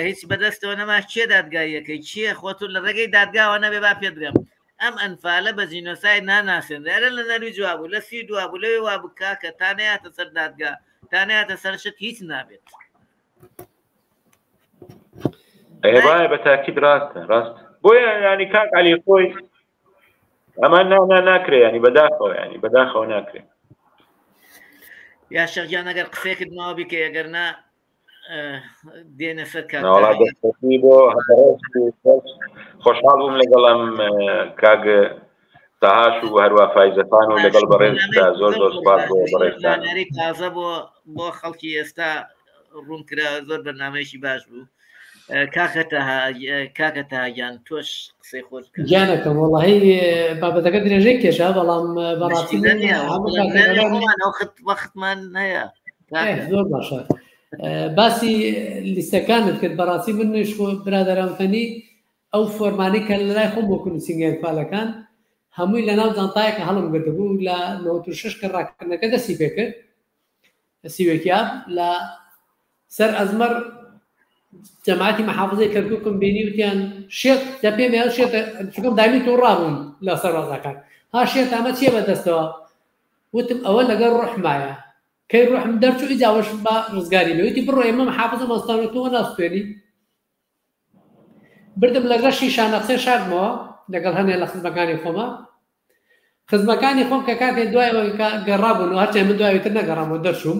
هیچ بەدەستەوە نەما کێ دادگاییەکەی کێ خۆتو لە ڕێگەی دادگاوە نەبێ با پێ درێم ئەم ئەنفالە بە جینۆساید ناناسێنرێ لە نەرویج وابوو لە سوید وابوو لەوێ وابوو کاکە تا نەیاتە سەر دادگا تا نەیاتە سەر شت هیچ نابێت. ئەی وایە بە تاکید ڕاستە ڕاست بۆیە ینی کاک عەلی خۆی ئەمە نا نا ناکرێ ینی بەداخەوە ینی بەداخەوە ناکرێ. یا شێخ گیان ئەگەر قسەیەکت ماوە بیکە ئەگەر نا دێنە سەر کاک ناوەڵا تاهیر. دەستخۆشی بۆ هەموو خۆشحاڵ بووم لەگەڵ ئەم کاک تاهاش و هەروە فایزەکان و لەگەڵ بەڕێزدا زۆر زۆر سوپاس بۆ بەڕێزتان. زانیاری تازە بۆ بۆ خەڵکی ئێستا ڕوون کرا زۆر بەرنامەیەکی باش بوو کاکە تەها کاکە تەها گیان تۆش قسەی خۆت بکە. گیانەکەم وەڵاهی بابەتەکە درێژەی کێشا بەڵام بەڕاستی مشکلە من نییە هەموو وەڵام کاتێک ناوی ئەڵێم خۆمان ئەو خت وەختمان هەیە ئێ کاکە. زۆر باشە باسی لیستەکانت کرد بەڕاستی منیش خۆ برادەران فەنی ئەو فۆرمانەی کە لەلای خۆم وەکو نووسینگە ئەنفالەکان هەمووی لەناو جانتایەکە هەڵم گرتبوو لە 96 کە ڕاکردنەکە دەستی پێکرد سیوەکی ئاب لە سەر ئەزمەر جەماعەتی محافزەی کەرکوکم بینی وتیان شێت جا پێم یان شێتە چونکەم دایمی تووڕا بووم لە سەربازەکان ها شێت ئەمە چییە بەدەستەوە وتم ئەوە لەگەڵ ڕۆحمایە کەی ڕۆحم دەرچوو ئیجا ئەوەش با ڕزگاری بێ وتی بڕۆ ئێمە محافزەمان ستانەوە ناستێنی بردم لە لەشی شانەقسێ شاردمەوە لەگەڵ هەنێ لە خزمەکانی خۆمە خزمەکانی خۆم کە کاتێ دوایەوە گەڕابوون و هەرچەند من دوایەوە تر نەگەڕامەوە دەرچووم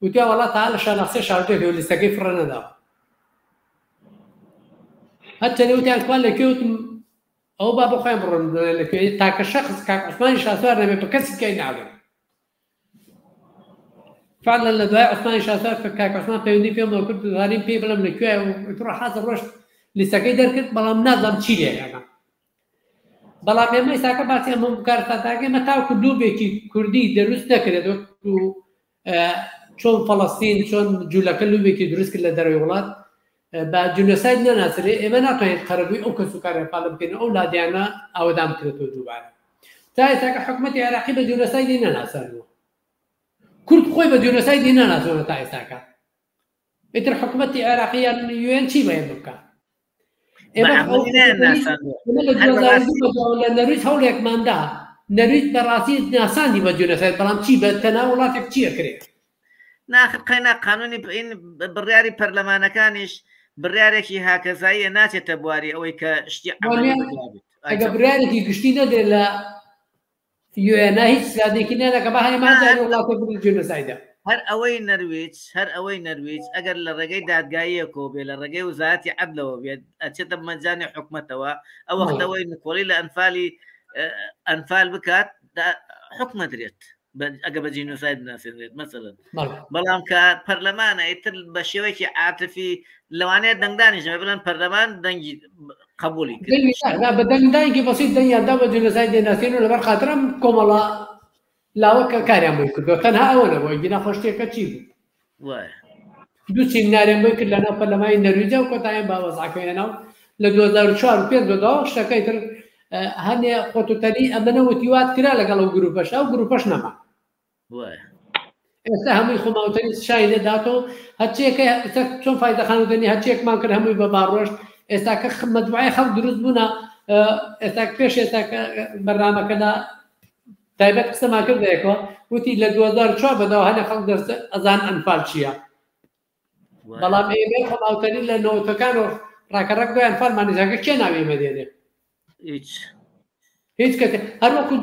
وتیا وەڵا تا لە شانەقسێ شاردوێتەوە لیستەکەی فڕە نەداوە هەرچەندە وتیان کوا لە کوێ وتم ئەو با بۆ خۆیان بڕۆن لە کوێ تاکە شەخص کاک عوسمانی شاسوار نەبێ بە کەسی کەی ناڵێم فعلا لە دوای عوسمانی شاسوار کە کاک عوسمان پەیوەندی پێمەوە کرد زانیم پێی بڵێم لە کوێ و ئیتر حازر ڕۆشت لیستەکەی دەرکرد بەڵام نازانم چی لێ هێنا بەڵام ئێمە ئێستاکە باسی ئەمە کارەساتاکە ئێمە تاوکو لوبێکی کوردی دروست نەکرێت وەکو چۆن فەڵەستین چۆن جوولەکە لوبێکی دروست کرد لە دەرەوەی وڵات بە جینۆساید نەناسرێ ئێمە ناتوانین قەرەبووی ئەو کەس و کارە پالە بکەین ئەو لادیانە ئاوەدان بکرێتەوە دووبارە تا ئێستاکە حکوومەتی عێراقی بە جینۆسایدی نەناساندووە کورد خۆی بە جینۆسایدی نەناسۆنە تا ئێستاکە. ئیتر حکومەتی عێراقی یان یوێن چی بە ئێمە بکا؟ ئێمە لە نەرویج هەوڵێکماندا نەرویج بەڕاستی ناساندی بە جینۆساید بەڵام چی بە تەنها وڵاتێک چی ئەکرێ؟ ناخر قەینا قانونی بڕیاری پەرلەمانەکانیش بڕیارێکی هاکەزاییە ناچێتە بواری ئەوەی کە شتی ئەگە بڕیارێکی گشتی نەدرێت لە یوێنا هیچ سادێکی نەدەکە بە هەمان وڵاتێک بڵێ جینۆسایدە. هەر ئەوەی نەرویج هەر ئەوەی نەرویج ئەگەر لە ڕێگەی دادگاییەکەوە بێ لە ڕێگەی وزارەتی عەدلەوە بێت ئەچێتە مەجانی حکومەتەوە ئەو وەختەوەی نکۆڵی لە ئەنفالی ئەنفال بکات حکومە درێت ئەگە بە جینۆساید بناسێنرێت مەسەلەن بەڵام کە پەرلەمانە ئیتر بە شێوەیەکی عاتفی لەوانەیە دەنگدانیش نەبێت بڵێن پەرلەمان دەنگی قبولی کرد بە دەنگدانێکی بەسیط دەنگیان دا بە جینۆساید دەیناسێن و لەبەر خاترم کۆمەڵە لاوە کە کاریان بۆی کردووە تەنها ئەوە نەبووە گینا خۆشتێکە چی بوو وایە دوو سیمیناریان بۆی کرد لەناو پەرلەمانی نەرویجا و کۆتاییان بە وەزعەکە هێنا و لە 2004 و 5 بەدواوە شتەکەی تر هەنێ خۆتوتەنی ئەمە وتی وات کرا لەگەڵ ئەو گروپەش ئەو گروپەش نەما ئێستا هەمووی خۆماوتەنی شای نەداتەوە هەرچیەکە چۆن فایدەخانوتەنی هەرچیەکمان کرد هەمووی بە باڕۆشت ئێستا کە مەجموعەی خەڵک دروست بوونە ئێستا پێش ئێستا بەرنامەکەدا تایبەت قسەمان کرد بەیەکەوە وتی لە 2004 بەداوە هەنێ خەڵک دەست ئەزان ئەنفال چییە بەڵام ئێمە خۆماوتەنی لە نەوەتەکان و ڕاکەڕەک دوای ئەنفالمان نزاکە کێ ناوی ئێمە دێنێ هیچ هیچ کەس هەروەکو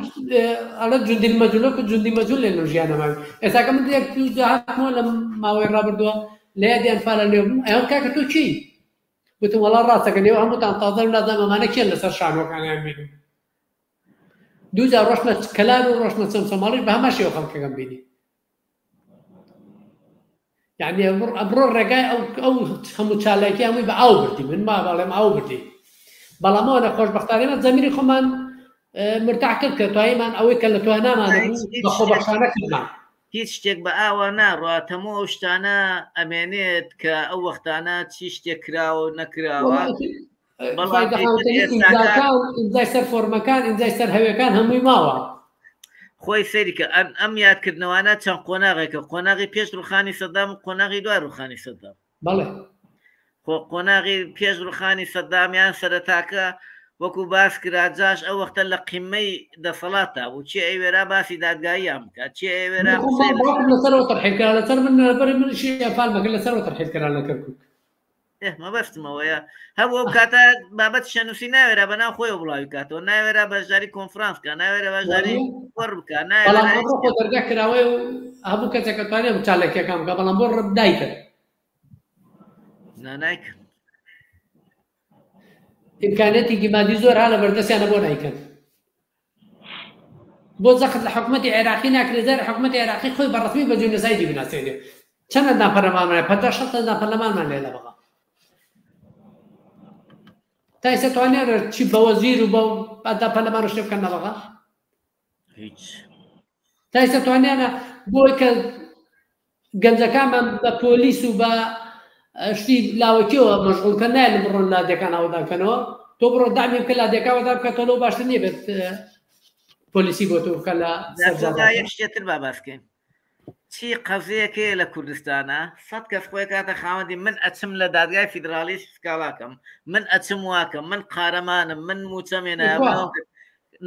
ئەڵێ جوندی مەجهول وەکو جوندی مەجهول لێ ژیانە ماوی ئێستاکە من یەک دوو هاتمەوە لە ماوەی ڕابردووە لە یادی ئەنفالە لێ بووم ئەیان کاکە تۆ کێی وتم وەڵا ڕاستەکە لێوە هەمووتان تازە و نازانم ئەمانە کێن لەسەر شانۆکانیان بینیم دوو جار ڕۆشتمە کەلار و ڕۆشتمە چەمچەماڵیش بە هەمان شێوە خەڵکەکەم بینی یعنی ئەمڕۆ ڕێگای ئەو ئەو هەموو چالاکی هەمووی بە ئاو بردی من ما بەڵێم ئاو بردی بەڵام ئەوە لە خۆشبەختانەمە زەمیری خۆمان مرتاح کرد کە توایمان ئەوەی کە لە توانامان بە خۆبەخشانە کردمان هیچ شتێک بە ئاوا ناڕات هەموو ئەو شتانە ئەمێنێت کە ئەو وەختانە چی شتێک کراوە و نەکراوە ئیمزای سەر فۆرمەکان ئیمزای سەر هەوێکان هەمووی ماوە. خۆی سەیری کە ئەم ئەم یادکردنەوانە چەند قۆناغێکە قۆناغی پێش ڕوخانی سەدام و قۆناغی دوای ڕوخانی سەدام بەڵێ خۆ قۆناغی پێش ڕوخانی سەدامیان سەرەتاکە وەکو باس کرا جاش ئەو وەختە لە قیمەی دەسەڵاتدا بوو چێ ئەیوێرا باسی دادگاییان بکات چێ ئەیوێرا لەسەرەوە تەرحیل کرا لەسەر من بەری منشی ئەفال مەکە لەسەرەوە تەرحیل کرا لە کەرکوک مەبەستم ئەوەیە هەبوو ئەو کاتە بابەت شەنووسی ناوێرا بەناو خۆی بڵاوی کاتەوە ناوێرا بەشداری کۆنفرانس کە ناوێرە بەشداری وەڕ بکە ناوێرا دەرگا کراوەی و هەموو کەسێکە توانێت چالاکیەکان بکە بەڵام بۆ ڕب دایکرد نانایکرد ئیمکانیەتێکی مادی زۆر ها لە بەردەستیانە بۆ نایکەن بۆ زەخت لە حکومەتی عێراقی ناکرێت جارێ حکومەتی عێراقی خۆی بە ڕەسمی بە جینۆسایدی بناسێنێ چەند ئەندام پەرلەمانمان هەیە 50 60 ئەندام پەرلەمانمان لێ لە بەغا تا ئێستا توانیانە چی بە وەزیر و بە ئەندام پەرلەمان و شتێ بکەن لە بەغا هیچ تا ئێستا توانیانە بۆی کە گەنجەکانمان بە پۆلیس و بە شتی لاوەکیەوە مەشغوڵ کەن نایەن بڕۆن لادێکان ئاوەدان کەنەوە تۆ بڕۆ دامی بکە لادێکا وەدا بکە تۆ لەو باشتر نییە بێت پۆلیسی بۆ تۆ بکە لە یەک شتێتر با باس بکەین چی قەزیەکەیە لە کوردستانە سەد کەس خۆی کاتە خاوەندی من ئەچم لە دادگای فیدراڵی سکاڵاکەم من ئەچم واکەم من قارەمانم من موچەمێنە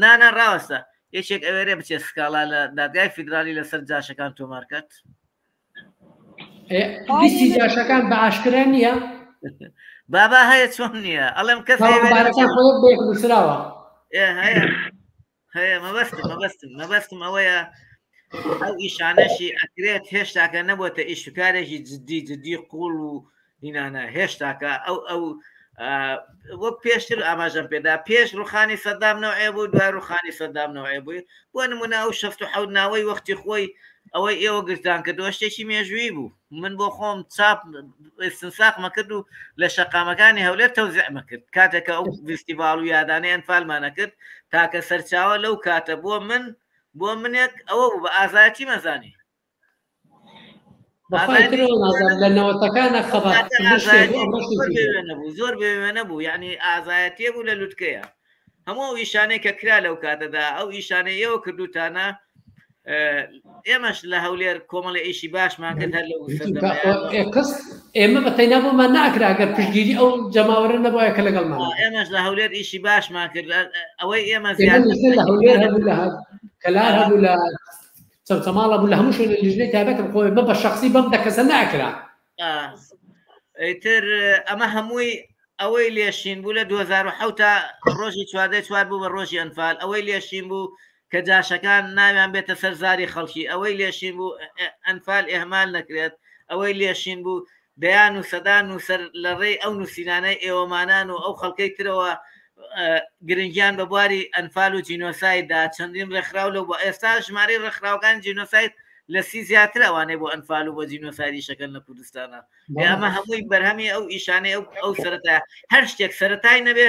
نانا ڕاوەستە یەکێک ئەوێرێ بچێت سکاڵا لە دادگای فیدرالی لەسەر جاشەکان تۆمار کات لیستی جاشەکان بە ئاشکرا نییە بابا هەیە چۆن نییە ئەڵێم کەس نووسراوە هەیە هەیە مەبەستم مەبەستم مەبەستم ئەوەیە ئەو ئیشانەشی ئەکرێت هێشتاکە نەبووتە ئیشکارێکی جددی جددی قوڵ و هینانە هێشتاکە ئەو ئەو وەک پێشتر ئاماژەم پێدا پێش ڕوخانی سەدام نەوعێ بوو دوای ڕوخانی سەدام نەوعێ بووی بۆ نمونە ئەو 67 ناوەی وەختی خۆی ئەوەی ئێوە گرتان کردەوە شتێکی مێژوویی بوو من بۆ خۆم چاپ استنساقمە کرد و لە شەقامەکانی هەولێر تەوزیعمە کرد کاتێک کە ئەو فیستیڤاڵ و یادانەی ئەنفالمانە کرد تاکە سەرچاوە لەو کاتە بۆ من بۆ منێک ئەوە بوو بە ئازایەتی مەزانی لە نەوەتەکانە خەبات زۆر بێوێنە بوو یعنی ئازایەتیە بوو لە لوتکەیە هەموو ئەو ئیشانەی کە کرا لەو کاتەدا ئەو ئیشانەی ئێوە کردوتانە. ئێمەش لە هەولێر کۆمەڵی ئیشی باشمان کرد هەر لەو کەس ئێمە بە تەینا بۆمان ناکرا گەر پشتگیری ئەو جەماوەرە نەبووە کە لەگەڵمان ئێمەش لە هەولێر ئیشی باشمان کرد ئەوەی ئێمە لە هەولێر هەبوو لە کەلار هەبوو لە چەمچەماڵە بوو لە هەموو شوێنە لیژنەی تایبەتم خۆی بە بە شخصی بەم دە کەسە ناکرا ئیتر ئەمە هەمووی ئەوەی لێشین بوو لە 2007 ڕۆژی چواردە چوار بوو بە ڕۆژی ئەنفال ئەوەی لێشین بوو کە جاشەکان ناویان بێتە سەر زاری خەڵکی ئەوەی لێشین بوو ئەنفال ئەهمال نەکرێت ئەوەی لێشین بوو دەیان و سەدان نووسەر لە ڕێی ئەو نووسینانەی ئێوەمانان و ئەو خەڵکەی ترەوە گرنگیان بە بواری ئەنفال و جینۆساید دا، چەندین ڕێکخراو لەو بۆ ئێستا ژمارەی ڕێکخراوەکانی جینۆساید لە سی زیاتر ئەوانەی بۆ ئەنفال و بۆ جینۆساید ئیشەکەن لە کوردستانە ئەمە هەمووی بەرهەمی ئەو ئیشانەی ئەو ئەو سەرەتا هەر شتێک سەرەتای نەبێ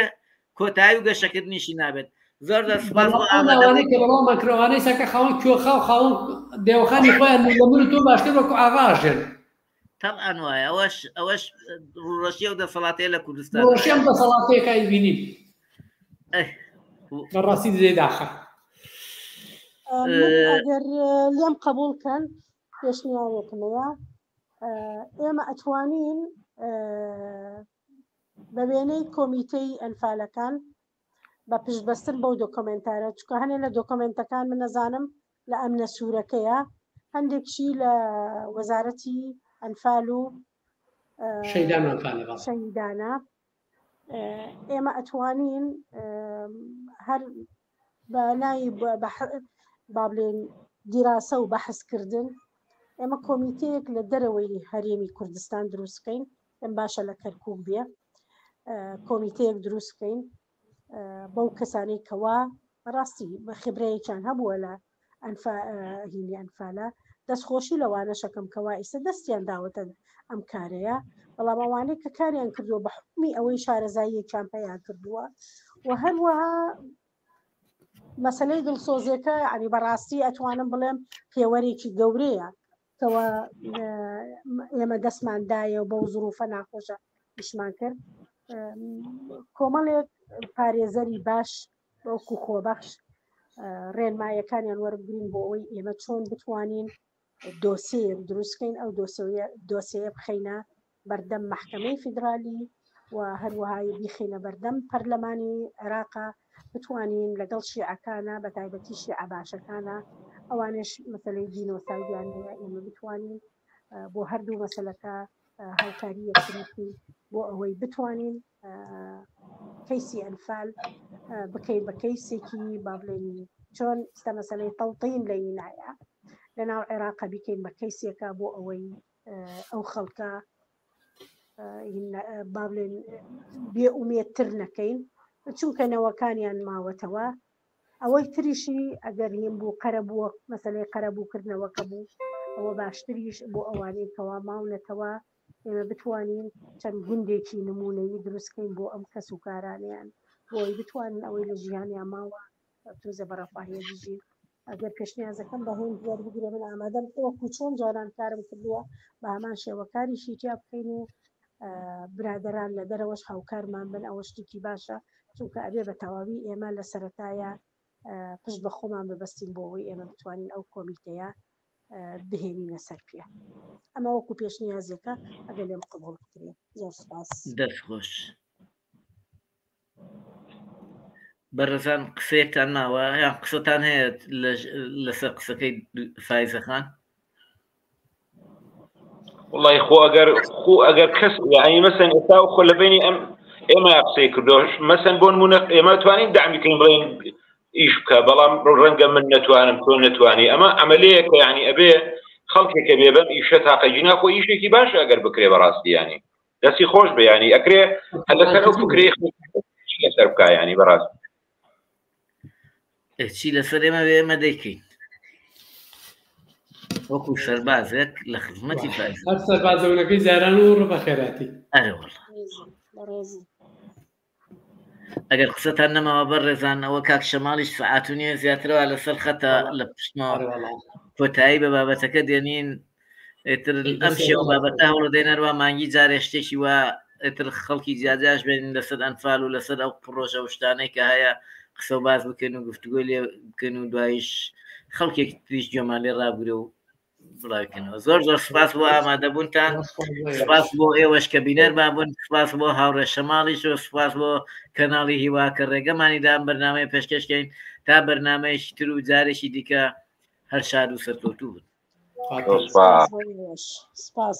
کۆتایی و گەشەکردنیشی نابێت زۆر زۆر سپاس بۆ ئامادەوانەی کە بەڵامان کرەوانەی سەکە خاوەن کوێخا و خاوەن دێوەخانی خۆیان لە من و تۆ باشتر وەکو ئاغا ئەژێن. تەبعەن وایە ئەوەش ئەوەش ڕووڕەشی ئەو دەسەڵاتەیە لە کوردستان ڕووڕەشی ئەم دەسەڵاتەیە کە ئەیبینین بەڕاستی جێی داخە. من ئەگەر لێم قبوڵ کەن پێشنیارێکم هەیە ئێمە ئەتوانین بە وێنەی کۆمیتەی ئەنفالەکان بە پشتبەستن بەو دۆکۆمێنتارە چونکە هەنێ لە دۆکۆمێنتەکان من نەزانم لە ئەمنە سوورەکەیە هەندێکشی لە وەزارەتی ئەنفال و شەهیدانە ئێمە ئەتوانین هەر بە ناوی با بڵێن دیراسە و بەحسکردن ئێمە کۆمیتەیەک لە دەرەوەی هەرێمی کوردستان دروست بکەین پێم باشە لە کەرکک بێ کۆمیتەیەک دروست بکەین بەو کەسانەی کەوا ڕاستی بە خبرەیەکیان هەبووە لە هینی ئەنفالە دەستخۆشی لەوانە شەکەم کەوا ئیستا دەستیان داوەتە ئەم کارەیە بەڵام ئەوانەی کە کاریان کردووە بە حکومی ئەوەی شارەزاییەکیان پەیا کردووە و هەروەها مەسلەی دڵسۆزیەکە ینی بەڕاستی ئەتوانم بڵێم پێوەرێکی گەورەیە کەوا ئێمە دەستمان دایە و بەو زروفە ناخۆشە ئیشمان کرد کۆمەڵێک پارێزەری باش وەکو خۆبەخش ڕێنمایەکانیان وەربگرین بۆ ئەوەی ئێمە چۆن بتوانین دۆسیەیەک دروستکەین ئەو دۆسیەیە بخەینە بەردەم مەحکەمەی فیدرالی و هەروەها بیخەینە بەردەم پەرلەمانی عێراقا بتوانین لەگەڵ شیعەکانە بە تایبەتی شیعە باشەکانە ئەوانش مەسلەی جینۆسایدیان هەیە ئێمە بتوانین بۆ هەردوو مەسلەکە هاوکاری یەکتری بکەین بۆ ئەوەی بتوانین کەیسی ئەنفال بکەین بە کەیسێکی با بڵێن چۆن ئستا مەسلەی تەوتین لە ئینایە لە ناو عێراق بیکەین بە کەیسێکە بۆ ئەوەی ئەو خەڵکە با بڵێن بێ ئومێدتر نەکەین چونکە نەوەکانیان ماوەتەوە ئەوەی تریشی ئەگەر هین بوو قەرەبووە مەسلەی قەرەبووکردنەوەکە بوو ئەوە باشتریش بۆ ئەوانەی کەوا ماونەتەوە ئێمە بتوانین چەند گوندێکی نمونەیی دروستکەین بۆ ئەم کەس و کارانیان بۆی بتوانن ئەوەی لە ژیانیان ماوە تۆزە بە ڕەفاهیە بژین ئەگەر پێشنیازەکەم بە هێند وەربگرێ من ئامادەم وەکو چۆن جاران کارم کردووە بە هەمان شێوە کاریشی تیا بکەین و برادەران لە دەرەوەش هاوکارمان بن ئەوە شتێکی باشە چونکە ئەبێ بە تەواوی ئێمە لە سەرەتایە پشت بە خۆمان ببەستین بۆ ئەوەی ئێمە بتوانین ئەو کۆمیتەیە بهێنینە سەر پێ ئەمە وەکو پێشنیازێکە ئەگەر لێم قبوڵ بکرێت زۆر سپاس. دەست خۆش. بەڕێزان قسەیەکتان ماوە یان قسەتان هەیە لەسەر قسەکەی فایزەخان؟ وڵی خۆ ئەگەر خۆ ئەگەر کەس یعنی مەسەن ئێستا خۆ لە بینی ئەم ئێمە قسەی کردۆش مەسەن بۆ نمونە ئێمە توانین دامی کەین بڵێن ئیش بکە بەڵام ڕەنگە من نەتوانم تۆ نەتوانی ئەمە ئەمەلەیەکە یعنی ئەبێ خەڵکێکە بێ بەم ئیشە تاقەجینا خۆ ئیشێکی باشە ئەگەر بکرێ بەڕاستی ینی دەستی خۆش بێ ینی ئەکرێ هەر لەسەر ئەو فکرەی لەسەر بکە ینی بەڕاست چی لەسەر ئێمە بێ ئێمە دەیکەین وەکو سەربازێک لە خزمەتی فایز هەر سەربازەونەکەی جاران و ڕ بە خێراتی ئەرێ وەڵا ئەگەر قسەتان نەماوە بەڕێزان ئەوە کاک شەماڵیش سەعات و نییە زیاترەوە لەسەر خەتە لە پشتمەوە کۆتایی بە بابەتەکە دێنین ئیتر ئەم شێوە بابەتە هەوڵە دێنەرەوە مانگی جارێ شتێکی وا ئیتر خەڵکی جیاجیاش بێنین لەسەر ئەنفال و لەسەر ئەو پڕۆژە و شتانەی کە هەیە قسە و باس بکەن و گفتوگۆی لێ بکەن و دوایش خەڵکێکی تریش گوێمان لێ ڕابگرێ و بڵاوکەنەوە. زۆر زۆر سپاس بۆ ئامادەبوونتان، سپاس بۆ ئێوەش کە بینەرمان بوون، سپاس بۆ هاوڕێ شەماڵیش و سپاس بۆ کەناڵی هیوا کە ڕێگەمانی دام بەرنامەی پێشکەشکەین. تا بەرنمەیەکی تر و جارێکی دیکە هەر شاد و سەرکەوتوو بن. سپاس. سپاس.